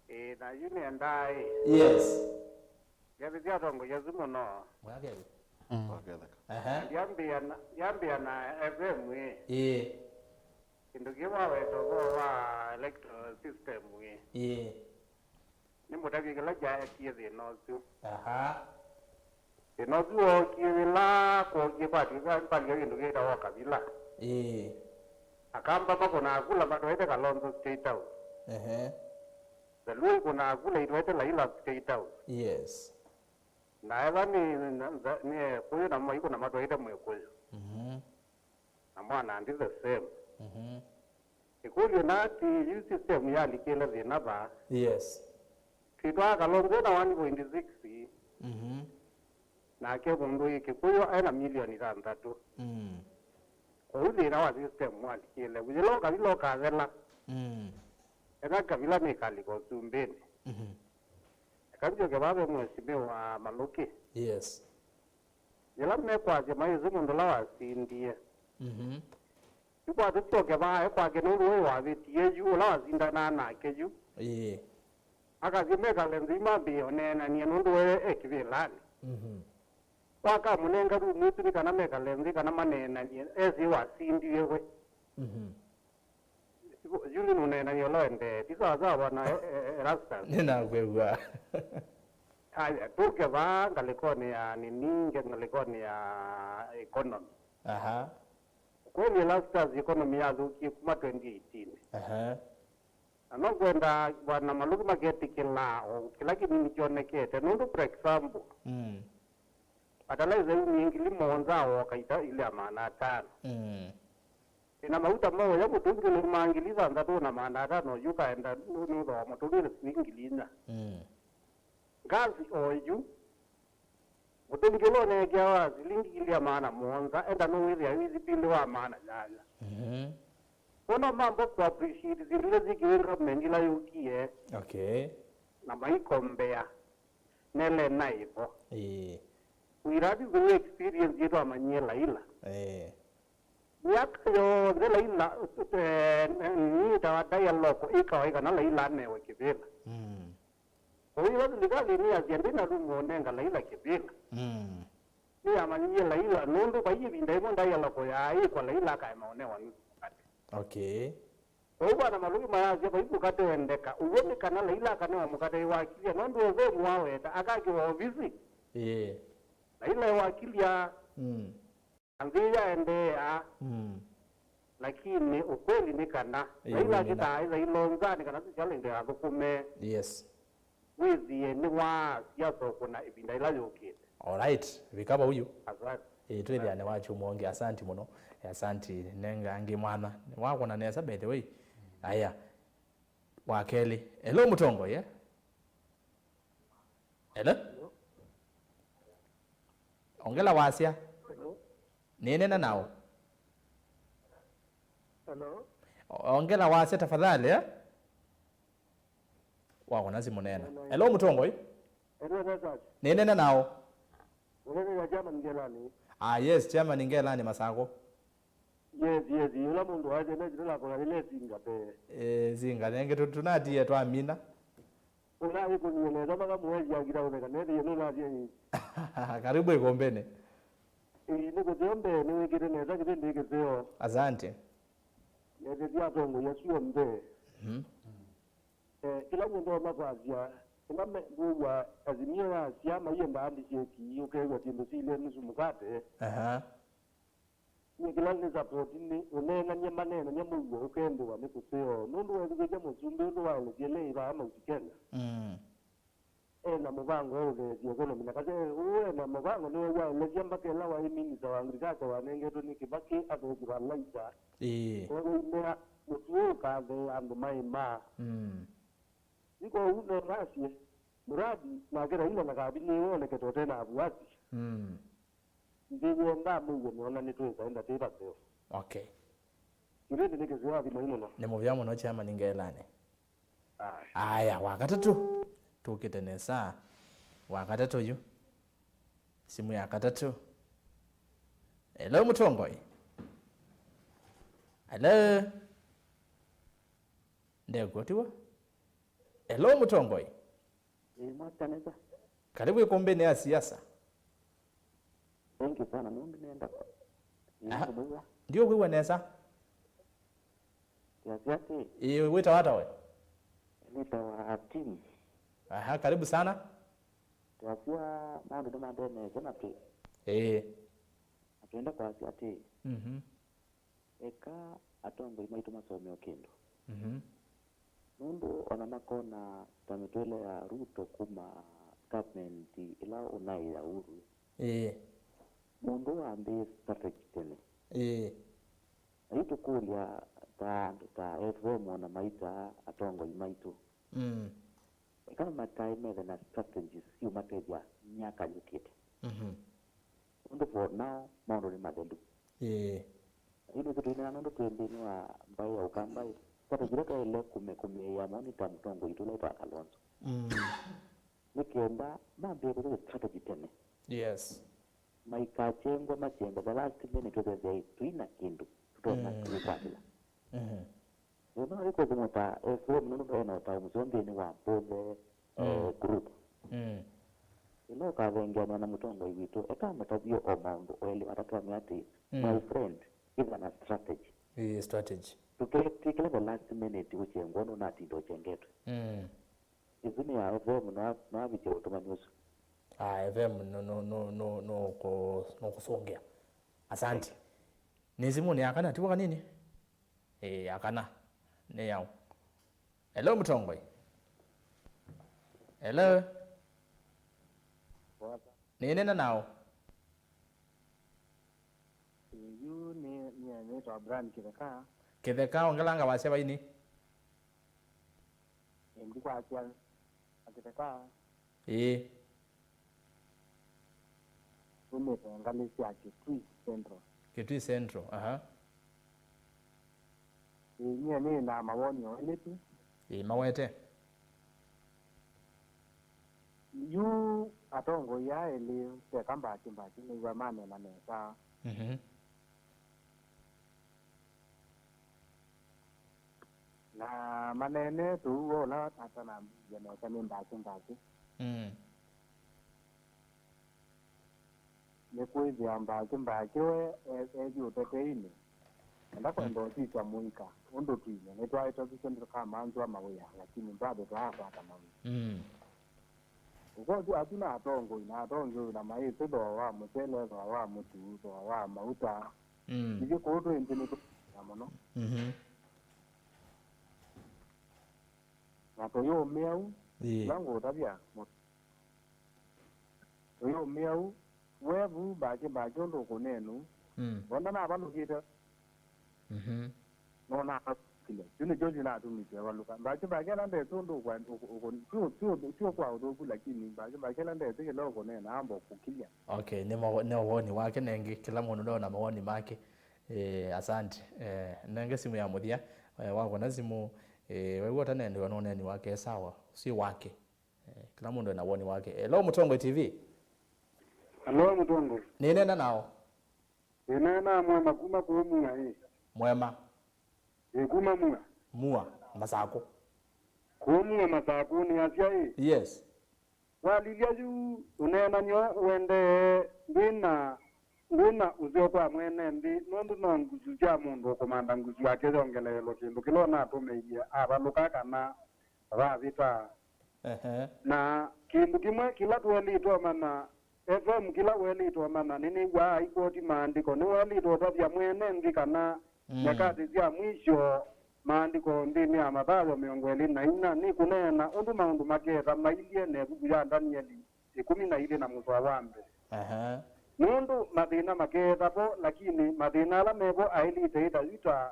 Ĩ, na yu nĩendaa, ĩ. Yes. Ngethesya atongoesya asu mũno. Mwaketheka. Mm. Waketheka. Ehe. Yambĩa na, yambĩa na F M, ĩ. Ĩĩ. Kĩndũ kĩĩ waweta ũvoo wa electoral system, ĩ. Ĩĩ. Nĩmũtavye kĩla kyaekie thĩna ũsu. Aha. Thĩna ũsu wookie yĩla kwookie kwatw'ĩka, kwalika kĩndũ kĩtawa ũkavila. Ĩĩ. Akamba makũnaa kula matwaĩte Kalonzo State House. Ehe. Nzaluo ikũnaa kula itwaĩte Raila State House. Yes. Na ethwa nĩ, nĩ, nĩ Ekũyũ namo maikũna matwaĩte Mwĩkũyũ. Mhm. Na mwana ndi the same. Mhm. Ĩkũlyo na atĩ, yu system yalikĩle thĩna vaa? Yes. Twĩtwaa Kalonzo ena one point six. Mhm. Nake mũndũ wĩ Kĩkũyũ ena milioni thanthatũ. Mm. Kwoou thĩna wa system walikĩle. Yĩla ũkavila ũkathela. Mm. Ethwa kavila nĩkalika ũsumbĩnĩ. Mhm. Eka nzyoke vaa ve Mheshimiwa Malũki. Yes. Yĩla mekwasya maĩsĩ mũndũ ũla wasindie. Mhm. Yu kwa tũsyoke vaa, ekwake nũndũ we wavĩtie yu, ũla wasindanaa nake yu. Ĩĩ. Akasye mekale nthĩ mambĩĩe ũneenany'a nũndũ we e kĩvĩlanĩ. Mhm. Wakamũnenga rumu ĩsu nĩ kana mekale nthĩ kana maneenany'e, esĩ wasindie we. Mhm. Yu nĩ mũneenany'a ũla ũendee, ti sawa sawa, Bwana, e, e, Erastus? Nĩnakwĩw'a. Aya, tũke vaa ngalĩkonĩ ya nini, nge ngalĩkonĩ ya economy. Aha. Kweli Erastus, economy yathũkie kuma twenty eighteen. Aha. Na no ngwenda Bwana Malũki maketĩkĩla o kĩla kĩnini kyonekete. Nũndũ, for example, mm, fertilizer yu nĩ ngili mũonza, woka ita ilĩ ya maana atano. Mm. Ĩna mauta moya mũtũngi ũlũmaa ngili thanthatũ na maana atano, yu kaenda nũthooa mũtũngi nĩ silingi ngili inya. Mm. Ngasi o yu, mũtũngi ũla ũneekeawa silingi ngili ya maana mũonza, enda nũwĩthĩa wĩsipili wa maana nyanya. Mhm. Kwoou no mambo kũ appreciate syĩndũ ila syĩkiwe government ila yũkie. Okay. Na maikombea nele na ĩvo. Ĩĩ. Wĩra athi kũu experience yetu amanyie Laila. Ĩĩ. Myaka yonthe Laila, eh, nĩtawa dialogue ĩkawa ĩ kana Laila anewe kĩvĩla. Mm. Kwoou yĩla silikalĩ nĩyasya ndĩ na rumu ũnenga Laila kĩvĩla. Mm. Nĩyamanyie Laila, nũndũ vai ĩvinda yĩmwe ndaĩala kũyaa ĩ kwa Laila akaema ũnewa nusu mũkate. Okay. Kwoou ana Malũvi mayasya vai mũkate wendeka. Ũw'o nĩ kana Laila akanewa mũkate ĩwakilya, nũndũ F M waweta akakĩwa ovisi. Ĩĩ. Laila ĩwakilya. Mm. Na nthĩ yaendeea. Mm. Lakini ũkweli nĩ kana, ĩĩ, Laila wĩ nĩ na- akĩtaa ĩtha ilonzanĩ kana sisiala ĩndĩ athũkũme. Yes. Wĩthĩe nĩwaasya soko na ĩvinda ĩla yũkĩte. Alright, vika vau yu. Asante. Ĩĩ, twĩthĩane wa kyumwa ũngĩ. Asanti mũno. Asanti, nenga angĩ mwanya. Nĩwakwona nesa, by the way. Aya. Wa kelĩ. Hello, mũtongoi, eh? Hello? Ongela wasya. Hello? Nĩnena nao. Hello? O-, ongela wasya tafadhali, eh? Wakona simũ nena. Hello, mũtongoi. Hello, Nathan. Nĩnena nao. Ũnene na German Ngelani. Ah, yes, German Ngelani Masako. Yes, yes, ũla mũndũ waĩte nĩ jina lako na lile Zinga mbee. Eh, Zinga, nenge tu-, tunatie twamina. Ũla ĩkũnie nesa maka mũwezi akira ũtheka, nethĩie nũnatie ĩ. Karibu ĩkombeni. Ĩ, nĩ kũtheo mbee, nĩwĩkĩte nesa kĩvĩndĩ kĩtheo. Asante. Nethĩie atongoi asu onthe. Mhm. Eh, kĩla nyie ndonya kwasya, kĩla me-, ngũw'a Azimio yasya maiendaa handshake, ũkew'a syĩndũ silye nusu mũkate. Aha. Nyie kĩla nĩ support nĩ ũneenany'a maneenany'a mũuo ũkendĩwa nĩ kũseo. Nũndũ wethukĩĩsya mũsumbĩ ũndũ waelesye lei vaa Mount Kenya. Mm. E na mũvango wa ũtheesya economy. Na kase ũũ e na mũvango nĩwe waelesya mbaka ĩla waĩ minister wa agriculture wanengetwe nĩ Kĩbakĩ athesye fertilizer. Ĩĩ. Ewe imea mũtu ũũ ũkathee andũ maĩmaa. Mm. Nĩ kwoou no nasye, mũradi nake Raila na Kabi nĩwonekete ũte na avuasi. Mm. Nthĩ yendaa mũuo nĩona nĩtwĩsa enda twĩ vaseo. Okay. Kĩvĩndĩ nĩ kĩseo athimai mũno. Nĩ mũvea mũno chairman Ngelani. Aya. Aya, wakatatũ. Tũkĩte nesa. Wakatatũ yu. Simu ya katatũ. Hello, mũtongoi. Hello. Ndegwa, tiwa? Hello, mũtongoi. Ĩĩ, mwakya nesa. Karibu ĩkumbĩnĩ ya siasa. Thank you sana. Nũndũ nenda. Aha. Nĩkũmwĩw'a. Ndiũkwĩw'a nesa. Siasa ati. Ĩĩ, wĩtawa ata we? Nĩtawa Tim. Aha, karibu sana. Twasya maũndũ nĩmathemete na twĩ. Ĩĩ. Na twenda kwasya atĩ. Mhm. Eka atongoi maitũ masomeo kĩndũ. Mhm. Nũndũ ona makona ta mĩtũĩle ya Ruto kuma government ĩla ũnaĩ ya Uhuru, ĩĩ, mũndũ wambĩĩe strategy tene. Ĩĩ. Na yu tũkũlya ta andũ ta F M ona maita atongoi maitũ. Mm. Eka matae methe na strategies siũmatethya myaka yũkĩte. Mhm. Nũndũ for now, maũndũ nĩ mathelu. Ĩĩ. Yu nĩkĩ tũinena nũndũ twĩ nthĩnĩ wa mbaĩ ya Ũkambaĩ. Strategy ĩla twaĩle kũme-, kũmĩĩĩa mo nĩ ta mũtongoi witũ ũla wĩtawa Kalonzo. Mm. Nĩ kenda mambĩĩe kũtethya strategy tene. Yes. Maikakyengwa makyenda the last minute ũkethĩa tũi na kĩndũ tũtonya, mm, kwĩkwatĩla. Mhm. Ĩĩ, no ĩkũthimwa ta F M nũndũ ena ũtao mũseo nthĩnĩ wa Mbũthe, eh, mm, group. Mm. Ĩla ũkathengeanĩa na mũtongoi witũ, eka amũtavye o maũndũ elĩ matatũ amwĩa atĩ, mm, my friend, ĩtha na strategy. Ĩĩ, strategy. Tũketĩkĩla the last minute ũkyengwa nũnatinda ũkyengetwe. Mm. Ĩsu nĩ ya F M no, no avikye ũtũmani ũsu. Ah, F M no, no, no, no, no kũ-, no kũsũngĩa. Asante. Nĩ simũ nĩ ya kana, tiwa kanini? Ĩĩ, ya kana. Nĩ yau. Hello, mũtongoi. Hello. Nĩnena nao. Yu nĩ, nĩ, nĩtawa Brian Kĩtheka. Kĩtheka, ongelanga wasya vaini. Ĩĩ, ndikwasya Kĩtheka. Ĩĩ. Umĩte ngalĩ sya Kitui Central. Kitui Central, aha. Ĩĩ, nyie nĩ na mawoni o elĩ tu. Ĩĩ, mawete. Yu atongoi aa elĩ, teka mbakĩ mbakĩ, nĩw'a maneena nesa. Mhm. Na maneene tũu ũla atanambĩĩa nesa nĩ mbakĩ mbakĩ. Mm. nĩkwĩthĩa Mbakĩ Mbakĩ we e- ethi ũteteinĩ. Enda kwenda ũsisya mũika ũndũ twine nĩtwaĩtovisye ndũkamanzwa mawĩa, lakini bado twaakwata mawĩa. Mm. Ũkothi atu na atongoi na atongoi na maĩsĩ thooa wa mũsele, thooa wa mũtu, thooa wa mauta. Mm. Ithyĩ kũu twĩ nthĩ nĩtũkũĩa mũno. Mhm. Na tũyũmĩa u, Ĩĩ. Ĩla ngũũtavya, tũyũmĩa u, we vu Mbakĩ Mbakĩ ũndũ ũkũnenu, Mm. wenda navalũkĩte, Mhm. nona akile. Kyu nĩkyo kinatumisye valũka. Mbakĩ Mbakĩ ĩla ndesĩ ũndũ ũkwa- ũkũ- ũkũ- sio- sio- sio kwa ũthũku, lakini Mbakĩ Mbakĩ ĩla ndesĩ kĩla ũkũneena amba kũkilya. Okay, nĩ mawo- nĩ woni wake nengĩ, kĩla mũndũ ndona mawoni make. Eh, asante. Eh, nenge simu ya mũthya, eh, wakona simu, eh, wew'a ũtanendewa nũneni wake sawa, si wake. Eh, kĩla mũndũ ena woni wake. Hello, Mũtongoi T V. Hello, Mũtongoi. Nĩnena nao. Nĩnena Mwema kuma kũu Mua, ĩ. Mwema. Ĩ, kuma Mua. Mua, Masakũ. Kũu Mua Masakũ nĩ asya, ĩ. Yes. Walilya yu ũneenany'o ũendee, ndwĩ na, ndwĩ na ũseo kwa mwene nthĩ, nũndũ no ngusu sya mũndũ ũkũmantha ngusu yake yongeleelwe kĩndũ kĩla ũnatũmĩie avalũka kana vavĩta. Ehe. Na kĩndũ kĩmwe kĩla tũelĩtwe ũmanya, F M kĩla ũelĩtwe ũmanya, nĩnĩw'aa aikoti maandĩko, nĩwaelĩtwe ũtavya mwene nthĩ kana Mm. nyakati sya mwisho, maandĩko nthĩnĩ ya Mathayo mĩongo ĩlĩ na inya nĩkũneena ũndũ maũndũ makeeta mailyĩ na ĩvuku ya Ndanieli ĩkũmi na ilĩ na mũsoa wa mbee. Ehe. Nũndũ mathĩna makeeta vo, lakini mathĩna ala mevo aĩlĩte ĩta Yuta,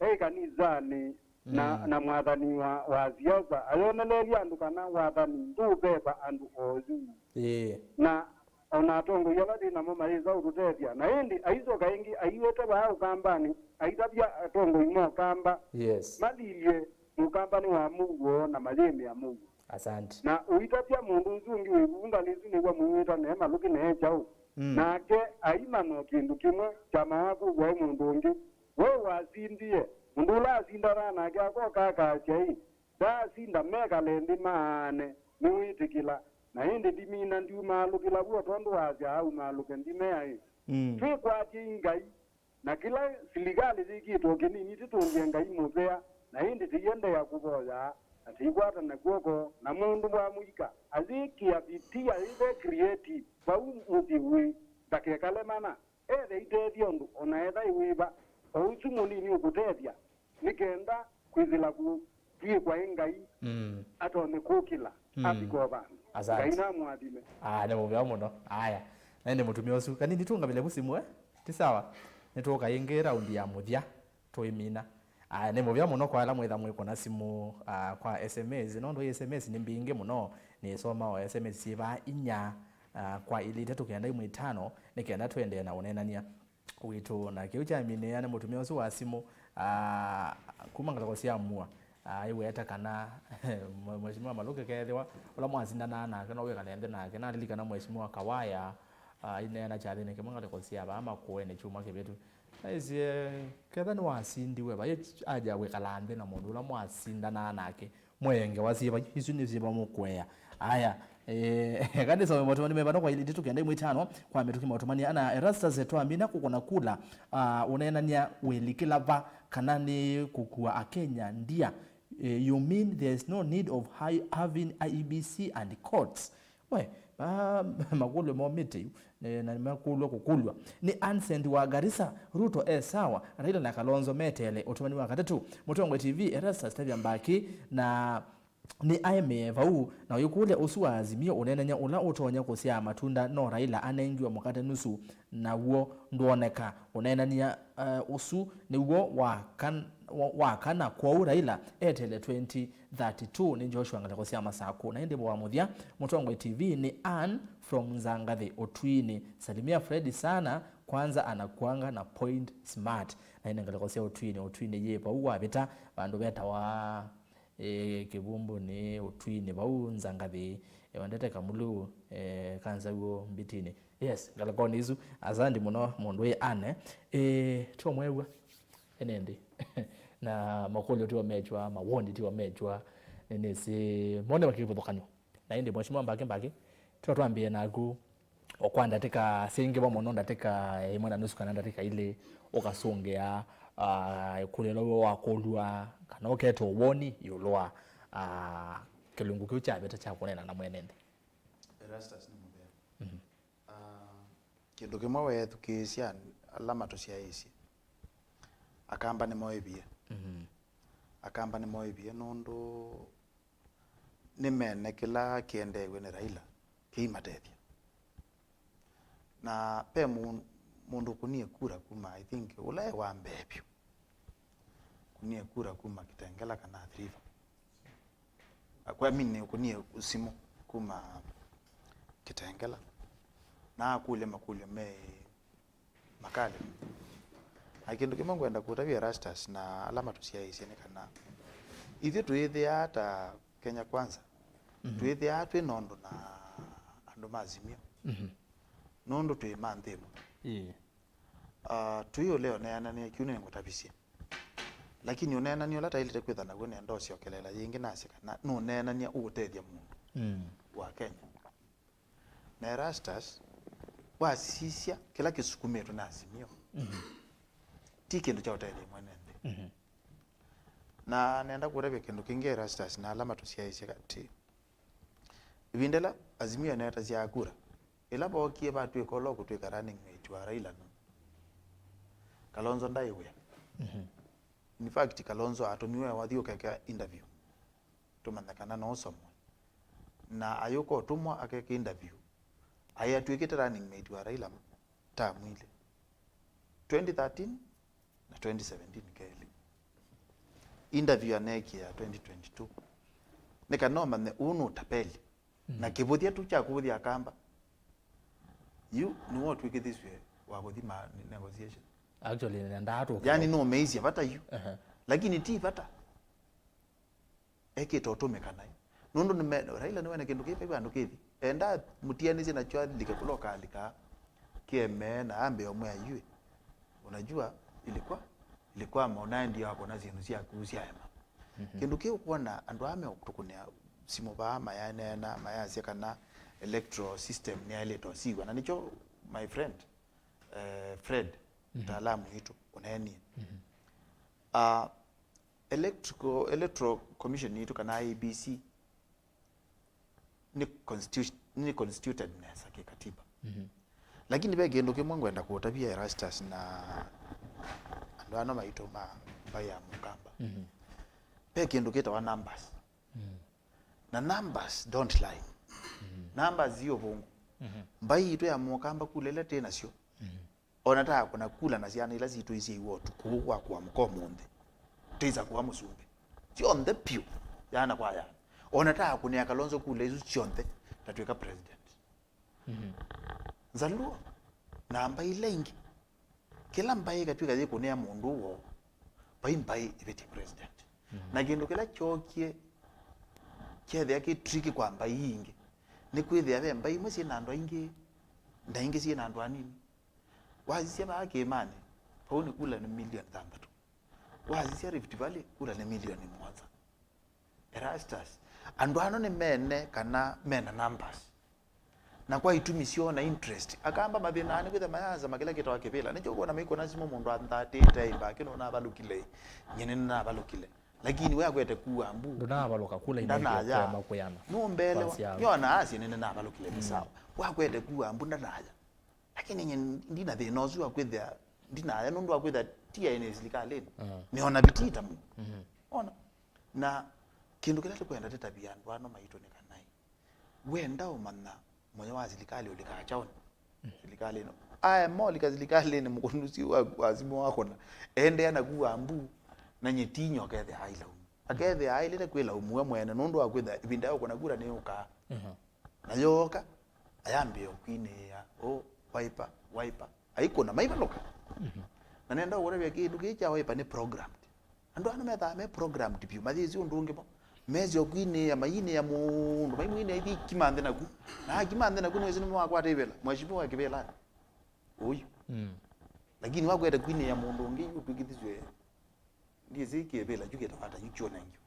e ĩkanisanĩ na, Mm. na mwathani wa, wa siasa, ayoneleelya andũ kana wathani ndũveva andũ oyu. Ĩĩ. Na o na atongoi ala twĩ namo mayĩsa ũtũtethya. Na ĩndĩ aisoka ĩngĩ aiwete vaa Ũkambanĩ, aitavya atongoi ma Ũkamba Yes. malilye mũkambanĩ wa mũuo na mayĩmĩa mũuo. Asante. Na ũitavya mũndũ ũsu ũngĩ wĩ vu ngalĩ ĩsu nĩw'a mũiwĩta ne malũki ne kyaũ. Mm. Nake aimana o kĩndũ kĩmwe, kyama waku waĩ mũndũ ũngĩ. We wasindie, mũndũ ũla asindanaa nake akoka akasya ĩ, ndaasinda, mekale nthĩ maane, nĩwĩtĩkĩla. Na ĩndĩ ndimina, ndiumaalũkĩla w'o tondũ wasya aumaalũke ndimea ĩ. Mm. Twĩkwatyei Ngai, na kĩla silikalĩ yĩkĩtwe kĩnini tĩtũngĩe Ngai mũvea, na ĩndĩ tĩiendeea kũvoya, na tĩikwatana kw'oko, na mũndũ wa mũika ayĩkĩa vitia yĩve creative vau mũsyĩ wĩ, ndakekale mana. Ethe itethya ũndũ o na etha ĩ wĩva, o ũsu mũnini ũkũtethya, nĩ kenda kwĩsĩla kũ- twĩkwa ĩ Ngai Mm. atonye kũkĩla Mm. athika o vandũ. Asante. Ngai namũathime. Ah, nĩ mũvea mũno. Aya. Na ĩndĩ mũtumĩa ũsu, kanini tũngavĩle kũsimũ, eh? Ti sawa? Nĩtũũka ĩngĩ raundi ya mũthya, tũimina. Aya, nĩ mũvea mũno kwa ala mwĩtha mwĩkũna simũ, ah, kwa S M S. Nũndũ S M S nĩ mbingĩ mũno, nĩsoma o S M S syĩ vaa inya, ah, kwa ilĩ itatũ kenda imwe itano, nĩ kenda tũendee na ũneenany'a witũ. Na kĩu kyaminĩĩa nĩ mũtumĩa ũsu wa simũ, ah, kuma ngalĩko sya Mua, ah, aiweta kana Mheshimiwa Malũke kethĩwa ũla mwasindanaa nake no wĩkale nthĩ nake. Nalilikana Mheshimiwa Kawaya, ah, aineena kyathĩnĩ kĩmwe ngalĩko sya vaa Makũenĩ kyumwa kĩvĩtu. Aisye, ketha nĩwasindiwe, vai aja wĩkala nthĩ na mũndũ ũla mwasindanaa nake. Mwĩ ngewa syĩva? Isu nĩ syĩva mũkũea? Aya, eh, eka nĩsome maũtũmani me vano kwa ilĩ itatũ kenda imwe itano kwa mĩtũkĩ maũtũmani ana Erastus twamina kũkũna kula, ah, ũneenany'a wĩlikĩla va kana nĩ kũkua Akenya ndia? Eh, you mean there is no need of hi- having I E B C and courts? We, ah, makũlyo momĩte yu, eh, na nĩmakũlw'a kũkũlw'a. Nĩ Ansend wa Garissa, Ruto e sawa, Raila na Kalonzo meteele ũtũmani wa katatũ. Mũtongoi T V, Erastus Tavia Mbaki, na nĩ aemee vau, na ũyĩkũlya ũsu wa Azimio ũneenany'a ũla ũtonya kũsyaa matunda no Raila anengiwe mũkate nusu, naw'o ndwoneka. Ũneenany'a, eh, ũsu nĩw'o wa kan- wa, wa kana, kwoou Raila eteele twenty thirty-two. Nĩ Joshua ngalĩko sya Masakũ. Na ĩndĩ wa mũthya, Mũtongoi T V nĩ Ann from Nzangathĩ Ũtwinĩ. Salimia Fred sana, kwanza anakuanga na point smart. Na ĩndĩ ngalĩko sya Ũtwinĩ, Ũtwinĩ yĩ vau wavĩta vandũ vetawa, eh, Kĩvumbũnĩ, Ũtwinĩ vau Nzangathĩ, eh, wendete kamulu, eh, kanzaw'o Mbitinĩ. Yes, ngalĩkonĩ isu. Asante mũno mũndũ wĩ Anne. Eh, twamwew'a ene nthĩ. Na makũlyo tiwa mechwa, mawondi tiwa mechwa. Nĩnĩsĩ mone makĩvũthũkanw'a. Na ĩndĩ Mheshimiwa Mbaki Mbaki, twa twambĩe naku. o kwa ndatĩka syĩ ngĩva mũno, ndatĩka ĩmwe na nusu kana ndatĩka ilĩ, ũkasũngĩa, ah, ĩkũlyo ĩla wakũlw'a, kana ũketwa woni ĩũlũ wa, ah, kĩlungu kĩu kyavĩta kya kũneena na mwene nthĩ. Erastus nĩ mũvea. Mhm. Ah, kĩndũ kĩmwe weethukĩĩsya ala matũsyaĩĩsye, Akamba nĩmoĩvie. Mhm. Akamba nĩmoĩvie nũndũ nĩmene kĩla kĩendeew'e nĩ Raila kĩimatethya. Na ve mũ-, mũndũ ũkũnie kura kuma, I think, ũla e wa mbee vyũ. Ũkũnie kura kuma Kitengela kana Athi River. Akwa, I mean, ũkũnie simũ kuma Kitengela. Na akũlya makũlyo me makali. Na kĩndũ kĩmwe ngwenda kũtavya Erastus na ala matũsyaĩĩsye nĩ kana ithyĩ twĩthĩaa ta Kenya Kwanza, mhm, twĩthĩaa twĩ na ũndũ na andũ ma Azimio. Mhm. Nũndũ twĩ ma nthĩ ĩmwe. Ĩĩ. Ah, tũi ũlea ũneenanĩa kĩu nĩngũtavisye. Lakini ũneenany'a ũla taĩlĩte kwĩtha naw'o nenda ũsyokeleela yĩngĩ nasye kana nũneenany'a ũũtethya mũndũ, mm, wa Kenya. Na Erastus, wasisya kĩla kĩsukumĩtwe na Azimio, mhm, ti kĩndũ kya ũtethya mwene nthĩ. Mhm. Na nenda kũtavya kĩndũ kĩngĩ, Erastus, na ala matũsyaĩĩsye atĩ, ĩvinda ĩla Azimio netasya kura, ĩla vookie vatw'ĩka ũla ũkũtw'ĩka running mate wa Raila nũ, Kalonzo ndaĩ wĩa. Mhm. In fact, Kalonzo atũmiwe wathi ũkeka interview. Tũmanya kana no ũsomwe. Na ayũka ũtũmwa akeke interview. Aĩ atw'ĩkĩte running mate wa Raila term ilĩ. Twenty thirteen na twenty seventeen kelĩ. Interview aneekie ya twenty twenty-two. Nĩ kana ũmanye ũũ nĩ ũtapeli. Na, mhm, kĩvũthya tu kya kũvũthya Akamba. Yu nĩwe ũtw'ĩkĩthisw'e wa kũthi ma negotiation. Actually, nendaa tũka. Yani, nũmeisye vata yu. Ehe. Lakini ti vata. Ekĩte ũtũmĩka naĩ. Nũndũ nĩme-, Raila nĩwene kĩndũ kĩĩ vai vandũ kĩthi. Enda mũtianĩsye nakyo alike kũla ũkalikaa. Kĩemee na ambe omwe ayue. Unajua, ilikuwa, ilikuwa maonaye ndio wako na syĩndũ syaku syaema. Mhm. Kĩndũ kĩu kwona andũ aa meũtũkũnĩa simũ vaa mayaneena, mayasya kana electoral system nĩyaĩlĩte ũsiw'a. Na nĩkyo, my friend, eh, Fred, mhm, mtaalamu witũ, ũneenie. Mhm. Ah, Electrical, Electoral Commission yitũ kana I E B C nĩ constitu-, nĩ constituted nesa kĩkatiba. Mhm. Lakini ve kĩndũ kĩmwe ngwenda kũũtavya Erastus na andũ ano maitũ ma mbaĩ ya Mũkamba. Mhm. Ve kĩndũ kĩtawa numbers. Mhm. Na numbers don't lie. Mhm. Numbers yi ũvũngũ. Mhm. Mbaĩ yitũ ya Mũkamba kula ila twĩ nasyo, mhm, ona ta kũna kula na syana ila sitũ isyaiwe ũtukũ wa kũamũka ũmũnthĩ, tũisakũa mũsumbĩ. Syonthe pyũ, yana kwa yana. Ona ta kũnĩa Kalonzo kula isu syonthe, tatwĩka president. Mhm. Nzaluo, na mbaĩ ila ingĩ. Kĩla mbaĩ ĩkatw'ĩka yĩkũnĩa mũndũ woo, vai mbaĩ ĩvĩtye president. Mhm. Na kĩndũ kĩla kyookie kyethĩa kĩ tricky kwa mbaĩ ingĩ, nĩ kwĩthĩa ve mbaĩ imwe syĩ na andũ aingĩ, na ingĩ syĩ na andũ anini. Wasisya vaa kĩĩmanĩ, vau nĩ kula nĩ milioni thanthatũ. Wasisya Rift Valley, kula nĩ milioni mũonza. Erastus, andũ ano nĩ mene kana mena numbers. Na kwa itumi syoo na interest. Akamba mathĩnaa nĩ kwĩtha mayaasama kĩla kĩtawa kĩvĩla. Nĩkyo ũkwona maikũna simũ mũndũ anthatĩte aimba, "Kĩno navalũkile, nyie nĩnavalũkile." Lakini we akwete kuwa mbu. Ndũnavalũka kula ina ndanaya. Kũema kwĩana. Nũmbelewa. Kwanzia. Nĩona asye nĩnavalũkile, nĩ, mm, sawa. We akwete kuwa mbu ndanaya. Lakini nye ndina thĩna ũsu wa kwĩthĩa ndinaya nũndũ wa kwĩthĩa ti aĩ nĩ silikalĩnĩ. Mm. Nĩona vitii ta mũndũ. Mhm. Ona. Na kĩndũ kĩla tũkwenda tũtavye andũ ano maitũ nĩ kana ĩ, wenda ũmanya mũyo wa silikalĩ ũlikaa kyaũnĩ. Mm. Silikalĩnĩ. Aema ũlika silikalĩnĩ mũkũnũsi wa, wa simũ wakũna. Endeea na kuwa mbu na nye ti inya ũkethĩa ailaumu. Akethĩa aĩlĩte kwĩlaumu we mwene nũndũ wa kwĩthĩa ĩvinda ya ũkũna kura nĩyũkaa. Mhm. Na yooka, ayambĩĩa ũkwinĩĩa, "Oh, Wiper, Wiper." Aikũna, maivalũka. Mhm. Na nenda ũkũtavya kĩndũ kĩĩ kya Wiper nĩ programmed. Andũ ana methaa me programmed vyũ, mayĩsĩ ũndũ ũngĩ vo. Mesĩ o kwinĩĩa, mayinĩĩa mũndũ, maimwinĩa ithi kima nthĩ naku. Na akima nthĩ naku, nĩwĩsĩ nĩmakwata ĩvĩla, mheshimiwa wa kĩvĩlanĩ. Ũyu. Mm. Lakini wakwete kwinĩĩa mũndũ ũngĩ, ũtw'ĩkĩthisye Ndiĩsĩ kĩvĩla kyu kĩtawata yu kyonengyo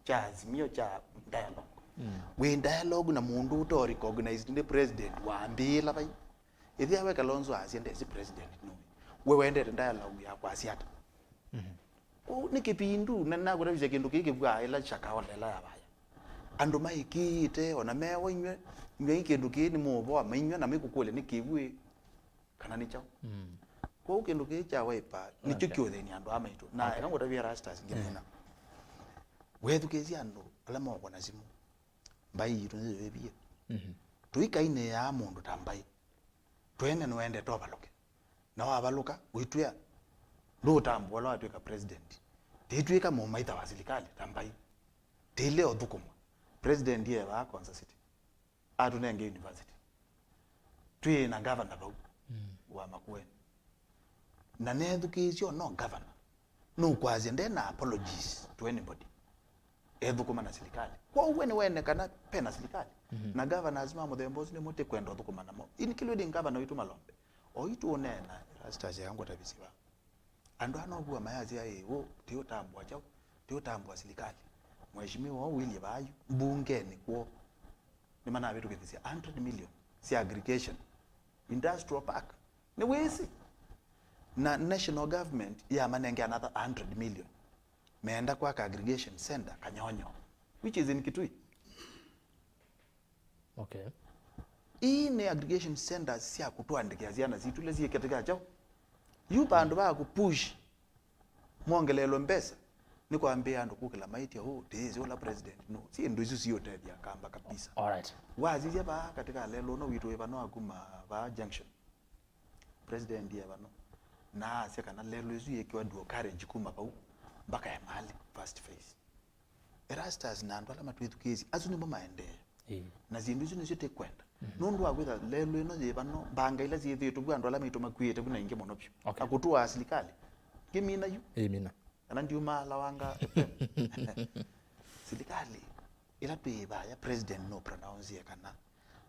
kya Azimio kya dialogue. Mm. Wĩ dialogue na mũndũ ũte recognized nĩ president wambĩĩla vai. Ĩthĩa we Kalonzo asya ndesi president nũĩ. We wendete dialogue ya kwasya ata? Mhm. Kwoou nĩ kĩvindu, na nakũtavisya kĩndũ kĩĩ kĩvw'aa ĩla Shakahola ĩla ya vaya. Andũ maĩkĩĩte, ona mewa inyw'ĩ, inyw'ĩ kĩndũ kĩĩ nĩ mũvoa mainyw'a na maikũkũlya nĩ kĩw'ũ ĩ, kana nĩ kyaũ. Mm. Kwoou kĩndũ kĩĩ kya Wiper nĩkyo Okay. kĩũthĩny'a andũ aa maitũ. Na Okay. eka ngũtavye Erastus ngĩmina. Wethukĩĩsya andũ ala mokwa na simũ, mbaĩ yitũ nĩyĩvie. Mhm. Tũikainĩaa mũndũ ta mbaĩ. Twene nĩwendete ũvalũke. Na wavalũka, ũitwĩa, ndũũtambũa ũla watw'ĩka president. Tĩitw'ĩka mũmaitha wa silikalĩ ta mbaĩ. Tĩile ũthũkũmwa. President e vaa Konza City. Atũnenge university. Twĩ na governor vau Mm. wa Makueni. Na nethukĩĩsye o no governor. Nũkwasya nde na apologies to anybody. Ethũkũma na silikalĩ. Kwoou we nĩwene kana pe na silikalĩ. Mhm. Na governors ma mũthemba ũsu nĩmo tĩkwenda ũthũkũma namo, including governor witũ Malombe. O itũ ũneena, Erastus, eka ngũtavisye vaa. Andũ aa novua mayasya ĩ, ũũ, tiũtambũa kyaũ, tiũtambũa silikalĩ. Mheshimiwa ũũ Willy vaa yu, mbungenĩ kwoo. Nĩmanavĩtũkĩthisye hundred million sya aggregation, industrial park. Nĩwĩsĩ? Na national government yamanenge another hundred million. Meenda kwaka aggregation center Kanyonyo, which is in Kitui. Okay. Ii nĩ aggregation centers sya kũtũandĩkĩa syana sitũ ila syĩ katika kyaũ. Yu vandũ va kũpush mwongelelwe mbesa, nĩ kwambĩĩa andũ kũkĩla maitya, "Ũũ, tĩĩsĩ ũla president nũ." Syĩndũ isu siũtethya Kamba kabisa. All right. Wasisya vaa katika lelũ ũno witũ wĩ vano akuma vaa junction. President e vano. Na asya kana lelũ ĩsu yĩkĩwa dual carriage kuma vau mpaka Emali, first phase. Erastus na andũ ala matwĩthukĩĩsye, asu nĩmo maendeeo. Ĩĩ. Na syĩndũ isu nĩsyo tĩkwenda. Mhm. Nũndũ wa kwĩtha lelũ ĩno yĩ vano, mbanga ila syĩthĩĩtwe vu andũ ala maitũ makuĩte vu na ingĩ mũno vyũ. Okay. Akũtũaa silikalĩ. Ngĩmina yu. Ĩĩ, mina. Kana ndiumaa Lawanga F M. Silikalĩ ĩla twĩ vaya, president no pronounce kana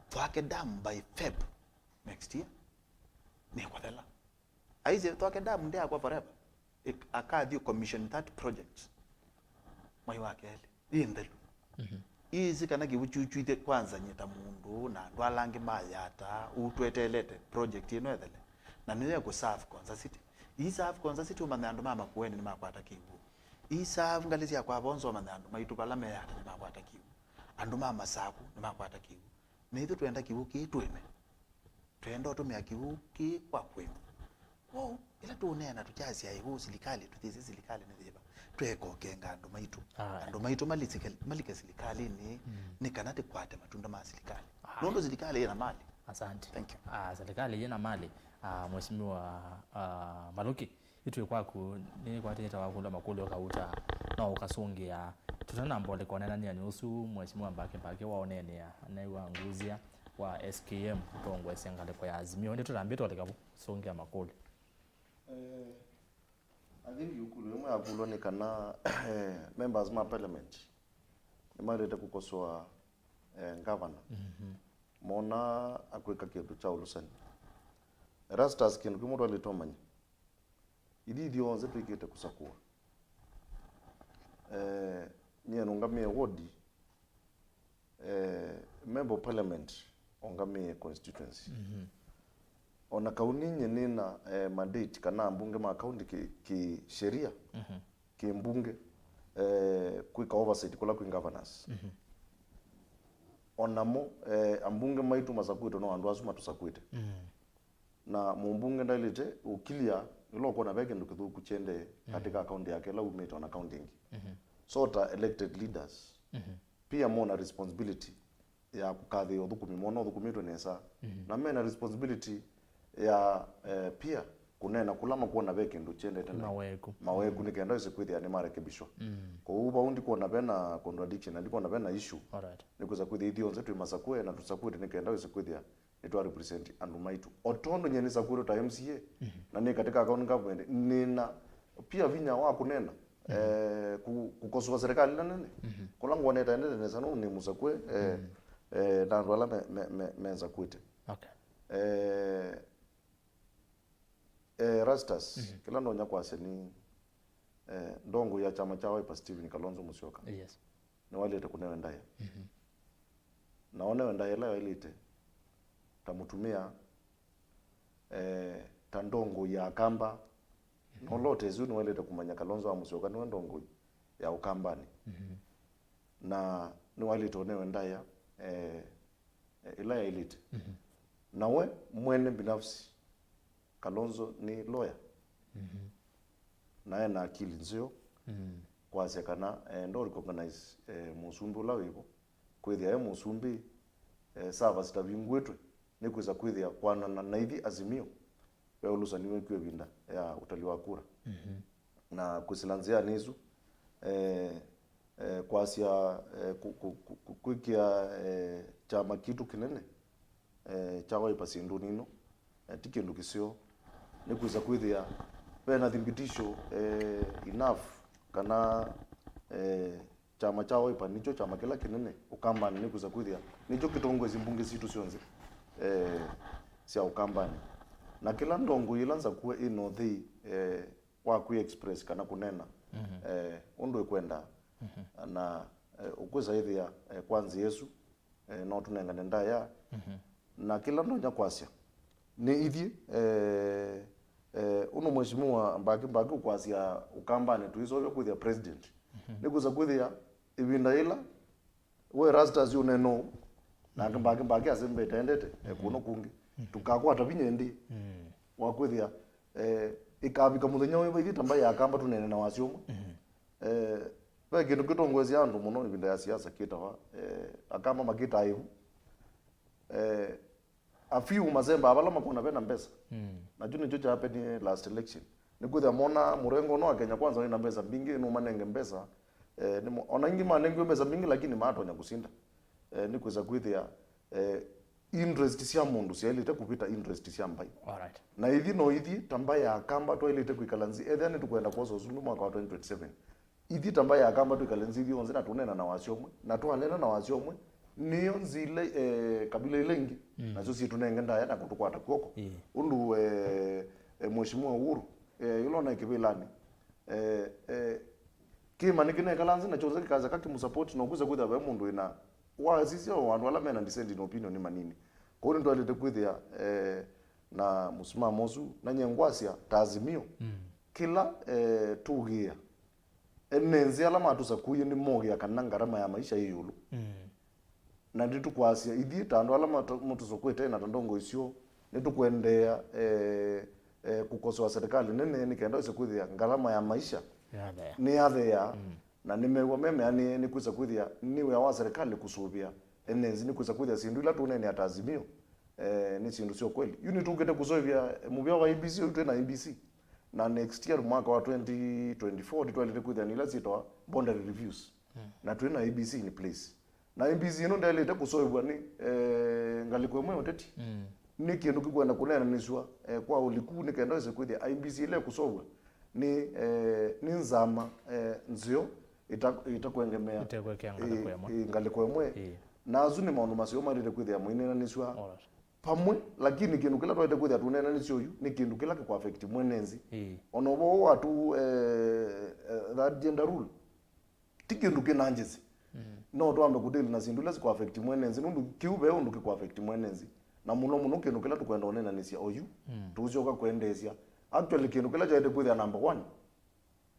Thwake Dam by Feb next year. Nĩkũthela. Aisye Thwake Dam ndĩakwa forever. Ik-, akathi commission that project. Mwai wa kelĩ. Ĩ nthelu. Mhm. Ĩĩsĩ kana kĩw'ũ kyukyuithye kwanza nyie ta mũndũ na andũ ala angĩ mayata, ũu tweteelete project ĩno ethele. Na nĩyo ĩkũserve Konza City. Ii serve Konza City ũmanya andũ ma Makueni nĩmakwata kĩw'ũ. Ii serve ngalĩ sya kwa Vonzo ũmanya andũ maitũ vala meyata nĩmakwata kĩw'ũ. Andũ ma Masaku nĩmakwata kĩw'ũ. Na ithyĩ twenda kĩw'ũ kĩĩ tũĩme. Twenda ũtũmĩa kĩw'ũ kĩĩ kwa kũĩma. Kwoou, ĩla tũũneena tũkyasya ĩw'ũ silikalĩ, tũthĩsye silikalĩ nĩ yĩva, tweka ũkenga andũ maitũ. Aya. Andũ maitũ malike, malike silikalĩnĩ, mm, nĩ kana tĩkwate matunda ma silikalĩ. Aya. Nũndũ silikalĩ yĩna mali. Asante. Thank you. Ah, serikali yĩna mali. Ah, Mheshimiwa, ah, Maluki, itwĩ kwaku, nĩkwatĩte wakũlwa makũlyo kauta, no ũkasũngĩa. Tũtanamba ũlika ũneenanĩanĩ ũsu, Mheshimiwa Mbake Mbake waũneenea, naiwa nguzia wa S K M kũtongoesya ngalĩko ya Azimio. Ĩndĩ tũtambĩte ũlika vu, sũngĩa makũlyo. Eh, I think ĩkũlyo ĩmwe yakũlwa nĩ kana, eh, members ma parliament nĩmaĩlĩte kũkosoa, eh, governor. Mhm. Mona akwĩka kĩndũ kya ũlũsani. Erastus, kĩndũ kĩmwe twaĩlĩte ũmanya. Ithyĩ ithyonthe twĩkĩte kũsakũa. Eh, nyie nũngamĩe ward, eh, member of parliament ongamĩe constituency. Mhm. Ona kau ninyie nĩna, eh, mandate kana ambunge ma county kĩ, kĩ sheria, mhm, kĩ mbunge, eh, kwĩka oversight kũla kwĩ governors. Mhm. Onamo, eh, ambunge maitũ masakwĩtwe no andũ asu matũsakwĩte. Mhm. Na mũmbunge ndaĩlĩte ũkilya ĩla ũkwona ve kĩndũ kĩthũku kyendee, mm, katika kaunti yake ĩla umĩte ona kaunti ĩngĩ. Mhm. So ta elected leaders, mhm, pia mona responsibility ya kũkathĩĩa ũthũkũmi, mona ũthũkũmĩtwe nesa. Mhm. Na mena responsibility ya, eh, pia kũneena kũla makwona ve kĩndũ kyendete na maweku, maweku, mm, nĩ kenda wĩse kwĩthĩa nĩmarekebishwa. Mm. Kwoou vau ndikwona vena contradiction, na ndikwona vena issue. Alright. Nĩkwĩsa kwĩthĩa ithyonthe twĩ masakũe na tũsakwĩte nĩ kenda wĩse kwĩthĩa nĩtwa represent andũ maitũ. O tondũ nyie nĩsakwĩtwe ta M C A, mhm, na nĩ katika county government, nĩna pia vinya wa kũneena, mhm, eh, kũ-, kũkosoa serikali ĩla nene. Mhm. Kũla ngwonete endete nesa nũndũ nĩ mũsakũe, eh, mhm, eh, na andũ ala me, me, me, mensakwĩte. Okay. Eh, eh, Erastus, mhm, kĩla ndonya kwasya nĩ, eh, ndongoi ya kyama kya Wiper Stephen Kalonzo Musyoka. Yes. Nĩwaĩlĩte kũnewe ndaĩa. Mhm. na onewe ndaĩa ĩla yaĩlĩte, ta mũtumĩa, eh, ta ndongoi ya Akamba. Na ũla ũtesĩ ũu nĩwaĩlĩte kũmanya Kalonzo wa Musyoka nĩwe ndongoi ya Ũkambanĩ. Na nĩwaĩlĩte ũnewe ndaĩa, eh, eh, ĩla yaĩlĩte. Na we mwene binafsi, Kalonzo nĩ lawyer. Na ena akili nzeo kwasya kana, eh, ndo recognize, eh, mũsumbĩ ũla wĩvo. Kwĩthĩa e mũsumbĩ, eh, servers itavingũĩtwe, nĩkwĩsa kwĩthĩa kwanana na ithi Azimio, ve ũlũsani wĩkw'e ĩvinda ya ũtali wa kura. Na kwĩsĩla nzĩanĩ ĩsu, eh, eh, kwasya, eh, ku- ku- ku- ku- kwĩkĩa, eh, kyama kitũ kĩnene, eh, kya Wiper syĩndũnĩ ino, eh, ti kĩndũ kĩseo. Nĩkwĩsa kwĩthĩa vena thibitisho, eh, enough kana, eh, kyama kya Wiper nĩkyo kyama kĩla kĩnene Ũkambanĩ, nĩkwĩsa kwĩthĩa nĩkyo kĩtongoesye mbunge sitũ syonthe, eh, sya Ũkambanĩ. Na kĩla ndongoi ĩla nzakũe ĩ na ũthei, eh, wa kwĩ express kana kũneena, eh, ũndũ ĩkwenda. Na, eh, ũkwĩsa ĩthĩa, eh, kwa nzĩa ĩsu, eh, no tũnengane ndaĩa. Na kĩla ndonya kwasya nĩ ithyĩ, eh, eh, ũndũ Mheshimiwa Mbaki Mbaki ũkwasya Ũkambanĩ tũiseũvya kwĩthĩa president. Nĩkwĩsa kwĩthĩa ĩvinda yĩla we Rastas ũneena ũu, nake Mbaki Mbaki asembete endete, eh, kũno kũngĩ. Tũkakwata vinya ĩndĩ wa kwĩthĩa, eh, ĩkavika mũthenya ũyũ vaithi ta mbaĩ ya Akamba tũneene na wasya ũmwe. Eh, ve kĩndũ kĩtongoesya andũ mũno ĩvinda ya siasa kĩtawa, eh, Akamba makĩtaa ĩvu. Eh, a few masembaa vala makona vena mbesa. Na kyu nĩkyo kyapenie last election. Nĩkwĩthĩa mona mũrengo ũno wa Kenya Kwanza wĩna mbesa mbingĩ, nũmanenge mbesa. Eh, nĩmo, ona ingĩ manengiwe mbesa mbingĩ, lakini matonya kũsinda. Eh, nĩkwĩsa kwĩthĩa, eh, interest sya mũndũ syaĩlĩte kũvĩta interest sya mbaĩ. Alright. Na ithyĩ no ithyĩ ta mbaĩ ya Akamba twaĩlĩte kwĩkala nzĩ, ethĩa nĩtũkwenda kwosa ũsumbĩ mwaka wa twenty twenty-seven. Ithyĩ ta mbaĩ ya Akamba twĩkale nzĩ ithyonthe na tũneena na wasya ũmwe, na twaneena na wasya ũmwe, nĩyo nzĩ ila, eh, kabila ila ingĩ nasyo syĩtũnenge ndaĩa na kũtũkwata kw'oko. Ũndũ, eh, eh, Mheshimiwa Uhuru, eh, yũla ũnaĩ kĩvĩlanĩ, eh, eh, kĩma nĩkĩnekala nzĩ na kyonthe kĩkasya kakĩmũsupport, na ũkwĩsa kwĩthĩa ve mũndũ wĩna wasisya o andũ ala mena dissenting opinion nĩ manini. Kwoou nĩtwaĩlĩte kwĩthĩa, eh, na mũsimamo ũsu, na nyie ngwasya ta Azimio, kĩla, eh, tũgĩa ene nzĩ ala matũsakuie nĩmogĩa kana ngarama ya maisha ĩ ĩũlũ. Na nĩtũkwasya ithyĩ ta andũ ala matũ- mũtũsũkĩte na ta ndongo isu, nĩtũkwendeea, eh, eh, kũkosoa serikali nene nĩ kenda wĩse kwĩthĩa ngarama ya maisha nĩyatheea. Na nĩmew'a memeanĩe nĩ kwĩsa kwĩthĩa nĩ wĩa wa serikali kũsũvĩa ene nzĩ, nĩ kwĩsa kwĩthĩa syĩndũ ila tũneenea ta Azimio, eh, nĩ syĩndũ sya ũkweli. Yu nĩtũkĩte kũsũvĩa mũvĩa wa I E B C, ũyu twĩ na I E B C. Na next year, mwaka wa twenty twenty-four, nĩtwaĩlĩte kwĩthĩa nĩ ila syĩtawa boundary reviews. Na twĩ na I E B C in place. Na I E B C ĩno ndyaĩlĩte kũsũvĩwa nĩ, eh, ngalĩko ĩmwe ya ũteti. Nĩ kĩndũ kĩkwenda kũneenanĩsw'a, eh, kwa ũliku nĩ kenda wĩse kwĩthĩa I E B C ĩla ĩkũsũvwa nĩ, eh, nĩ nzama, eh, nzeo ĩta- ĩtakwengemea ĩtekwekea ngalĩko ĩmwe. Ĩ, ngalĩko ĩmwe. Na asu nĩ maũndũ maseo maĩlĩte kwĩthĩa maineenanĩsw'a vamwe, lakini kĩndũ kĩla twaĩte kwĩthĩa tũneenanĩsya oyu nĩ kĩndũ kĩla kĩkũaffect mwene nzĩ. Ona ũvoo wa tu, eh, eh, that gender rule ti kĩndũ kĩna njĩsĩ. No twambe kũdeal na syĩndũ ila sikũaffect mwene nzĩ, nũndũ kĩu ve ũndũ kĩkũaffect mwene nzĩ. Na mũno mũno kĩndũ kĩla tũkwenda ũneenanĩsya oyu, tũũsyoka kwendeesya. Actually, kĩndũ kĩla kyaĩte kwĩthĩa number one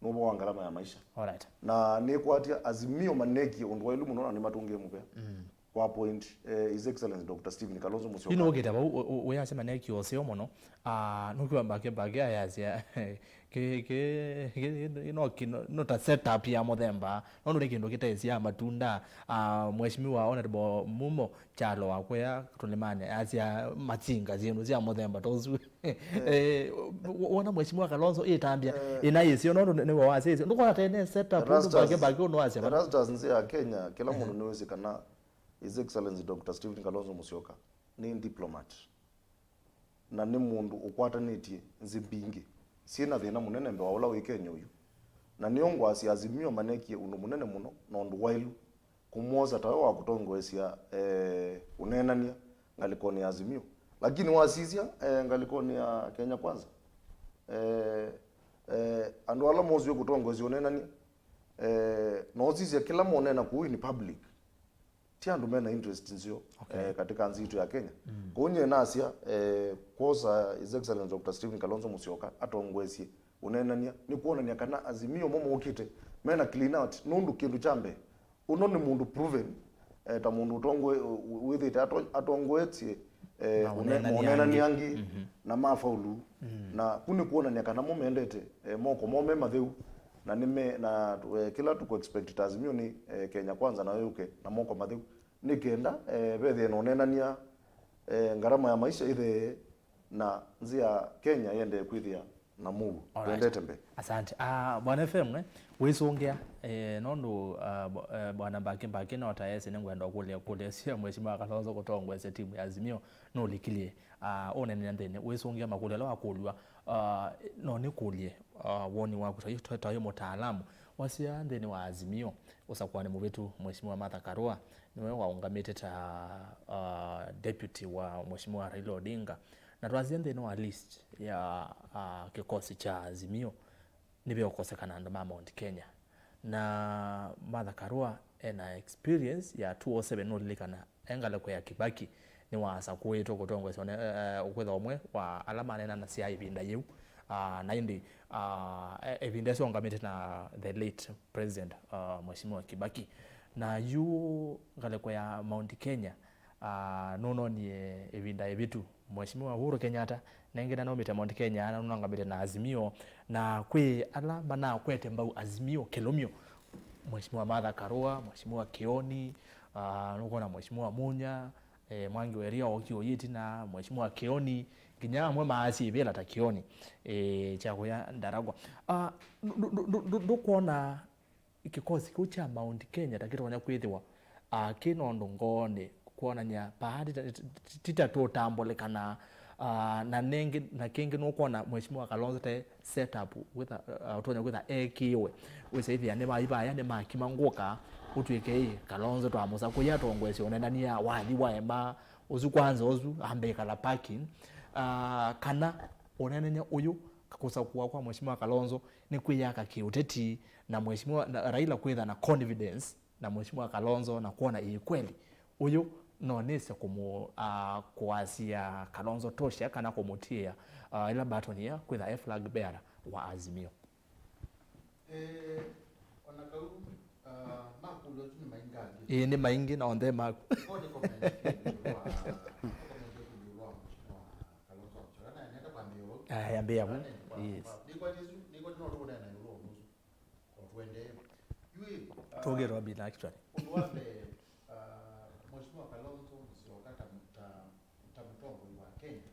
nĩ ũvoo wa ngalama ya maisha. Alright. Na nĩkwatya Azimio maneekie ũndũ waĩlu mũno na nĩmatũngĩe mũvea. Kwa point, eh, His Excellency Doctor Stephen Kalonzo Musyoka. Yu nũkĩte vau, ũ- ũ- ũyasya maneekie ũseo mũno. Ah, nũkiwa Mbaki Mbaki ayasya, kĩ- kĩ- kĩ- no kĩ- no- no ta setup ya mũthemba. Nũndũ nĩ kĩndũ kĩtaĩsya matunda. Ah, Mheshimiwa Honorable Mumo Kyalo wa kũya tũlĩmanĩ asya matinga syĩndũ sya mũthemba ta ũsu. Eh, wona Mheshimiwa Kalonzo ĩtambya ĩna ĩsyo, nũndũ nĩwe wasya ĩsyo. Ndũkona tene setup ũndũ Mbaki Mbaki ũnũ wasya vana. Erastus, nzĩ ya Kenya, kĩla mũndũ nĩwĩsĩ kana His Excellency Doctor Stephen Kalonzo Musyoka nĩ diplomat. Na nĩ mũndũ ũkwatanĩtye nzĩ mbingĩ syĩ na thĩna mũnene mbee wa ũla wĩ Kenya ũyu. Na nĩyo ngwasya Azimio maneekie ũndũ mũnene mũno na ũndũ waĩlu kũmwosa tawe wa kũtongoesya, eh, ũneenany'a ngalĩkonĩ ya Azimio. Lakini wasisya, eh, ngalĩkonĩ ya Kenya Kwanza, eh, eh, andũ ala mosiwe kũtongoesya ũneenany'a, eh, na ũsisya kĩla moneena kũu in public, ti andũ mena interest nzeo, okay, eh, katika nthĩ itũ ya Kenya. Mm. Kwoou nyie nasya, eh, kwosa His Excellency Doctor Stephen Kalonzo Musyoka atongoesye ũneenany'a nĩ kwonany'a kana Azimio mo mokĩte mena clean out, nũndũ kĩndũ kya mbee, ũno nĩ mũndũ proven, eh, ta mũndũ ũtongoe-, wĩthĩte ato-, atongoetye, eh, na ũne-, ũneenany'a ũneenany'a angĩ, angĩ, mhm, na mafaulu. Mm. Na ku nĩ kwonany'a kana mo mendete, eh, moko moo me matheu, na nĩ me, na, eh, kĩla tũkũ expect ta Azimio nĩ, eh, Kenya Kwanza nayo yũke na moko matheu, nĩ kenda, eh, vethĩe na ũneenany'a, eh, ngarama ya maisha ĩthee, na nzĩa Kenya yendee kwĩthĩa na mũuo. Alright. Twendete mbee. Asante. Ah, Bwana F M, eh, wĩsũngĩa, eh, nũndũ, ah, bo-, eh, Bwana Mbaki Mbaki no ta ese nĩngwenda ũkũlya kũlya sya Mheshimiwa Kalonzo kũtongoesya timu ya Azimio nũlikilye, ah, ũneenea nthĩnĩ, wĩsũngĩa makũlyo ala wakũlw'a, ah, no nĩkũlye, ah, woni waku ta yu, ta, ta yu mũtaalamu wasya nthĩnĩ wa Azimio, ũsakũanĩ mũvĩtu Mheshimiwa Martha Karua nĩwe waũngamĩte ta, ah, deputy wa Mheshimiwa Raila Odinga. Na twasya nthĩnĩ wa list ya, ah, kĩkosi kya Azimio, nĩveũkosekana andũ ma Mount Kenya. Na Martha Karua ena experience ya two oh seven, nũlilikana e ngalĩko ya Kibaki, nĩwasakũĩtwe kũtongoesya one-, eh, eh, ũkwĩthwa ũmwe wa ala maneenanasya ĩvinda yĩu. Ah, na ĩndĩ, ah, e-, ĩvinda ĩsu aũngamĩte na the late President, ah, Mheshimiwa Kibaki. Na yu ngalĩko ya Mount Kenya, ah, nũnonie ĩvinda ĩvĩtu, Mheshimiwa Uhuru Kenyatta nengĩ nanaumĩte Mount Kenya, na nũnangamĩte na Azimio, na kwĩ ala manakwete mbau Azimio kĩlũmyo, Mheshimiwa Martha Karua, Mheshimiwa Kioni, ah, nũkwona Mheshimiwa Munya, eh, Mwangi wa Iria oki ũyĩtina, Mheshimiwa Kioni, nginya amwe maasya ivĩla ta Kioni, eh, kya kũya Ndaragwa. Ah, ndũ-, ndũ-, ndũ-, ndũ-, ndũkwona kĩkosi kĩu kya Mount Kenya ta kĩtonya kwĩthĩwa, ah, kĩ na ũndũ ngoonĩ kwonany'a paa ti ta, ti ta tũtambũlĩkanaa, ah, na nengĩ, na kĩngĩ nũkwona Mheshimiwa Kalonzo te set up kwĩtha, ah, ũtonya kwĩtha ekĩwe. Wĩsa ĩthĩa nĩmaĩ vaya nĩmakima ngũka, ũtw'ĩke ĩ, Kalonzo twamũsakũie atongoesye ũneenany'a wathi wa ema ũsu kwanza ũsu ambe ĩkala parking. Ah, kana ũneenany'a ũyũ kũsakũa kwa Mheshimiwa Kalonzo nĩ kwĩyaka kĩũteti, na Mheshimiwa, na Raila kwĩtha na confidence na Mheshimiwa Kalonzo na kwona ĩ kweli ũyũ no nĩse kũmũ-, ah, kũasya Kalonzo tosha kana kũmũtiĩa, ah, ĩla mbatoni ya kwĩtha e flag bearer wa Azimio. Eh, ona kau, ah, makũlyo tu nĩ maingangĩ. Ĩĩ, nĩ maingĩ na onthe maku. Ko nĩ comment ĩngĩ ĩũlũ wa, comment ĩngĩ ĩũlũ wa Mheshimiwa Kalonzo Musyoka. Na nenda kwambia ũu. Ah, yambia ũu. Yes. Nĩkwatĩ ĩsu, nĩkwatĩ no tũkũneena ĩũlũ wa ũndũ ũsu. O tũendee. Yu ĩ, ah, tũngĩtwa bila actually. Ũndũ wa mbee, ah, Mheshimiwa Kalonzo Musyoka ta, ta, ta mũtongoi wa Kenya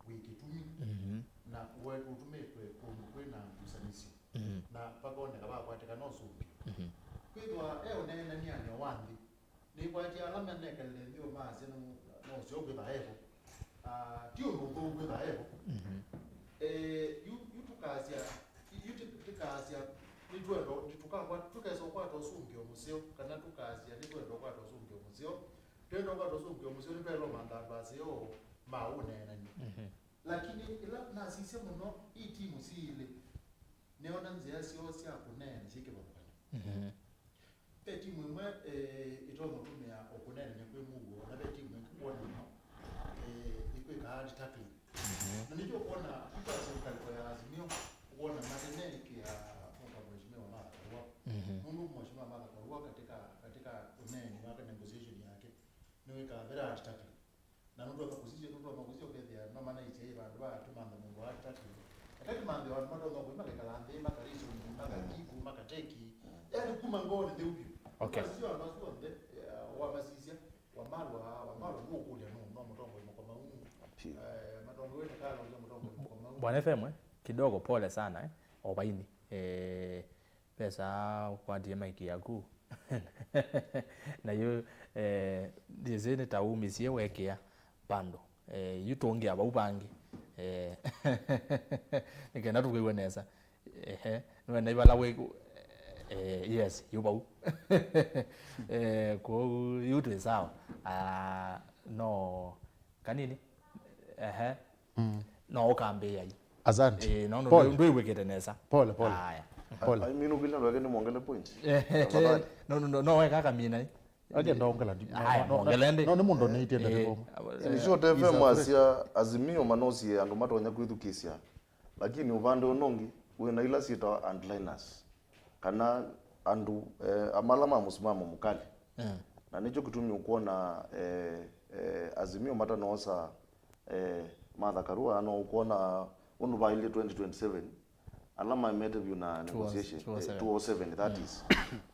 wĩ kĩtumi, mhm, na we ũtumĩtwe kũndũ kwĩ na ngusanĩsyo, mhm, na vakoneka vakwatĩkana ũsũngĩo. Mhm. Kwĩthwa e ũneenany'anĩ wa nthĩ, nĩkwatya ala manekalile nthĩ ũmaasya no, no ũseo kwĩtha evo. Ah, ti ũndũ ũthũku kwĩtha evo. Mhm. Eh, yu, yu tũkasya, yu ti-, tũkasya, nĩtwenda, nĩtũkakwa-, tũkesa ũkwata ũsũngĩo mũseo, kana tũkasya nĩtwenda ũkwata ũsũngĩo mũseo, twenda ũkwata ũsũngĩo mũseo, nĩtwaĩlwe mantha andũ aseo ma ũneenany'a. Mhm. Lakini ĩla nasisya mũno, i timu siilĩ, nĩona nzĩa syoo sya kũneena syĩ kĩvathũkany'o. Mhm. Ve timu ĩmwe, eh, ĩtonya ũtũmĩa o kũneenany'a kwĩ mũuo, na ve timu ĩngĩ kwonany'a, eh, ĩkwĩka hard tackling. Mhm. Na nĩkyo ũkwona, ĩtwasya ngalĩko ya Azimio, ũkwona mate meĩkĩa mũka Mheshimiwa Martha Karua. Mhm. Nũndũ Mheshimiwa Martha Karua katika, katika ũneeni wake, negotiation yake, nĩwĩkaa very hard tackling. Na nũtonya kũsisya, nũtonya kũsisya ũkethĩa no manaisye ĩ vandũ va kĩmantha mũndũ wa attack. Ata kĩmantha vandũ matonya kũi makekala nthĩ, makarĩsoni, makakivu, makateki. Yaani kuma ngoonĩ ntheu vyũ. Okay. Masisya vandũ asu onthe, eh, wamasisya, Wamalwa, Wamalwa nũkũlya nũ, no mũtongoi mũkomau. Pia. Eh, matongoi wene kala ũlya mũtongoi mũkomau. Bwana F M, eh, kidogo pole sana, eh, o vaini. Eh, Vesa ũkwatie maiki yaku. Na yu, eh, ndyĩsĩ nĩ ta umisye wekĩa vandũ. Eh, yu tũngĩa vau vangĩ. Eh, nĩ kenda tũkwĩw'e nesa. Ehe, nĩwenda ivala wĩ, eh, yes, yu vau. Eh, kwoou yu twĩ sawa. Ah, no, kanini. Ehe. Mm. No ũkambĩĩa yu. Asante. Eh, no, no, pole. Ndwĩw'ĩkĩte nesa. Pole, pole. Aya. Pole. Ai, minu kila lweke ni mwongele point. Tafadhali. No, no, no, no, weka kamina. Akenda ongela ndi- Aya, no, no, ongela ndi. No, nĩ mũndũ nĩitie ndati Eh, koma. Aba- In eh, short, F M Isa, asya Azimio manosie andũ matonya kwĩthukĩĩsya, lakini ũvande ũno ũngĩ wĩna ila syĩtawa hardliners, kana andũ eh, amala ma mũsimamo mũkali. Mm. Na nĩkyo kĩtumi ũkwona eh, eh, Azimio matanoosa eh, Martha Karua, no ũkwona ũndũ vailye twenty twenty-seven, ala maemete vyũ na negotiation, two oh seven. Eh, two oh seven, that is.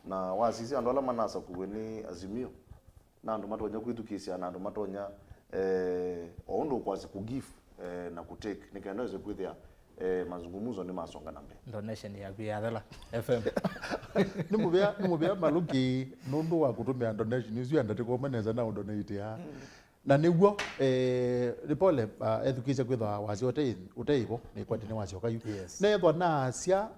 Na wasisya andũ ala manasakuwe nĩ Azimio, na andũ matonya kwĩthukĩĩsya, na andũ matonya eh, o ũndũ ũkwasya ku give eh, na ku take, nĩ kenda wĩse kwĩthĩa eh, mazungumzo nĩ masonga na mbee. Donation yaku yathela F M. Nĩ mũvea, nĩ mũvea Malũki nũndũ wa kũtũmĩa donation isu ya ndatĩka ũmwe nesa na ũdonatea. Na nĩw'o eh, nĩ pole ah, ethukĩĩsya kwĩthwa wasya ũte, ũte ĩvo nĩkwati nĩ wasyoka yu. Yes. Nethwa naasya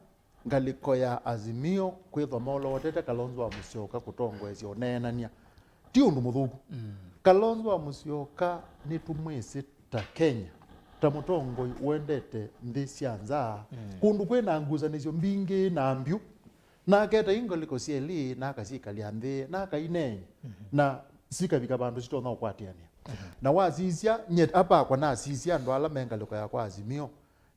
ngalĩko ya Azimio kwĩthwa maũlotete Kalonzo wa Musyoka kũtongoesya ũneenany'a ti ũndũ mũthũku. Mm. Kalonzo wa Musyoka nĩtũmwĩsĩ ta Kenya, ta mũtongoi ũendete nthĩ sya nza, mm, kũndũ kwĩ na ngusanĩsyo mbingĩ na mbyũ, na aketa i ngalĩko syelĩ, na akasyikalya nthĩ, na akaineeny'a, mhm, na sikavika vandũ sitonya ũkwatĩanĩa. Mhm. Na wasisya, nyie apakwa nasisya andũ ala me ngalĩko yakwa Azimio,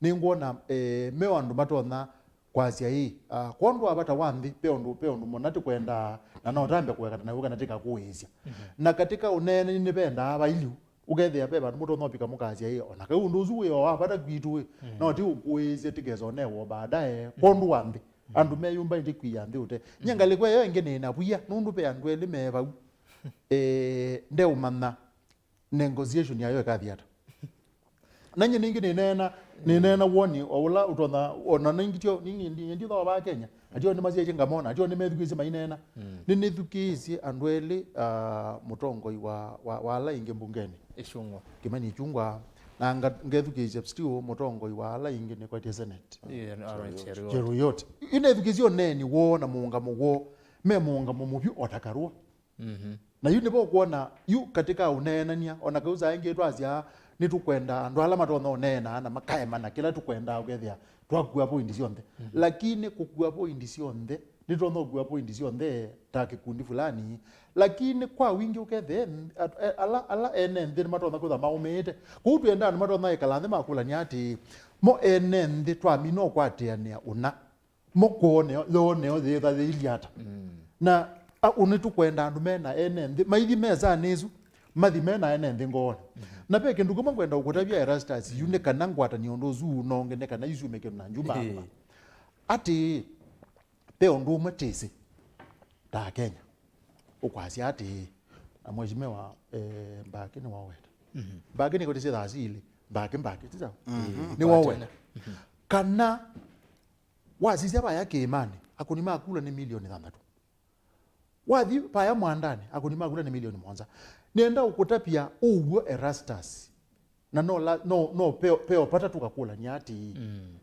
nĩngwona eh, me o andũ matonya kwasya ĩĩ, ah, kwondũ wa vata wa nthĩ, pe ũndũ, pe ũndũ mũna tũkwendaa, na no tambe kũeka na wĩka na tĩkakũĩĩsya. Mhm. Na katĩka ũneenani nĩvendaa vailiu, ũkethĩa ve vandũ mũtonya ũvika mũkasya ĩĩ, ona kai ũndũ ũsu wĩ o wa vata kwitũ ĩ, mm, no ti ũkũĩĩsye tĩkesa ũnewa baadaye, kwondũ wa nthĩ. Mm. Andũ meyũmba ĩndĩ kwia nthĩ ũte. Nye, mm, ngalĩko ĩyo ĩngĩ nĩna vwia, nũndũ ve andũ elĩ me vau. Eh, ndeũmanya negotiation yayo ĩkathi ata. Na nyie ningĩ nĩneena, nĩneena woni o ũla ũtonya, ona ningĩ tyo, ningĩ ndi- ndi thova Kenya, atyo nĩmasyaĩtye ngamona, atyo nĩmethukĩĩsye maineena. Mm. Nĩnĩthukĩĩsye andũ elĩ, ah, mũtongoi wa, wa, wa ala ingĩ mbungenĩ. Ichung'wa. Kimani Ichung'wa, na nga- ngethukĩĩsya still mũtongoi wa ala ingĩ nĩkwetie Senate. Yeah, Aaron Cheruiyot. Cheruiyot. Yu nethukĩĩsye ũneeni woo na mũũngamo woo, me mũũngamo mũvyũ o ta Karua. Mhm. Na yu nĩvo ũkwona, yu katĩ ka ũneenany'a, ona kau saa ingĩ twasya nĩtũkwenda andũ ala matonya ũneena na makaemana kĩla tũkwendaa ũkethĩa twakua poindi syonthe. Mhm. Lakini kũkua poindi syonthe, nĩtonya ũkua poindi syonthe ta kĩkundi fulani, lakini kwa wingĩ ũkethĩa at- e- ala, ala ene nthĩ nĩmatonya kwĩtha maũmĩĩte. Kũu twĩenda andũ matonya ĩkala nthĩ makũlany'a atĩĩ, mo ene nthĩ twamina ũkwatĩanĩa ũna, mo kwoo neo, yoo neo yĩĩtha yĩilyĩ ata. Mm. Na a- ũnĩ tũkwenda andũ mena ene nthĩ, maithi mesanĩ ĩsu, mathi mena ene nthĩ ngoonĩ. Mhm. Na ve kĩndũ kĩmwe ngwenda ũkũtavya Erastus, yu nĩ kana ngwatanĩe ũndũ ũsu ũnonge, nĩ kana isume kĩndũ na njuma. Ĩĩ. Atĩĩ, ve ũndũ ũmwe tĩsĩ ta Akenya, ũkwasya atĩĩ, na mheshimiwa eh, Mbaki nĩwaũweta. Mhm. Mbaki nĩkũtĩsye thaa silĩ, Mbaki, Mbaki, ti sawa? Mhm. Nĩwaũweta. Mhm. Kana wasisya vaya kĩĩmanĩ, akũni ma kula nĩ milioni thanthatũ. Wathi vaya mwandanĩ, akũni ma kula nĩ milioni mũonza. Nĩenda ũkũtavya ũw'o Erastus, na no la- no, no peo, peo vata tũkakũlany'a atĩĩ. Mm.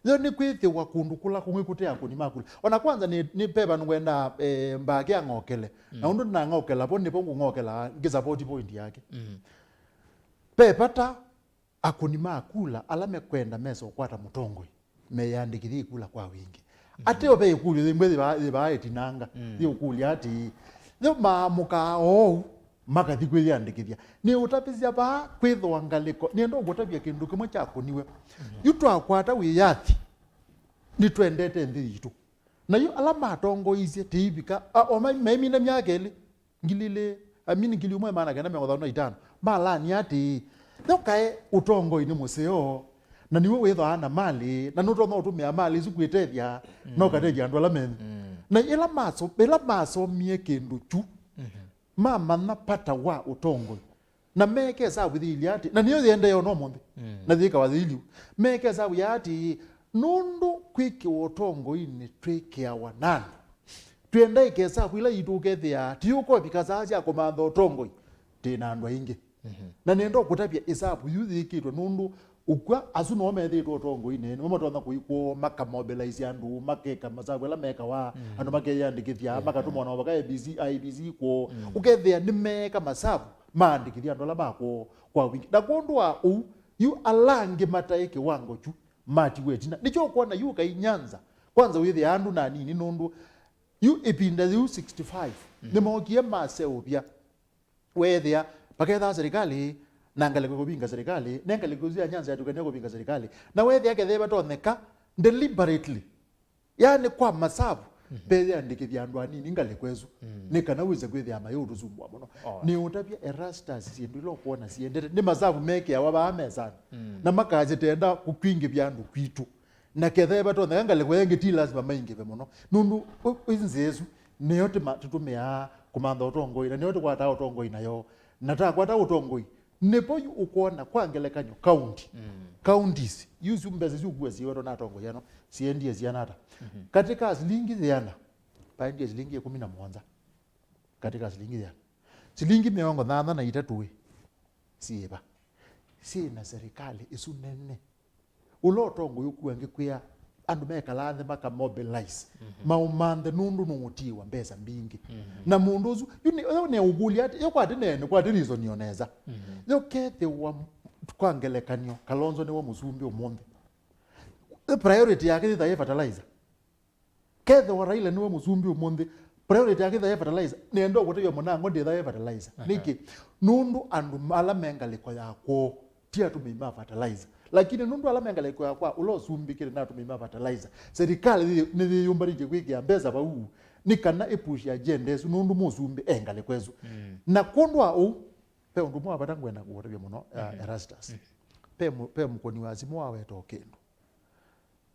Yo nĩ kwĩthĩwa kũndũ kũla kũngĩ kũte akũni ma kula. Ona kwanza nĩ, nĩ peva nĩngwenda eh, Mbaki ang'okele. Na mm, ũndũ nang'okela vo nĩvo ngũng'okela ngĩsapoti point yake. Mm. Ve vata akũni ma kula ala mekwenda mesa ũkwata mũtongoi meyĩandĩkĩthye ikula kwa wingĩ. Mhm. Ateo ve ĩkũlyo yĩmwe yĩvaa, yĩvaa ĩtinanga, mm, yĩũkũlya atĩĩ, yo maamũkaa oou makathi kwĩyĩandĩkĩthya. Nĩũtavĩsya vaa kwĩthĩwa ngalĩko, nĩenda ũkũtavya kĩndũ kĩmwe kyakũniwe. Mhm. Yu twakwata wĩyathi, nĩtwendete nthĩ yitũ. Na yu ala matongoisye tĩivika, a- o mai- maimina myaka ĩlĩ, ngili ilĩ, I mean, ngili ũmwe maana kenda mĩongo ĩthano na itano, malani atĩĩ, yo kaĩ ũtongoi nĩ mũseo, na nĩw'o wĩthwaa na malĩ, na nũtonya ũtũmĩa malĩ isu kwĩtethya, mm, na ũkatethya andũ ala me nthĩ. Mm. Na ĩla maso- ĩla masomie kĩndũ kyu, mhm, mamanya vata wa ũtongoi, na meeka ĩsavu yĩilyĩ atĩ, na nĩyo yĩendee o no mũnthĩ, mm, na yĩkawa yĩilyĩ, meeka ĩsavu ya atĩ, nũndũ kwĩkĩwa ũtongoinĩ twĩkĩawa na andũ. Twĩenda ĩka ĩsavu ila yitũ ũkethĩa ti ũkovika saa sya kũmantha ũtongoi, twĩ na andũ aingĩ. Mhm. Na nĩenda ũkũtavya ĩsavu yu yĩkĩtwe nũndũ ũkw'a asu noo methĩĩtwe ũtongoinĩ, nĩmo matonya kũi kwoo, makamobilize andũ, makeka masavu ala mekawa, mm, andũ makeyĩandĩkĩthya, yeah, makatũmwa nao vaka A B C, I E B C kwoo. Mm. Ũkethĩa nĩmeeka masavu maandĩkĩthya andũ ala ma kwoo kwa wingĩ. Na kwondũ wa ũu, yu ala angĩ mataĩ kĩwango kyu matiwe ĩtina. Nĩkyo ũkwona yu kai Nyanza, kwanza wĩthĩa andũ na anini nũndũ Yu ĩvinda yĩu sixty-five, nĩmookie maseũvya. Weethĩa, vakethaa serikali, na ngalĩko kũvinga serikali, ne ngalĩko isu ya Nyanza yatũkania kũvinga serikali. Na weethĩa kethĩe vatonyeka, deliberately, yaani kwa masavu, veyĩandĩkĩthya andũ anini ngalĩko ĩsu, nĩ kana wĩse kwĩthĩa mayĩũtũsumbũa mũno. Nĩũtavya Erastus syĩndũ ila ũkwona siendete, nĩ masavu mekĩawa vaa mesanĩ, na makasya tenda kũkwingĩvya andũ kwitũ. Na kethĩe vatonyeka ngalĩko ĩngĩ, ti lasima maingĩve mũno. Nũndũ ũ-, ũ-, nzĩa ĩsu nĩyo tũma-, tũtũmĩaa kũmantha ũtongoi, na nĩyo tũkwataa ũtongoi nayo. Na twakwata ũtongoi, nĩvo yu ũkwona, kwa ngelekany'o, county. Counties, yu isu mbesa isu ũkua siwetwa na atongoi ano, siendie siana ata? Katĩ ka silingi yĩana, vaendie silingi ĩkũmi na mũonza. Katĩ ka silingi yĩana, silingi mĩongo thantha na itatũ ĩ, syĩva? Syĩ na serikali ĩsu nene. Ũla ũtongoi ũkua ngĩkwĩa, andũ mekalaa nthĩ makamobilize, maũmanthe nũndũ nũũtiĩwa mbesa mbingĩ. Na mũndũ ũsu, yu nĩ, yo nĩ ũkũlya atĩ, yo kwatĩ nene, kwatĩ reason o nesa. Yo kethĩwa, kwa ngelekany'o, Kalonzo nĩwe mũsumbĩ ũmũnthĩ, the priority yake yĩthaĩ fertilizer. Kethĩwa Raila nĩwe mũsumbĩ ũmũnthĩ, priority yake ĩthaĩ fertilizer, nĩenda ũkũtavya mũnango ndĩthaĩ fertilizer. Nĩkĩ? Nũndũ andũ ala me ngalĩko ya kwoo ti atũmĩi ma fertilizer. Lakini nũndũ ala me ngalĩko ya kwa ũla ũsumbĩ kĩlĩ na atũmĩi ma fertilizer, serikali nĩ-, nĩyĩyũmbanĩtye kwĩkĩa mbesa vau nĩ kana ĩpush agenda ĩsu, nũndũ mũsumbĩ e ngalĩko ĩsu. Na kwondũ wa ũu, ve ũndũ ũmwe wa vata ngwenda kũũtavya mũno, uh, Erastus. Ve mũ-, ve mũkũni wa simũ waweta o kĩndũ.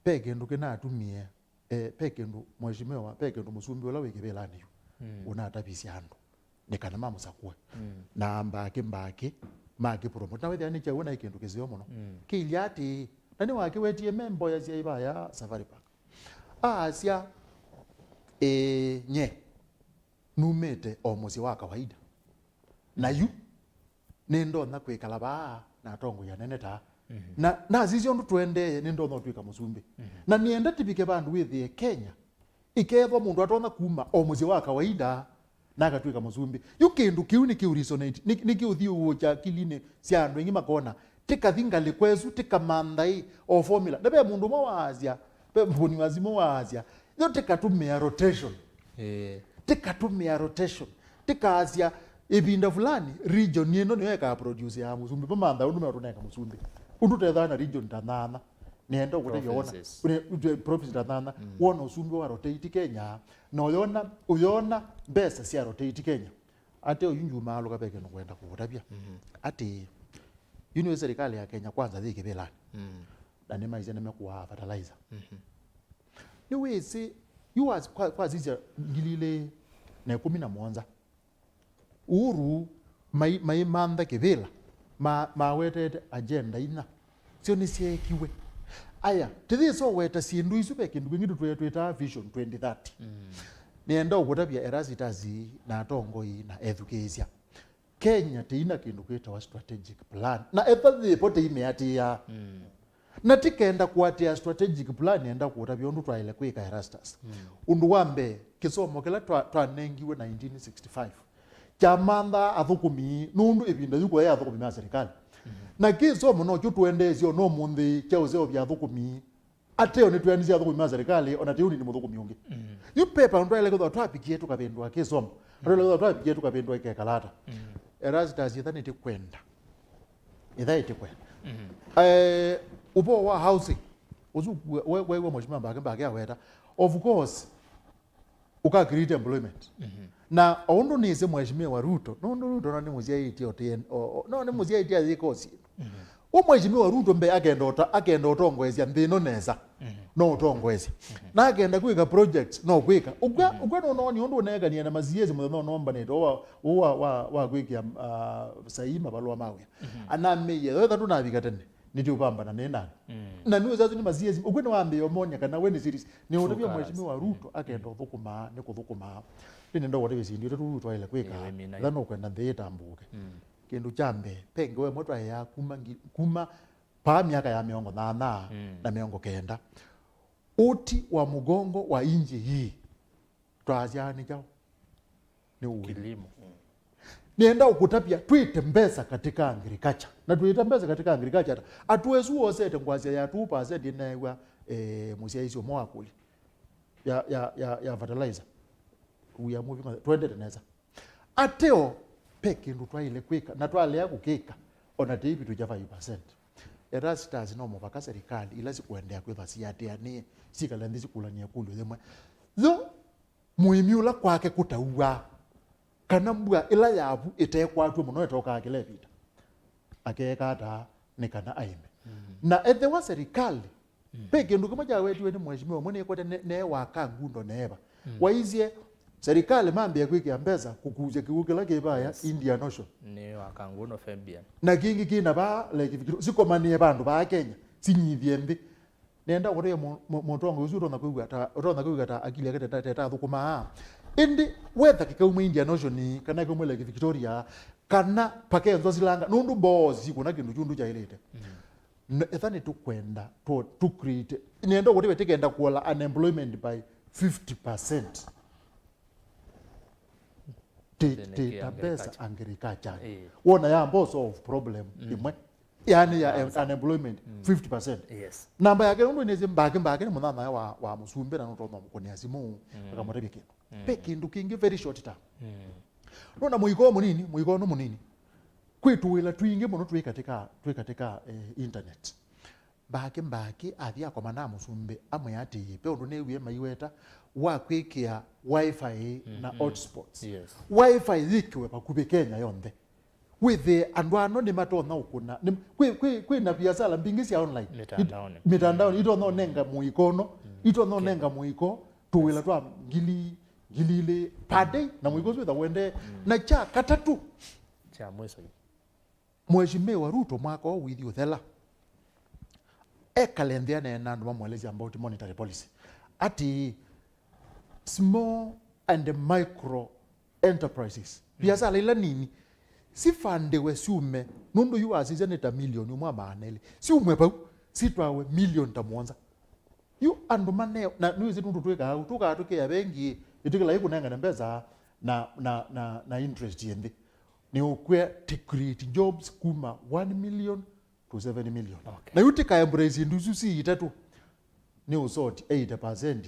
Ve kĩndũ kĩnatumie, eh, ve kĩndũ mheshimiwa, ve kĩndũ mũsumbĩ ũla wĩ kĩvĩlanĩ yu ũnatavisye andũ nĩ kana mamũsakũe. Na mbaki mbaki makĩpromote. Na wĩthĩa nĩ kyaũ na kĩndũ kĩseo mũno. Kĩilya atĩĩ, na nĩwakĩwetie me mboya sya ivaya Safari Park. Aasya, "Ĩĩ, nye numĩte o mũsyĩ wa kawaida. Na yu nĩndonya kwĩkala vaa na atongoi anene ta aa. Na nasisya ũndũ tũendee, nĩndonya ũtw'ĩka mũsumbĩ. Na nĩenda tĩvike vandũ wĩthĩe Kenya ĩkeethwa mũndũ atonya kuma o mũsyĩ wa kawaida na akatw'ĩka mũsumbĩ." Yu kĩndũ kĩu nĩkĩũ resonate, nĩ-, nĩkĩũthiũũkya akilinĩ sya andũ aingĩ makona, tĩkathi ngalĩko ĩsu, tĩkamantha ĩ, o formula. Na ve mũndũ ũmwe waasya, ve mũkũni wa simũ waasya, yo tĩkatũmĩa rotation. Ĩĩ. Tĩkatũmĩa rotation. Tĩkaasya, ĩvinda fulani, region ĩno nĩyo ĩkaproduce ya mũsumbĩ. Vamantha ũndũ meũtũnenga mũsumbĩ. Ũndũ tethaa na region ta nyanya. Nĩenda ũkũtethya wona. Provinces. Une-, ute-, province ta nyanya. Wona ũsumbĩ wa rotate Kenya. Na ũyona, ũyona mbesa sya rotate Kenya. Ate ũyu njumaalũka ve kĩndũ ngwenda kũũtavya. Atĩ, yu nĩwĩ serikali ya Kenya Kwanza yĩ kĩvĩlanĩ. Na nĩmaisye nĩmekũaa fertilizer. Nĩwĩsĩ, yu was-, kwa, kwasisya ngili ilĩ na ĩkũmi na mũonza, Uhuru mai-, maimantha kĩvĩla, ma-, mawetete agenda inya. Syo nĩsyeekiwe. Aya, tĩyĩsa ũweta syĩndũ isu, ve kĩndũ kĩngĩ tũtwĩe twĩtaa Vision twenty thirty. Nĩenda ũkũtavya Erastus na atongoi na ethukĩĩsya. Kenya tĩina kĩndũ kwĩtawa strategic plan. Na ethwa yĩvo tĩimĩatĩĩa. Na tĩkenda kũatĩĩa strategic plan, nĩenda kũũtavya ũndũ twaĩle kwĩka, Erastus. Ũndũ wa mbee, kĩsomo kĩla twa-, twanengiwe nineteen sixty-five kyamanthaa athũkũmi, nũndũ ĩvinda yu kũyaĩ athũkũmi ma serikali. Na kĩsomo nokyo tũendeesye o na ũmũnthĩ kya ũseũvya athũkũmi. Ateo nĩtwendisye athũkũmi ma serikali, ona tĩu nĩ mũthũkũmi ũngĩ. Yu pepa twaĩle kwĩthwa twavikie tũkavĩndũa kĩsomo. Twaĩle kwĩthwa twavikie tũkavĩndũa ikekalata. Erastus, ĩtha nĩtĩkwenda. Ĩtha ĩtĩkwenda. Eh, ũvoo wa housing, ũsu we-, we-, weiwa Mheshimiwa Mbake, Mbake aweta. Of course, ũka create employment. Na o ũndũ nĩsĩ Mheshimiwa Ruto, nũndũ Ruto no nĩmũsyaĩtye ũtĩen-, o-, o-, no nĩmũsyaĩtye ayĩka o syĩndũ. Ũ Mheshimiwa Ruto mbee akenda ũta-, akenda ũtongoesya nthĩ ĩno nesa. No ũtongoesya. Na akenda kwĩka projects, no kwĩka. Ũkw'a, ũkw'a nũnoonie ũndũ ũneekanie na ma C S mũthenya ũnombanĩte, ũũ wa, ũũ wa, wa, wa kwĩkĩa, ah, saii mavalũa ma wĩa. Anamĩie, yo ĩthatũ navika tene, nĩtĩũvambana nĩ nani. Na nĩwĩsa asu nĩ ma C S, ũkw'o nĩwambĩĩa ũmonya kana we nĩ serious. Nĩũtavya Mheshimiwa Ruto akenda ũthũkũmaa, nĩ kũthũkũmaa. Nĩnenda ũkũtavya syĩndũ itatũ twaĩle kwĩka, ĩla nũkwenda nthĩ ĩtambũũke. Kĩndũ kya mbee, ve ngewa ĩmwe twaĩaa kuma ngi-, kuma paa myaka ya mĩongo nyanya na mĩongo kenda. Uti wa mgongo wa nchi hii, twaasya nĩ kyaũ? Nĩ ũĩmi. Kilimo. Nĩenda ũkũtavya, twĩte mbesa katika agriculture. Na twĩte mbesa katika agriculture ata? Atũesu wosete ngwasya ya two percent ĩneew'a, eh, mũsyaĩĩsya ũmwe wa kũlĩ ya, ya, ya, ya fertilizer. We are moving on. Twendete nesa. Ateo, pe kĩndũ twaĩle kwĩka, na twalea kũkĩka, ona tĩivĩtũkya five percent. Erastus, no mũvaka serikali ila sikũendeea kwĩthwa siatĩanĩe, sikale nthĩ sikũlany'e ĩkũlyo yĩmwe. Yo, mũĩmi ũla kwake kũtauaa, kana mbua ĩla yavu ĩtekwatw'e mũno ĩtokaa kĩla ĩvinda, akeeka ata nĩ kana aĩme? Na ethĩwa serikali, ve kĩndũ kĩmwe kyawetiwe nĩ mheshimiwa ũmwe nĩkwete ne, ne wa Kangundo neeva. Waisye serikali mambĩe kwĩkĩa mbesa kũkusya kĩw'ũ kĩla kĩ vaya Indian Ocean. Nĩ wa Kangundo Fabian. Na kĩngĩ kĩ na vaa Lake Victoria, sikomanĩe vandũ vaa Kenya, sinyithye nthĩ. Nenda kũtavya mũ-, mũ-, mũtongoi ũsu ũtonya kwĩw'a ta, ũtonya kwĩw'a ta akili yake teta, teta thũkũmaa. Ĩndĩ wetha kĩkauma Indian Ocean, kana kĩkauma Lake Victoria, kana pakenzwa silanga, nũndũ mboosi kuna kĩndũ kyundu kyaĩlĩte. Na etha nĩtũkwenda tũ, tũ create, nenda kũtavya tĩkenda kuola unemployment by fifty percent. Ti, ti ta mbesa agriculture. Ĩĩ. Wona yamba solve problem ĩmwe. Yani ya unemployment, fifty percent. Yes. Namba yake nũndũ nĩsĩ Mbaki, Mbaki nĩ mũnyanyae wa, wa mũsumbĩ na nũtonya mũkũnĩa simũ, akamũtavya kĩndũ. Pe kĩndũ kĩngĩ very short term. Nona mũiko mũnini, mũiko nĩ mũnini. Kwĩ tũwĩla twingĩ mũno twĩ katika, twĩ katika, eh, internet. Mbaki, Mbaki athi akomana na mũsumbĩ, amwĩa atĩĩ, ve ũndũ nĩwie maiweta wa kwĩkĩa wifi na hotspots. Yes. Wifi yĩkĩwe vakuvĩ Kenya yonthe. Wĩthĩe andũ ano nĩmatonya ũkũna, nĩ, kwĩ, kwĩ, kwĩ na viasala mbingĩ sya online. Mitandaoni. Mitandaoni, itonya ũnenga mũiko ũno, itonya ũnenga mũiko, tũwĩla twa ngili, ngili ilĩ per day, na mũiko ũsu wĩtha wendee. Na kya katatũ, kya mwiso. Mheshimiwa Ruto mwaka ũũ wĩthi ũthela, ekale nthĩ aneena andũ mamũelesya about monetary policy. Ati small and micro enterprises, biasala ila nini, sifandiwe syume, nũndũ yu wasisya nĩ ta milioni ũmwe maana elĩ. Syume vau, sitwawe milioni ta mũonza. Yu andũ mane, na nĩwĩsĩ nũndũ twĩkaa ũu, tũkaa tũkĩa vengi, ĩtĩkĩla ĩkũnengane mbesa na, na, na, na interest yĩ nthĩ. Nĩ ũkwĩa to create jobs kuma one million to seven million. Okay. Na yu tĩka embrace indũ isu si itatũ, nĩ ũsoti eighty percent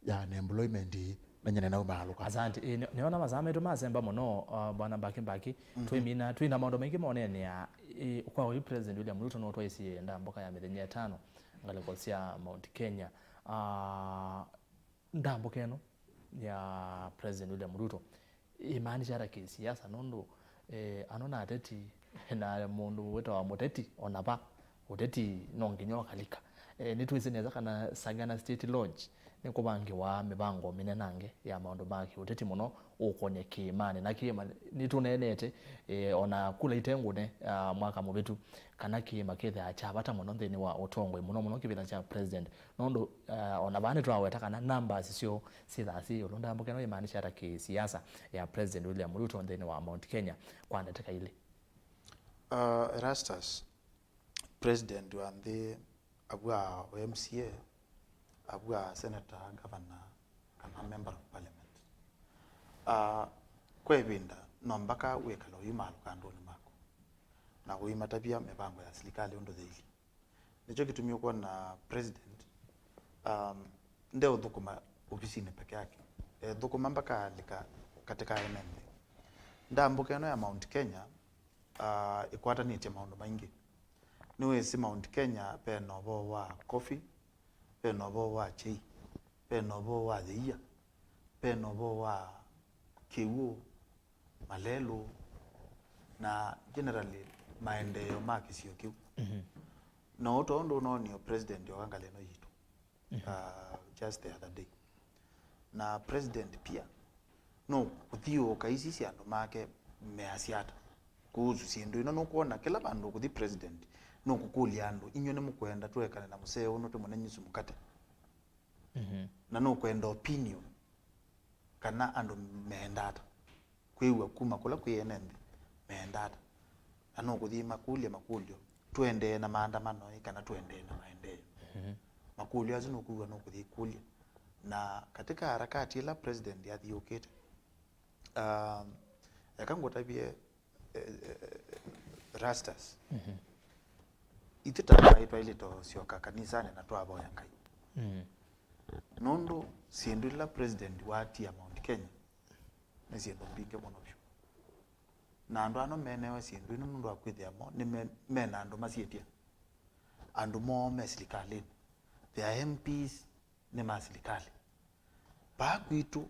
ya unemployment na nyene naumaalũka. Asante. Ĩ, nĩ-, nĩona masaa maitũ masemba mũno, uh, Bwana Mbaki Mbaki. Twĩmina, twĩ na maũndũ maingĩ moneenea, ĩ, kwa ũyu President William Ruto no twaisye ndamboka ya mĩthenya ĩtano ngalĩko sya Mount Kenya. Uh, ndamboka ĩno ya President William Ruto ĩmaanisha ata kĩsiasa? Nũndũ, eh, ano na ateti, na mũndũ wĩtawa mũteti, ona va ũteti no nginya ũkalika. Eh, nĩtwĩsĩ nesa kana Sagana State Lodge nĩkũvangĩwa mĩvango mĩnenange ya maũndũ ma kĩũteti mũno ũkonye kĩĩmanĩ. Na kĩĩma nĩtũneenete, eh, ona kula itengũne, ah, mwaka mũvĩtu, kana kĩĩma kĩthĩaa kya vata mũno nthĩnĩ wa ũtongoi, mũno mũno kĩvĩla kya president. Nũndũ, ah, ona vaa nĩtwaweta kana numbers syoo syĩthaa syĩ ĩũlũ. Ndamboka ĩno ĩmaanisha ata kĩsiasa ya President William Ruto nthĩnĩ wa Mount Kenya kwa ndatĩka ilĩ? Uh, Erastus, president wa nthĩ avwaa o M C A, avwaa senator, governor, kana member of parliament. Uh, kwa ĩvinda, no mbaka wĩkale ũyumaalũka andũnĩ maku na ũimatavya mĩvango ya silikalĩ ũndũ yĩilyĩ. Nĩkyo kĩtumi ũkwona president, um, ndeũthũkũma ovisinĩ peke yake. Ethũkũma mpaka alika katika ene nthĩ. Ndambũka ĩno ya Mount Kenya, uh, ĩkwatanĩtye maũndũ maingĩ. Nĩwĩsĩ Mount Kenya ve na ũvoo wa coffee, ve na ũvoo wa kyei, ve na ũvoo wa yĩia, ve na ũvoo wa kĩw'ũ, malelũ, na generally maendeeo ma kĩsio kĩu. Mhm. Na o tondũ ũnoonie president oka ngalĩ ĩno yitũ, mhm, uh, just the other day. Na president pia no kũthiũũka aisisya andũ make measya ata kuhusu syĩndũ ino. Nũkwona kĩla vandũ ũkũthi president nũkũkũlya andũ, "Inyw'ĩ nĩmũkwenda tũekane na mũsee ũno tũmũne nyusu mũkate?" Mhm. Na nũkwenda opinion kana andũ meenda ata, kwĩw'a kuma kũla kwĩ ene nthĩ meenda ata. Na nũkũthi makũlya makũlyo, "Tũendee na maandamano ĩ, kana tũendee na maendeeo?" Mhm. Makũlyo asu nũkwĩw'a nũkũthi kũlya. Na katika harakati ĩla president athiũkĩte, um, eka ngũtavye, eh, eh, Rastas. Mhm. Ithyĩ ta Akai twaĩlĩte ũsyoka kanisanĩ na twavoya Ngai. Mhm. Nũndũ syĩndũ ila president watia Mount Kenya, nĩ syĩndũ mbingĩ mũno vyũ. Na andũ ano menewe syĩndũ ino nũndũ wa kwĩthĩa mo nĩ me, me na andũ masyĩtya. Andũ moo me silikalĩnĩ. Their M Ps nĩ ma silikalĩ. Vaa kwitũ,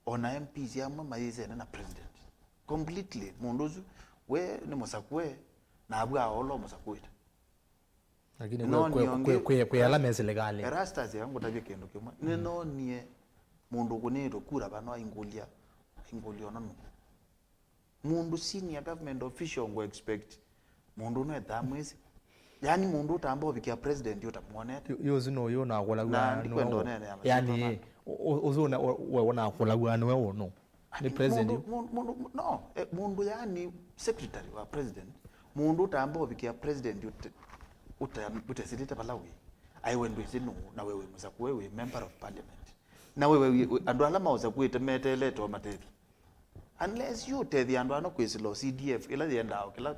ona M Ps amwe mayĩsene na president. Completely. Mũndũ ũsu, we nĩ mũsakũe, na avu aolo mũsakũĩte. Lakini kwĩ, kwĩ, kwĩ, kwĩ, kwĩ ala me silikalĩ. Erastus, ya ngũtavye kĩndũ kĩmwe. Nĩnonie mũndũ ũkũnĩtwe kura vano aingũlya, aingũlya ona nũ. Mũndũ senior government official ngũ expect mũndũ ũno ethaa mwĩsĩ. Yaani mũndũ ũtamba ũvikĩa president ũtamwonete. Yu-, yu ũsu nũyũ ũnakũlaw'a. Na ndikwenda ũnene ya masyĩtwa. Yaani, ũ-, ũ-, ũsu ũna-, we ũnakũlaw'a nĩwe ũnũ. Nĩ president. Mũndũ, mũndũ, mũndũ, no, eh, mũndũ yaani secretary wa president, mũndũ ũtamba ũvikĩa president ũte-, ũte-, ũtesĩlĩte vala wĩ. Aiwe ndwĩsĩ nũũ, na we wĩ mũsakũe, wĩ member of parliament. Na we, we, we, andũ ala maũsakũĩte meteelete o matethye. Unless you ũtethya andũ ano kwĩsĩla o C D F, ĩla yendaa o kĩla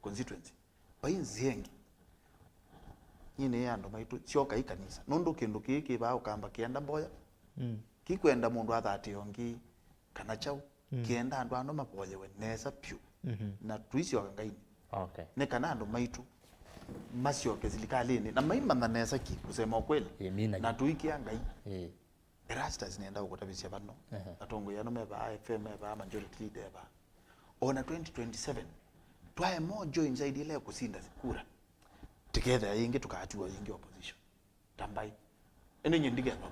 constituency. Vai nzĩa ĩngĩ. Nyie nĩ andũ maitũ, syokai kanisa. Nũndũ kĩndũ kĩĩ kĩ vaa ũkamba kĩenda mboya. Mm. Kĩkwenda mũndũ athatĩe ũngĩ kana kyaũ. Mm. Kĩenda andũ ano mavoyewe nesa vyũ. Mhm. Na tũisyoka Ngainĩ. Okay. Nĩ kana andũ maitũ masyoke silikalĩnĩ. Na maimanya nesa ki, kusema ukweli. Ĩĩ, mina. Na tũikĩa Ngai. Ĩĩ. Erastus nenda ũkũtavĩsya vano. Ehe. Atongoi ano me vaa, F M e vaa, majority leader e vaa. Ona twenty twenty-seven, twaema join side ĩla ĩkũsinda kura. Tikethĩa yĩngĩ tũkatiwa yĩngĩ opposition. Tambai. Ĩndĩ nyie ndikethwa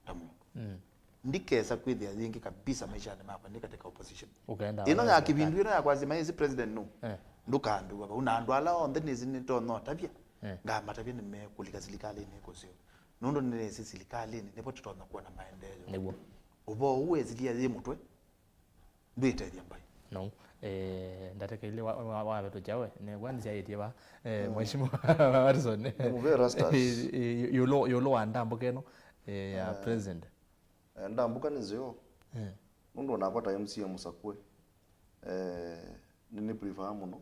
ta mũndũ. Mm. Ndikesa kwĩthĩa yĩngĩ kabisa maishanĩ makwa ndĩ katika opposition. Ũkaenda ĩno ya kĩvindu ĩno ya kwasya maĩsĩ president no. Eh. Ndũkambĩwa vau. Na andũ ala onthe nĩsĩ nĩtonya ũtavya. Eh. Ngamatavya nĩmekũlika silikalĩnĩ ĩkũseo. Nũndũ nĩnĩsĩ silikalĩnĩ nĩvo tũtonya kuona maendeeo. Nĩw'o. Ũvoo ũũ wesilia yĩ mũtwe, ndwĩtethya mbai. No. Eh, ndatekeile wa, wa, wa vetu chawe, ne, wa nzia yetie va, eh, mm, Mheshimiwa Watson. Mũvea Erastus. Eh, eh, yolo, yolo wa ndambuka ĩno, eh, ya, eh, president. Eh, ndambuka nĩ nzeo. Eh. Nũndũ onakwa ta M C A mũsakũe. Eh, nĩ, nĩ prefer mũno,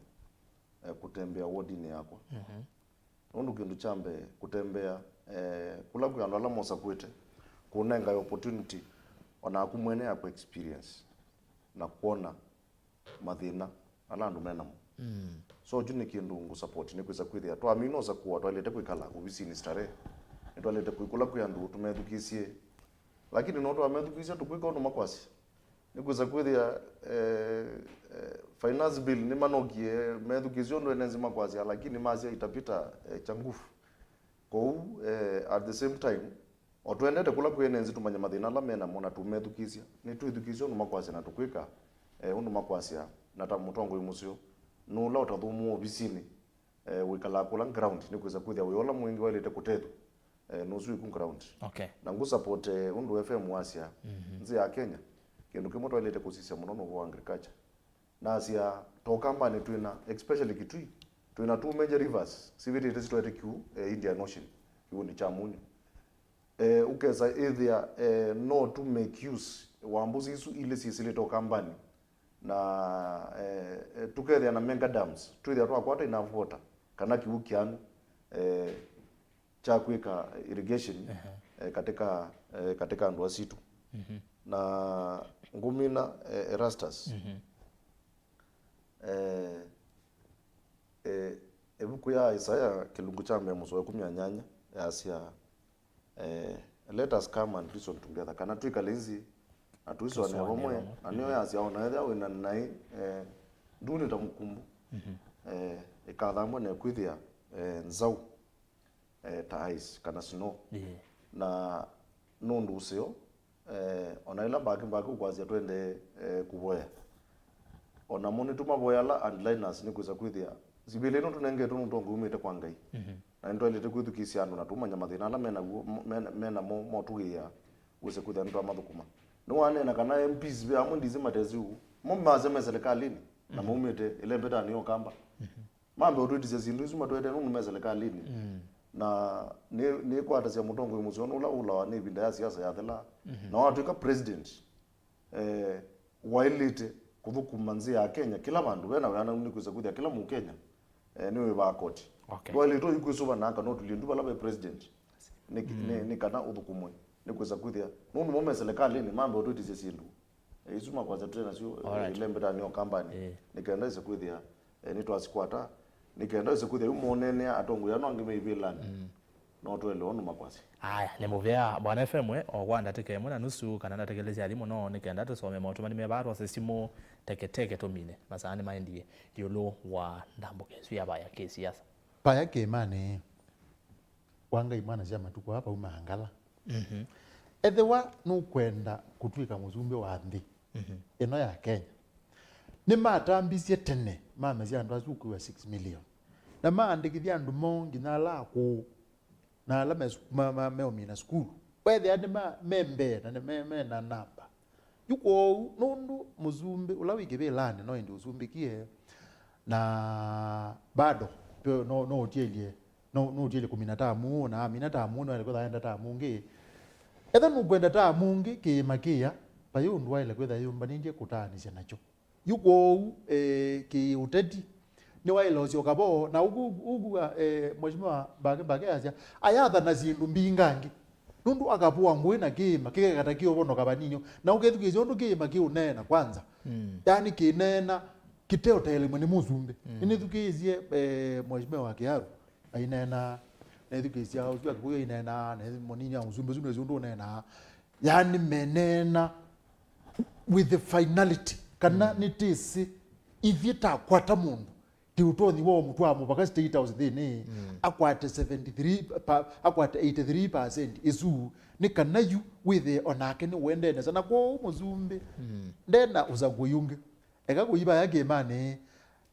eh, kũtembea wardinĩ yakwa. Mhm. Nũndũ kĩndũ kya mbee, kũtembea, eh, kũla kwĩ andũ ala mosakũĩte, kũnengae opportunity o naku mwene ya kũ experience na kwona mathĩna ala andũ me namo. Mm. So, kyu nĩ kĩndũ ngũ support, nĩ kwĩsa kwĩthĩa twamina ũsakũa, twaĩlĩte kwĩkala ovisinĩ starehe, nĩtwaĩlĩte kwĩ kũla kwĩ andũ tũmethukĩĩsye, lakini no twamethukĩĩsya tũkwĩka ũndũ makwasya. Nĩkwĩsa kwĩthĩa, eh, eh, finance bill nĩmanokie, methukĩĩsye ũndũ ene nzĩ makwasya, lakini masya itapita, eh, cha nguvu. Kwoou, eh, at the same time, o twendete kũla kwĩ ene nzĩ tũmanye mathĩna ala me namo na tũmethukĩĩsya, nĩtwĩthukĩĩsye ũndũ makwasya na tũkwĩka, eh, ũndũ makwasya, na ta mũtongoi mũseo, nũla ũtathũmũa ovisinĩ, eh, wĩkalaa kũla ground, nĩkwĩsa kwĩthĩa wĩa ũla mwingĩ waĩlĩte kũtethw'a, eh, nũsu wĩku ground. Okay. Na ngũ support, eh, ũndũ F M wasya, mhm, nzĩ ya Kenya, kĩndũ kĩmwe twaĩlĩte kũsisya mũno nĩ ũvoo wa agriculture. Nasya, ta Ũkambanĩ twĩna, especially Kitui, twĩna two major rivers sivĩtĩte sitwaete kĩu, eh, Indian Ocean, kĩw'ũnĩ kya Munyu. Eh, ũkesa ĩthĩa, eh, no tũ make use wa mbũsĩ isu ilĩ syĩsĩlĩte Ũkambanĩ. Na, eh, eh, tũkethĩa na mega dams, twĩthĩa twakwata enough water, kana kĩw'ũ kĩanu, eh, kya kwĩka irrigation, ehe, eh, katika, eh, katika andũ asitũ. Mhm. Na ngũmina, eh, Erastus. Mhm. Eh, eh, ĩvuku ya Isaya kĩlungu kya mbee mũsoa ĩkũmi na nyanya yasya, eh, "Let us come and reason together," kana twĩkale nzĩ na tũisũanĩa vamwe, na nĩyo yasya, "Ona ethĩwa wĩna naĩ, eh, ndunĩ ta mũkumbu, mhm, eh, ĩkathambwa na ĩkwĩthĩa, eh, nzaũ, eh, ta ice kana snow." Ĩĩ. Na nũndũ ũseo, eh, ona ĩla mbaki mbaki ũkwasya twendee, eh, kũvoya. Ona mo nĩtũmavoya ala hardliners nĩkwĩsa kwĩthĩa sivĩla ĩno tũnengetwe nĩ ũtongoĩ umĩte kwa Ngai. Mhm. Na nĩtwaĩlĩte kwĩthukĩĩsya andũ na tũmanya mathĩna ala menaw'o, m-, mena, menamo motũgĩĩa wĩse kwĩthĩa nĩtwamathũkũma. Nĩwaneena kana M Ps ve amwe ndĩsĩ matesi ũu. Mo masya me serikalĩnĩ, na, mhm, maumĩte ĩlembetanĩ ya Ũkamba. Mhm. Mambe ũtwĩtĩsya syĩndũ isu matwete nũndũ me serikalĩnĩ. Mm. Na nĩ, nĩkwatasya mũtongoi mũseo nũla ũlawa nĩ ĩvinda ya siasa yathela. Mhm. Na watw'ĩka president, eh, waĩlĩte kũthũkũma nzĩ ya Kenya kĩla vandũ vena wĩananu nĩ kwĩsa kwĩthĩa kĩla Mũkenya, eh, nĩwĩvaa koti. Okay. Ndwaĩlĩte ũyu kwĩsũva na aka no tũlie ndu vala ve president. Nĩ, mm, nĩ, nĩ kana ũthũkũmwe. Nĩ kwĩsa kwĩthĩa nũndũ mo me serikalĩnĩ mambe ũtwĩtĩsya syĩndũ. Eh, isu makwasya twĩ nasyo, eh, Alright. Ilembetanĩ o kambani. Eh. Nĩ kenda ĩse kwĩthĩa, eh, nĩtwasikwata, nĩ kenda ĩse kwĩthĩa yu mũneenea atongoi ano angĩ me ivĩlanĩ. Mm. No tũelewa ũndũ makwasya. Aya, nĩ mũvea, Bwana F M, eh, o kwa ndatĩka ĩmwe na nusu, kana ndatĩka ilĩ sya thimũ, no nĩ kenda tũsome maũtũmani me vaa twose simũ teketeke tũmine. Masaa nĩmaendie ĩũlũ wa ndambũka ĩsu ya vaya kĩsiasa. Vaya kĩĩmanĩ, Wangai mwana sya matukũ aa vau maangala. Mhm. Ethĩwa nũkwenda kũtw'ĩka mũsumbĩ wa nthĩ Mhm. ĩno ya Kenya, nĩmatambisye tene mamesya andũ asu ũkwĩwa six million. Na maandĩkĩthya andũ moo nginya ala akũũ, na ala me, ma, ma, meũmina sukulu. Wethĩa nĩ ma, me mbee na nĩ me, me na namba. Yu kwoou, nũndũ mũsumbĩ ũla wĩ kĩvĩlanĩ no ĩndĩ ũsumbĩkie, na bado, no, no ũtielye, no, no ũtielye kũmina tamu, na amina tamu, no aile kwĩtha enda tamu ũngĩ. Etha nũkwenda tamu ũngĩ, kĩĩma kĩya, vai ũndũ waile kwĩtha yĩyũmbanĩtye kũtaanĩsya nakyo. Yu kwoou, eh, kĩũteti, nĩwaĩle ũsyoka vo, na ũku, ũku, eh, Mheshimiwa Mbake, Mbake asya, ayathana syĩndũ mbingangĩ. Nũndũ akavũa ngũĩ na kĩĩma, kĩkekata kĩũvonoka vanini. Na ũkethukĩĩsya ũndũ kĩĩma kĩũneena kwanza. Mm. Yaani kĩneena kĩteũtelemwe nĩ mũsumbĩ. Mm. Nĩnĩthukĩĩsye, eh, Mheshimiwa Kiaru aineena, nethukĩĩsya ũsu wa Kĩkũyũ aineena, na mũnini wa mũsumbĩ ũsu nĩsĩ ũndũ ũneenaa. Yaani meneena with the finality, kana Mm. nĩtĩsĩ ithyĩ takwata mũndũ, ti ũtonyi wa mũtwaa mũvaka State House nthĩnĩ, Mm. akwate seventy three pa, akwate eighty three percent ĩsu, nĩ kana yu wĩthĩe onake nĩũendee nesa. Na kwoou mũsumbĩ Mm. ndena ũsakũi ũngĩ. Eka kũivaya kĩĩmanĩ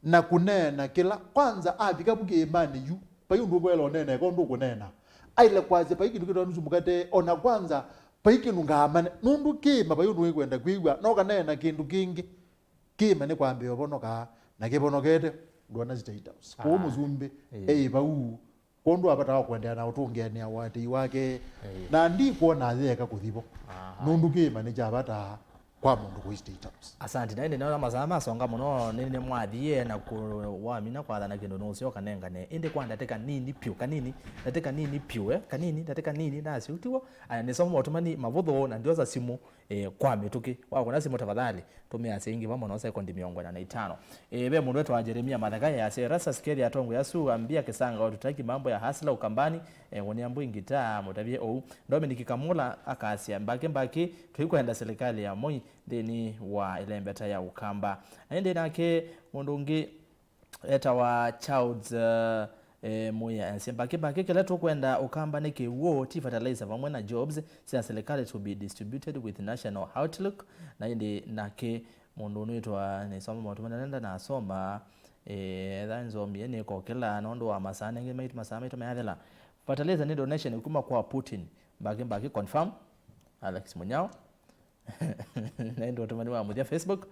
na kũneena kĩla. Kwanza avika vu kĩĩmanĩ yu, vai ũndũ ũkwela ũneena, eka ũndũ ũkũneena. Aile kwasya, vai kĩndũ kĩtwa nusu mũkate, ona kwanza, vai kĩndũ ngaamane. Nũndũ kĩĩma vai ũndũ wĩkwenda kwĩw'a, no kaneena kĩndũ kĩngĩ. Kĩĩma nĩ kwambĩĩa ũvonoka, na kĩvonokete, ndwona State House. Kwoou Ah, mũsumbĩ, ĩĩ. ei vau, kwondũ avatawa kũendeea na ũtũngĩanĩa ũatĩi wake, Ĩĩ. na ndikwona ayĩeka kũthi vo. Aha. Nũndũ kĩĩma nĩ kya vata kwa mũndũ kũi State House. Asante. Na ĩndĩ nĩona masaa masonga mũno, nĩ, nĩmwathie na kũ-, wamina kwathana kĩndũ nũseo kanengane. Ĩndĩ kwa ndatĩka nini pyũ, kanini, ndatĩka nini pyũ, eh, kanini, ndatĩka nini, nasyo tiwo. Aya, nĩsoma maũtũmani mavũthũ na ndiosa simũ, eh, kwa mĩtũkĩ. Wakũna simũ tafadhali, tũmĩa syĩngĩ vamwe no sekondi mĩongo ĩna na itano. Eh, ve mũndũ wetwa Jeremia Matheka, eh, asya, "Erastus Kethi atongoi asu ambia Kisanga watutaki mambo ya hustler Ukambani, eh, kũnia mbui ngitaa, mũtavye ũu." Dominic Kamula akasya, "Mbaki mbaki, tũikwenda serikali ya Moi nthĩnĩ wa ĩlembeta ya Ukamba." Na ĩndĩ nake mũndũ ũngĩ etawa Charles, eh, eh, Muya, asya, "Mbaki mbaki, kĩla tũkwenda Ukamba nĩ kĩw'ũ, ti fertilizer vamwe na jobs sya serikali to be distributed with national outlook." Na ĩndĩ nake mũndũ ũnĩtwa nĩsoma maũtũmani nenda nasoma, eh, etha nzomie nĩkokĩla nũndũ wa masaa nengĩ maitũ, masaa maitũ meathela. Fertilizer nĩ donation kuma kwa Putin. Mbaki mbaki confirm. Alex Munyao. Na ĩndĩ ũtũmani wa mũthya Facebook.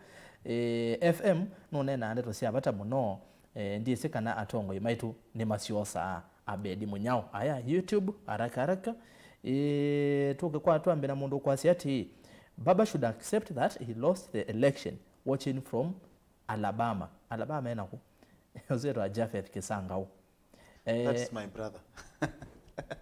Eh, F M nũneenaa ndeto sya vata mũno. Eh, ndyĩsĩ kana atongoi maitũ nĩmasyosaa. Abedi Munyao. Aya, YouTube, haraka haraka. Eh, tũke kwa twambe na mũndũ kwasya atĩ, "Baba should accept that he lost the election, watching from Alabama." Alabama ena kũ? Ũsu etwa Japheth Kisangau. Eh, That's my brother.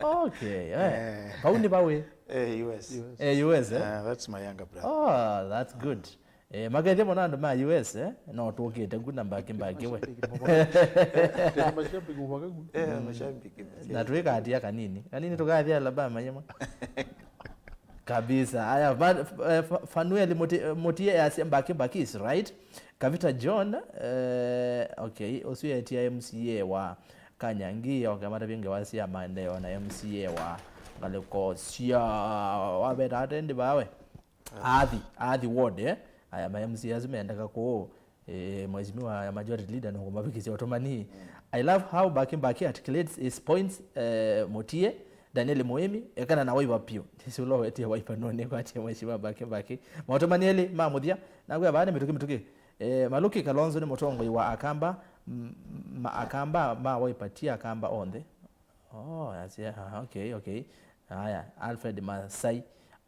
Okay, eh. Eh. Vau nĩ vawe? Eh, U S. U S. Eh, U S, eh? Ah, that's my younger brother. Oh, that's good. Eh, makethia mũno andũ ma U S, eh? No tũkĩte ngu na mbaki mbaki we. Tena mashabiki wa kwangu. Eh, mashabiki. Na twĩkatia kanini. Kanini tũkathia Alabama yema. Kabisa. Aya, Fa-, eh, Fa-, Fanuel Muti-, Mutie yasya mbaki mbaki is right. Kavita John, eh, okay, ũsu etia M C A wa Kanyangi, okay, matavye ngewa sya maendeeo na M C A wa ngalĩko sya waveta atendi vawe. Athi, Athi ward, eh? Aya, ma M C A asu mendeka kũũ, eh, Mheshimiwa Majority Leader no kũmavikisya ũtũmani. Mm. I love how Mbaki Mbaki articulates his points, eh, Mutie, Daniel Muimi, ekana na Wiper piũ. Ndisi ũla wetie Wiper no nĩ kwatie Mheshimiwa Mbaki Mbaki. Maũtũmani elĩ ma mũthya, nakwĩa vaa nĩ mĩtũkĩ mĩtũkĩ. Eh, Maluki Kalonzo nĩ mũtongoi wa Akamba, m-, ma Akamba ma Wiper ti Akamba onthe. Oh, that's, yeah, okay, okay. Aya, Alfred Masai.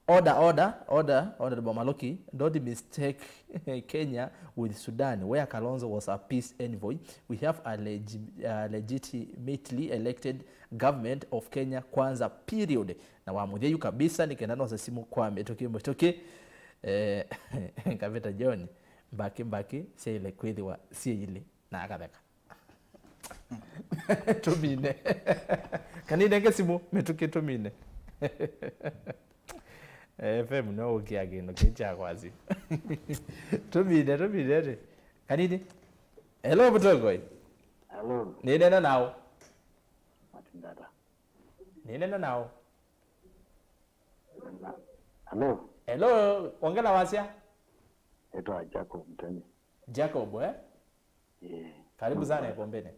Order, order, order, Honorable Maluki. Don't mistake Kenya with Sudan, where Kalonzo was a peace envoy. We have a legi-, uh, legitimately elected government of Kenya Kwanza, period. Na wa mũthya yu kabisa, nĩ kenda nose simũ kwa mĩtũkĩ mĩtũkĩ. Eh, Kavita John, mbakĩ mbakĩ syaĩle kwĩthĩwa syĩ ilĩ, na akatheka. Tũmine. Kanine nge simũ, mĩtũkĩ tũmine. Eh, F M no ũkĩa kĩndũ kĩ kya kwasi. Tũmine, tũmine rĩ. Kanini. Hello, Mũtongoi. Hello. Nĩnena nao. Matindata. Nĩnena nao. Na, hello. Hello, ongela wasya. Etwa Jacob Mtemi. Jacob, eh? Yeah. Karibu sana Mombasa. Ikombeni.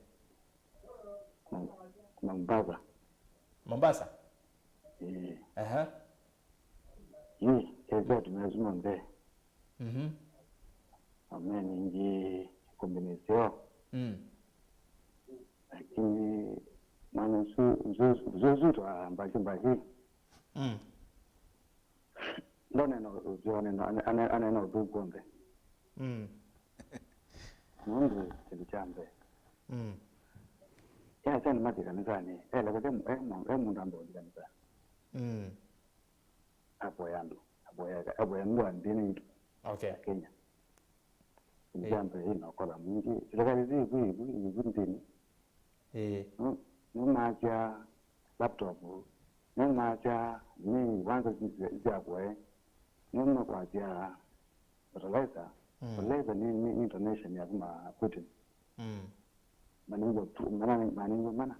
Mom-, Mombasa. Mombasa? Yeah. Aha. Ĩ, ethĩwa tũmesuma mbee. Mhm. Amen, ingi ikombeni syo. Mm. Lakini mwana ũsu, ũsu, ũsu, ũsu twa mbaki mbaki. Mm. Ndonena ũseo, anena, ane-, ane-, anena ũthũku onthe. Mm. Nũndũ kĩndũ kya mbee. Mm. Yasya nĩmathi kanisanĩ, elekete mu-, e mu-, e mũndũ amba ũthi kanisa. Mm. Avoya andũ, avoya, avoya andũ a nthĩnĩ itũ. Okay. Ya Kenya. Kĩndũ kya mbee ĩna ũkora mwingĩ. Serikali zi ivu, ivu, ivu nthĩnĩ. Ĩĩ. Nũ-, nũmaasya laptop, nũmaasya nĩ kwanza sya kũe, nũmakwasya fertilizer, mm, fertilizer nĩ, nĩ, nĩ donation ya kuma Putin. Mm. Maningwa tu, mana, maningwa mana.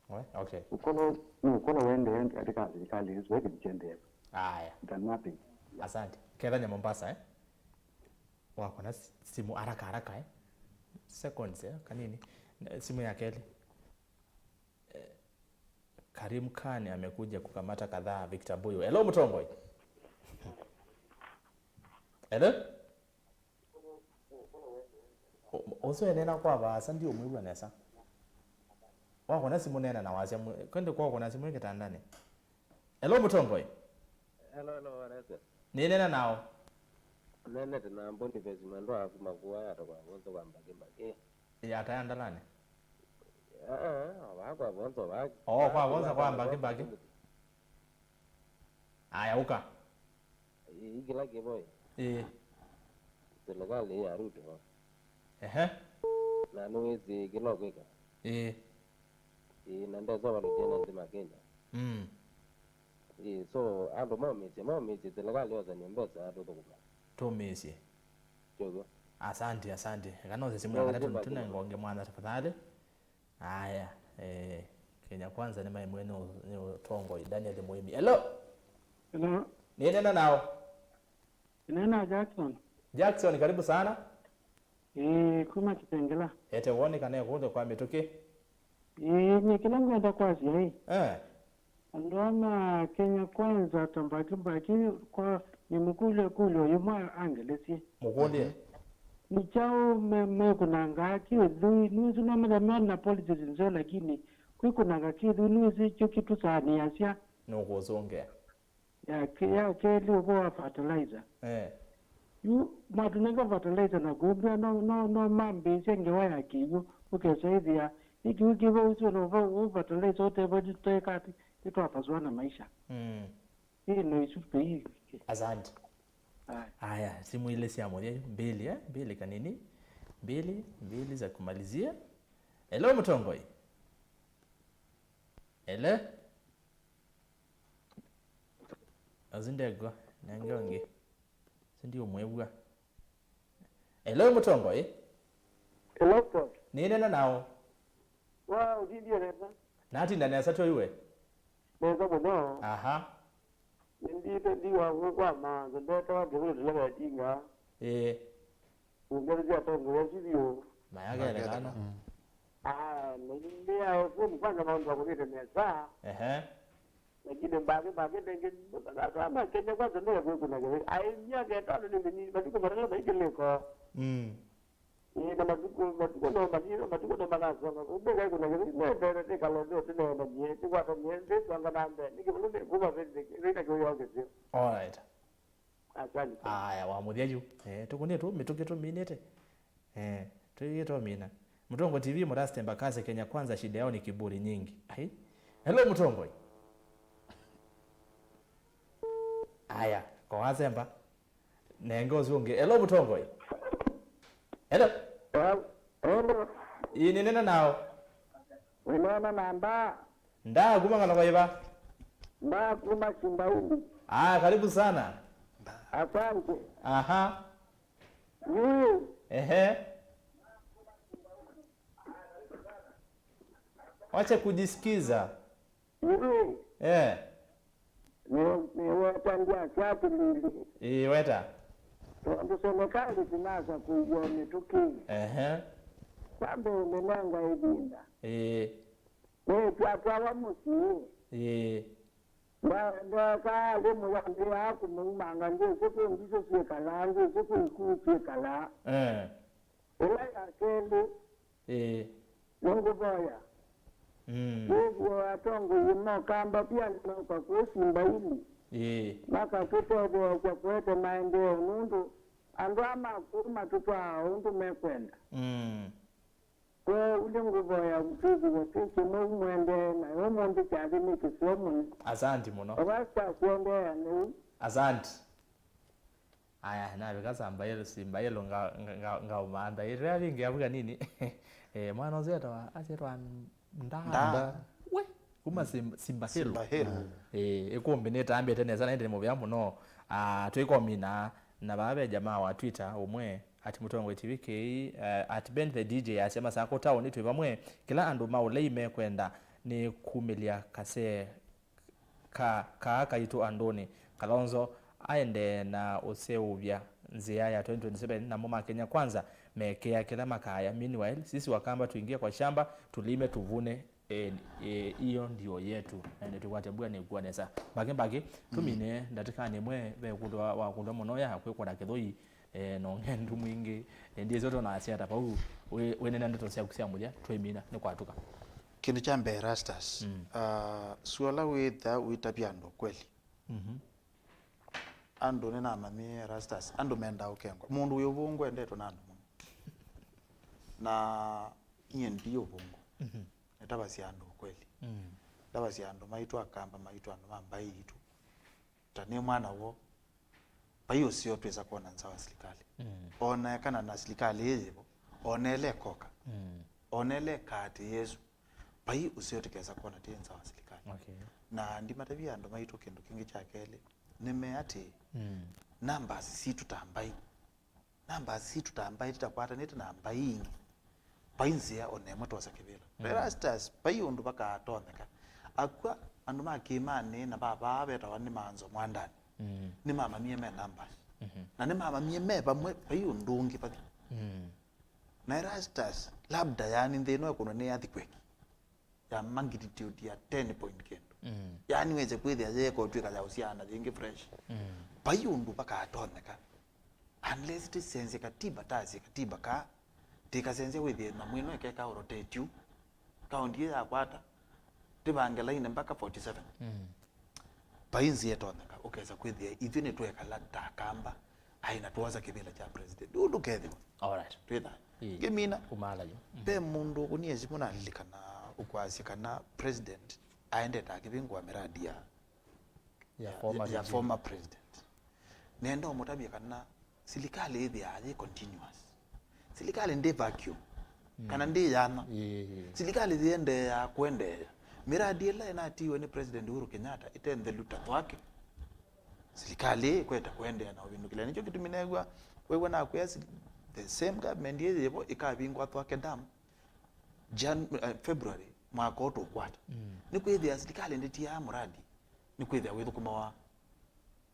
We, okay. Ũkolo, nĩ ũkolo wendee katika serikali, ĩsu weke mchendee. Aya. Than nothing. Asante. Kethanya Mombasa, eh? Wakona si-, simu haraka haraka, eh? Seconds, eh? Kanini. Eh, simu ya kelĩ. Eh, Karim Khan amekuja kukamata kadhaa, Victor Buyu. Hello, Mtongoi. Hello? Ũ-, ũsu enena kwa vaasa, ndiũmwĩw'a nesa. Wakona simu nena na wasya mwe-, kwende kwa kũna simu ĩ kĩtandanĩ. Hello, Mtongoi. Hello, hello, Vanessa. Nĩnena nao. Nenete na Boniface Mwendwa kuma kuwa ya tokwa vonzo kwa mbaki mbaki. Ya taya ndalani. Ah, ah, wa kwa vonzo wa. Oh, kwa vonzo kwa mbaki mbaki. Aya, ũka. Ĩĩ, kĩla kĩvo ĩ. Ĩĩ. Silikalĩ ya Ruto. Ehe. Na nĩwĩsĩ kĩla ũkwĩka. Ĩĩ. Ĩĩ, na ndesa vandũ tena nthĩ ma Kenya. Mm. Ĩĩ, so andũ maũmĩsye, maũmĩsye silikalĩ yosanie mbesa tũthũkũma. Tũmĩsye. Kyogwo. Asante, asante. Eka nose simu ya katatũ, tũnengonge mwana tafadhali. Aya, eh, Kenya Kwanza nĩ maimwe nĩ ũ-, nĩ ũtongoi Daniel Muimi. Hello? Hello? Nĩnena nao. Nĩnena Jackson. Jackson, karibu sana. Ĩĩ, kuma Kitengela. Ete woni kana ĩkũlyo kwa mĩtũkĩ. Ĩĩ, nyie kĩla ngwenda kwasya ĩ. Eh. Andũ aa ma Kenya Kwanza ta mbaki mbaki kwa nĩmũkũlye ĩkũlyo yĩmwe angelesye. Mũkũlye. Nĩ kyaũ me-, mekũnangaa kĩthũi? Nĩwĩsĩ no metha me na policies nzeo, lakini kwĩkũnanga kĩthũi nĩwĩsĩ kyo kĩtũsaanĩasya. Nũkũsũngĩa. Ya ke-, ya kelĩ ũvoo wa fertilizer. Eh. Yu matũnenga fertilizer na kũmbĩa no, no, no mambĩĩsya ngewa ya kĩw'ũ, ũkesa ĩthĩa nĩ kĩw'ũ kĩvo ũsu na ũvoo ũ fertilizer ũtevo tũeka atĩ nĩtwapasũa na maisha. Mm. Hii no isu pei. Asante. Aya. Aya, simu ile sya mũthya yu, mbili, eh? Mbili kanini. Mbili, mbili za kumalizia. Hello, Mtongoi. Hello? Asu ndegwa, nenge ũngĩ. Asu ndiũmwĩw'a. Hello, Mtongoi. Hello, Paul. Nĩnena nao. Wa, ũtindie nesa? Natinda nesa tyo iwe? Nesa mũno. Aha. Nĩndĩte ndiwa kwa mawanzo, ndetawa Kĩvũlũ Tũleka Ĩtinga. Ĩĩ. Ũngethesya atongoesya vyũ. Mayakelekana. Mm. Ah, nĩndĩae phone kwanza maũndũ makũthĩte nesa. Ehe. Lakini mbangĩ, mbangĩ nengĩ, kama Kenya Kwanza ndio kwĩkũna kĩvĩ. Ai, myaka ĩtano nĩ mĩnini, matukũ matano maingĩlĩko. Mm. Ĩĩ, na matukũ, matukũ no manini, matukũ no manasonga. Kumbe kaikũna kĩvĩ, nendete nĩkalonde ũtineenanie, nĩkwatanie, ndĩsonga na mbee. Nĩ kĩvũlũ nĩ kuma vĩndĩ, vĩna kĩũyongethyo. All right. Asante. Aya, wa mũthya yu. Eh, tũkũnĩe tũ, mĩtũkĩ tũminĩte. Eh, tũiĩ twamina. Mtongoi T V, Muraste Mbakase, Kenya Kwanza, shida yao ni kiburi nyingi. Ai. Hello, Mtongoi. Aya. Ko wasemba. Nenge ũsu ũngĩ. Hello, mũtongoi. Hello. Hello. Hello. Ĩĩ, nĩnena nao. Wĩnena na Ndaa. Ndaa kuma ng'ano kwa iva? Ndaa kuma Simbauli. Ah, karibu sana. Asante. Aha. Yu. Ehe. Wacha kujisikiza. Yu. Eh. Nĩ- nĩweta ndiasya atĩlĩlĩ. Ĩĩ, weta. Tondũ serikali tinasa kũiw'a mĩtũkĩ. Ehe. Kwambe ũmĩnenga ĩvinda. Ĩĩ. Nĩtwatwawa mũsyĩ. Ĩĩ. Nda- ndoka alimũ yambĩaa kũmũumanga, ndyĩsĩ kwĩ ndisũ syĩkalaa, ndyĩsĩ kwĩ ikuu syĩkalaa. Eh. Ĩla ya kelĩ, ĩĩ, nĩngũvoya. Mm. Wĩthĩe atongoi ma Kamba pia nĩmauka kũu Simbaili. Ĩĩ. Makatũtetheesya kũete maendeeo nũndũ andũ aa ma kũu matũtwaa o ũndũ mekwenda. Mm. Kwoou nĩngũvoya twĩthĩwe twĩ kĩmwe mũendee nayo ũmũnthĩ kyathĩ nĩ kĩseo mũno. Asanti mũno. Erastus, endeea nĩu. Asanti. Aya, navika Simbaili, Simbaili nga- nga- nga- ngaũmantha. Ĩtwĩa vingĩ avuka nini. Eh, mwana ũsu etawa, asyetwa Nda- Nda. Nda. We, kuma Sim- Simbaili. Simbaili. Eh, ĩkũmbĩ nĩtambĩte nesa na ĩndĩ nĩ mũvea mũno. Ah, twĩkomina na vaa ve jamaa wa Twitter ũmwe, at Mũtongoi T V K, eh, at Ben the D J asya Masakũ taoni twĩ vamwe. Kĩla andũ ma ũlei mekwenda nĩ kumĩlya kasee ka- kaa kaitũ andũnĩ. Kalonzo aendee na ũseũvya nzĩa ya twenty twenty-seven, namo ma Kenya Kwanza mekĩa kĩla makaya. Meanwhile, sisi Wakamba tuingie kwa shamba, tulime, tuvune. E, e, iyo ndio yetu. Na ndio tukwate mbua nĩkua nesa. Mbaki mbaki, tumine ndatĩkanĩ ĩmwe ve kũndũ wa- wa kũndũ mũno ya kwĩkũna kĩthũi, e, na ũng'endu mwingĩ. E, ndiĩsĩ ũtonasya ata vau, wĩ- wĩnena ndeto syaku sya mũthya, twaimina nĩ kwatũka. Kĩndũ kya mbee, Erastus, mm, ah, suala wĩtha wĩtavya andũ kweli. Mhm. Andũ nĩnamanyie Erastus, andũ mendaa ũkengwa. Mũndũ wĩ ũvũngũ endetwe na andũ mũno. Na nyie ndi ũvũngũ. Mhm. Nĩtavasya andũ kweli. Mm. Ndavasya andũ maitũ, Akamba maitũ, andũ ma mbaĩ itũ. Ta nĩ mwana woo, vai ũseo twĩsa kwona nza wa silikalĩ. Mm. Ona ekana na silikalĩ ĩĩ yĩvo, ona ĩla ĩkoka, mm, ona ĩla ĩkaatĩĩa ĩsu, vai ũseo tũkesa kwona twĩ nza wa silikalĩ. Okay. Na ndimatavya andũ maitũ kĩndũ kĩngĩ kya kelĩ, nĩmee atĩĩ, mm, numbers sitũ ta mbaĩ, numbers sitũ ta mbaĩ tũtakwatanĩte na mbaĩ ingĩ, vai nzĩa o na ĩmwe twosa kĩvĩla. Mm. Erastus, vai ũndũ vakatonyeka. Akw'a andũ ma Kĩĩmanĩ na vavaa vetawa nĩ Manzo Mwandani, mm, nĩmamanyie me numbers. Mhm. Na nĩmamanyie me vamwe, vai ũndũ ũngĩ vathi. Mm. Na Erastus, labda, yani, nthĩ ĩno ĩkũnwa nĩ earthquake ya magnitude ya ten point kĩndũ. Mm. Yani wĩse kwĩthĩa yeeka ũtw'ĩka ya ũsiana yĩngĩ fresh. Mm. Vai ũndũ vakatonyeka. Unless tĩsenzye katiba, tasye katiba ka, tĩkasenzya wĩthĩe nyamũ ĩno ĩkeka rotate yu. Kaunti ĩĩ yakwata, tĩvange laini mpaka forty-seven. Mm. Vai nzĩa ĩtonyeka, ũkesa kwĩthĩa ithyĩ nĩtwekala ta Akamba, aĩ na twosa kĩvĩla kya president. Ũndũ kethĩwa. Alright. Twĩ thayũ. Ĩĩ. Ngĩmina. Kumala yu. Mhm. Ve mũndũ ũkũnie simũ nalilikana ũkwasya kana president aendete akĩvingũa miradi ya, ya, ya former ya regime. Former president. Nenda ũmũtavye kana silikalĩ ĩthĩaa yĩ continuous. Silikalĩ ndĩ vacuum. Mm. Kana ndĩ yana. Ĩĩ, ĩĩ. Silikalĩ yĩendeeaa kũendeea. Miradi ĩla ĩnatiiwe nĩ President Uhuru Kenyatta ĩte nthelu ta thwake. Silikalĩ ĩkwete kũendeea na ũvĩndũkĩlya. Nĩkyo kĩtumi neew'a, wew'a nakwĩa si- the same government ĩĩ yĩvo ĩkavingũa Thwake Dam Jan-, eh, February mwaka ũũ tũkwata. Mm. Nĩkwĩthĩa silikalĩ ndĩtiaa muradi, nĩkwĩthĩa wĩthũkũmawa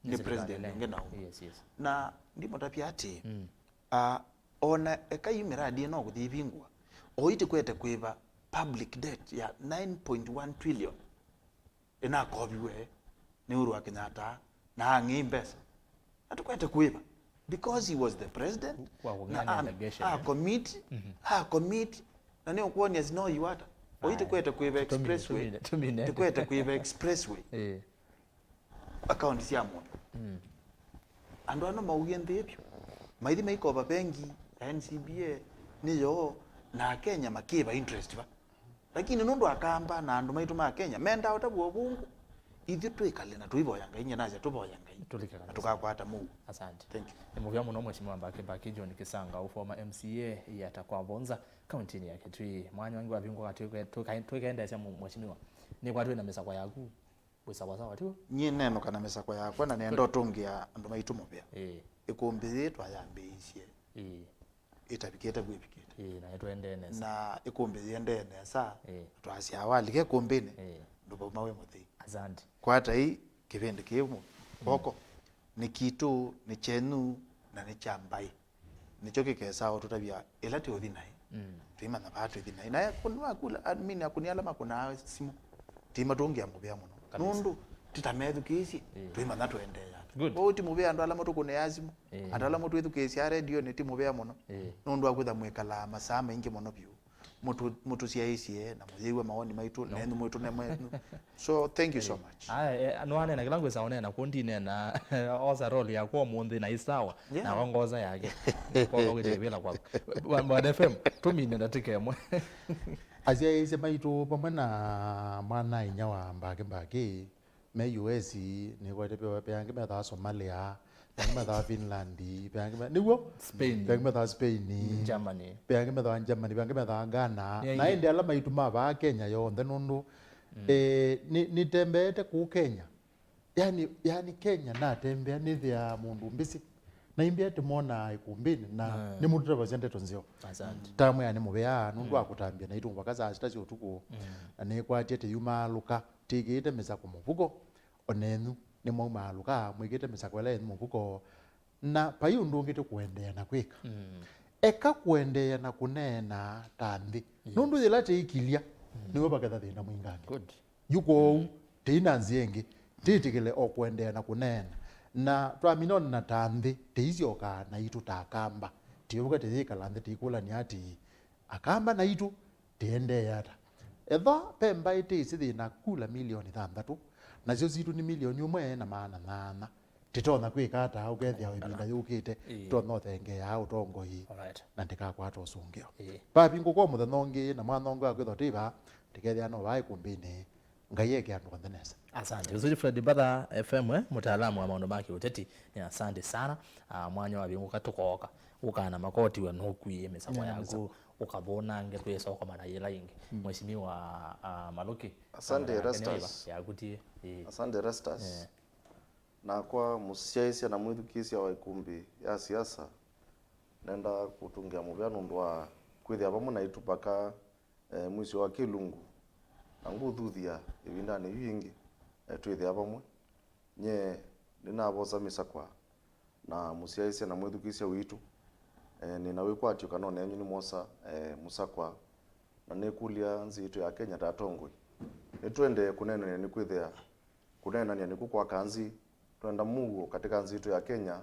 nĩ president ũngĩ na ũngĩ. Yes, yes. Na ndimũtavya atĩ, mm, ah, ona ekai miradi ĩno kũthi ĩvingũa, o itĩkwete kũĩva public debt ya nine point one trillion ĩnakoviwe nĩ Uhuru wa Kenyatta na ang'ei mbesa. Na tũkwete kũĩva because he was the president. Wa kũng'ana na a- delegation, a eh? Commit, mhm, a commit, na nĩ ũkwony'a sino iwata. O itĩkwete kũĩva expressway. Tũkwete kũĩva expressway. Eh. Akaunti sya mũndũ. Mm. Andũ ano mauie nthĩ vyũ. Maithi maikova vengi ya N C B A nĩ yoo, na Akenya makĩva interest va. Lakini nũndũ Akamba na andũ maitũ ma Kenya mendaa ũtavw'a ũvũngũ, Ithyĩ twĩkale na tũivoya Ngai, nyie nasya tũvoya Ngai. Tũlike na kabisa. Tũkakwata mũuo. Asante. Thank you. Nĩ mũvea mũno Mheshimiwa Mbaki Mbaki John Kisanga, former M C A ya Takwavonza, kauntinĩ ya Kitui. Mwanya ũngĩ wavingũka twĩke-, twĩka-, twĩkaendeesya mũ-, Mheshimiwa. Nĩkwatwĩ na mĩsakwa yaku. Wĩ sawasawa tu? Nyie nenũka na mĩsakwa yakwa na nenda ũtũngĩa andũ maitũ mũvea. Ĩĩ. Ĩkũmbĩ yĩĩ twayambĩĩisye. Ĩĩ. Ĩtavikĩte vu ĩvikĩte. Ĩĩ, na ĩtũendee nesa. Na ĩkũmbĩ yĩendee nesa. Ĩĩ. Twasyaa walika ĩkũmbĩnĩ, ĩĩ, ndũvauma wĩ mũthei. Asante. Kwatai kĩvĩndĩ kĩĩ mu-, kwoko. Nĩ kitũ, nĩ kyenyu, na nĩ kya mbaĩ. Nĩkyo kĩkesa ũtũtavya ĩla tĩũthi naĩ. Mm. Tũimanya vaa tũthi naĩ. Na akũni makula, I mean, akũni ala makũnaa simũ, timatũngĩa mũvea mũno. Kabisa. Nũndũ titamethukĩĩsye, ĩĩ, tũimanya tũendeea ata. Good. Kwoou ti mũvea andũ ala matũkũnĩaa simũ. Ĩĩ. Andũ ala mũtwĩthukĩĩsyaa redionĩ ti mũvea mũno. Ĩĩ. Nũndũ wa kwĩtha mwĩkalaa masaa maingĩ mũno vyũ. Mũtũ-, mũtũsyaĩĩsye na mũyĩw'a maoni maitũ, no, nenyu mwĩtũne menyu. So, thank you so much. Aya, eh, nĩwanena kĩla ngwĩsa ũneena, kũ ndinena, osa role yakwa ũmũnthĩ na ĩ sawa, yeah, na ongoza yake. Kwa kwa wĩte wĩla kwaku. Bwa-, Bwana F M, tũmine ndatĩka ĩmwe. Asyaĩĩsye maitũ vamwe na mwana-a-inyia wa Mbaki Mbaki, me U S, nĩkwete pe, pe angĩ methaa Somalia, pe angĩ methaa Finland, pe angĩ me-, nĩw'o? Spain. Pe angĩ methaa Spain. Germany. Pe angĩ methaa Germany, pe angĩ methaa Ghana. Nĩ aingĩ. Na ĩndĩ ala maitũ ma vaa Kenya yonthe nũndũ, mm, eh, nĩ, nĩtembeete kũu Kenya. Yani, yani Kenya natembea nĩthĩaa mũndũ mbĩsĩ. Na imbĩa tĩmonaa ĩkũmbĩnĩ na, ah, nĩmũtũtavasya ndeto nzeo. Asante. Tamwĩa nĩ mũvea nũndũ, mm, wa kũtambya naitũ mũvaka saa sita sya ũtukũ. Mm. Na nĩkwatĩe tĩyumaalũka. Tĩkĩĩte mĩsakwa mũvuko, o nenyu nĩmwaumaalũka mwĩkĩte mĩsakwa ĩla yenyu mũvuko, na vai ũndũ ũngĩ tũkũendeea na kwĩka. Mm. Eka kũendeea na kũneena ta nthĩ. Yes. Nũndũ yĩla tĩikilya, mm, nĩw'o vaketha thĩna mwingangĩ. Good. Yu kwoou, mm, tĩi na nzĩa ĩngĩ, tĩtĩkĩle o kũendeea na kũneena. Na twamina na ta nthĩ, tĩisyokaa naitũ ta Akamba. Tĩũka tĩyĩkala nthĩ tĩikũlany'a atĩĩ, Akamba naitũ, tĩendee ata? Ethwa ve mbaĩ tĩsĩ yĩna kula milioni thanthatũ, nasyo sitũ nĩ milioni ũmwe na maana nyanya, tĩtonya kwĩka ata ũkethĩa ĩvinda yũkĩte, ĩĩ, tũtonya ũthengeea ũtongoi, alright, na ndĩkakwata ũsũngĩo? Ĩĩ. Vavingũka mũthenya ũngĩ na mwana ũngĩ akwĩthwa twĩ vaa, tĩkethĩa no vaa ĩkũmbĩnĩ. Ngai eke andũ onthe nesa. Asante. Ũsu nĩ Fred Mbatha, F M, eh, mũtaalamu wa maũndũ ma kĩũteti. Nĩ asante sana. Ah, mwanya wavingũka tũkooka. Ũkaa na makoti we nũkuie mĩsakwa, nĩ yaku, mĩsakwa, ũkavũnange twĩsokoma na yĩla ĩngĩ. Mm. Mheshimiwa, ah, Maluki. Asante, kamera yake nĩ Erastus. Yakutie. Ĩĩ. Asante, Erastus. Eh. Nakwa mũsyaĩĩsya na mwĩthukĩĩsya wa ĩkũmbĩ ya siasa, nenda kũtũngĩa mũvea nũndũ wa kwĩthĩa vamwe naitũ mpaka eh, mũisyo wa kĩlungu, na ngũthuthya ĩvindanĩ yu yĩngĩ, eh, twĩthĩa vamwe. Nyie nĩnavosa mĩsakwa na mũsyaĩĩsya na mwĩthukĩĩsya witũ, eh, nĩ na wĩkwatyo kana o nenyu nĩmwosa, eh, mũsakwa, na nĩkũlya nzĩ yitũ ya Kenya ta atongoi. Nĩtũendee kũneenany'a nĩkwĩthĩa kũneenany'a nĩkw'o kwaka nzĩ. Twenda mũuo katĩ ka nzĩ yitũ ya Kenya.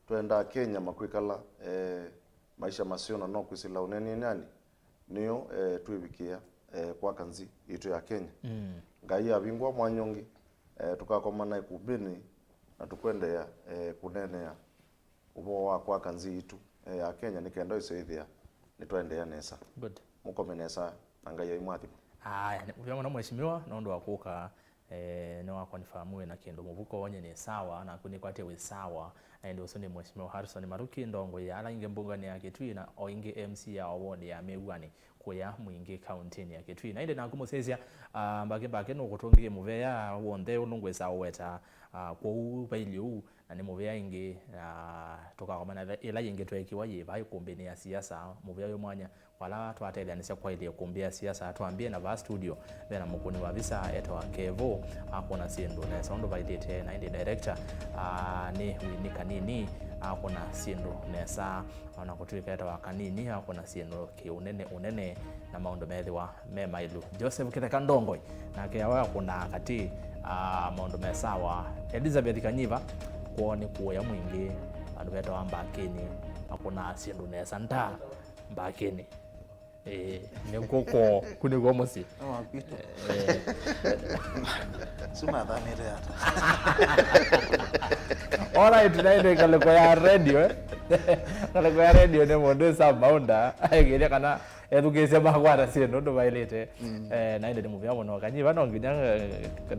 Twenda Akenya makwĩkala, eh, maisha maseo na no kwĩsĩla ũneenany'anĩ nĩyo, eh, twĩvikĩa, eh, kwaka nzĩ yitũ ya Kenya. Mm. Ngai avingũa mwanya ũngĩ, eh, tũkakomana ĩkumbĩnĩ na tũkwendeea, eh, kũneenea ũvoo wa kwaka nzĩ yitũ, eh, ya Kenya nĩ kenda ĩseo ĩthĩa nĩtwaendeea nesa. Good. Mũkome nesa na Ngai aimwathima. Aya, nĩ mũvea mũno mheshimiwa nũndũ wa kũka. Eh, nĩ wa confirm wĩ na kĩndũ mũvuko, onye nĩ sawa, naku nĩkwatĩe wĩ sawa. Na ĩndĩ ũsu nĩ Mheshimiwa Harrison Maruki, ndongoi ya ala ingĩ mbunganĩ ya Kitui na o ingĩ M C A wa ward ya Mĩw'anĩ kũya Mwingĩ kauntinĩ ya Kitui. Na ĩndĩ naku mũsyaĩĩsya, ah, Mbaki Mbaki nũkũtũngĩie mũvea w'onthe ũndũ ngwĩsa ũweta, ah, kwoou vailye ũu, na nĩ mũvea ĩngĩ, ah, tũkakomana ĩla, ĩla yĩngĩ tweekĩwa yĩ vaa ĩkũmbĩnĩ ya siasa, mũvea wĩ mwanya. Kwa ala twatetheanĩsya kwaĩlya ĩkũmbĩ ya siasa, twambie na vaa studio, ve na mũkũni wa visa etawa Kevo, akwona syĩndũ nesa ũndũ vaĩlĩte, na ĩndĩ director, ah, nĩ Winnie Kanini, akwona syĩndũ nesa, ona kũtw'ĩka etawa Kanini, akwona syĩndũ kĩ ũnene ũnene, na maũndũ methĩwa me maĩlu. Joseph Kĩtheka ndongoi, nake awe akũnaa katĩ, ah, maũndũ me sawa. Elizabeth Kanyiva, kwoo nĩ kũya Mwingĩ, vandũ vetawa Mbakĩnĩ, akũnaa syĩndũ nesa nda Mbakĩnĩ. Ĩĩ, nĩkw'o kwoo, ku nĩkw'o mũsyĩ. No wakwitũ. Ĩĩ. Su mathamĩte ata? Alright, na ĩndĩ ngalĩko ya radio, eh? Ngalĩko ya radio nĩ mũndũ ĩsa maunda, aĩkĩĩthya kana ethukĩĩsya makwata syĩndũ ũndũ vaĩlĩte. Eh, na ĩndĩ nĩ mũvea mũno. Kanyiva no nginya, eh,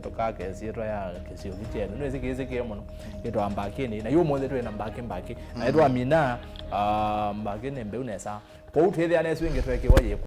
tũkake syĩtwa ya kĩsio kĩ kyenyu. Nĩwĩsĩ kĩĩsĩ kĩĩ mũno. Kĩtwa mbakĩnĩ. Na yu ũmũnthĩ twĩ na mbakĩ mbakĩ. Na ĩtwa mina, ah, mbakĩ nĩ mbeu nesa. Kwoou twĩthĩa nesu ĩngĩ twekĩwa yĩkũ.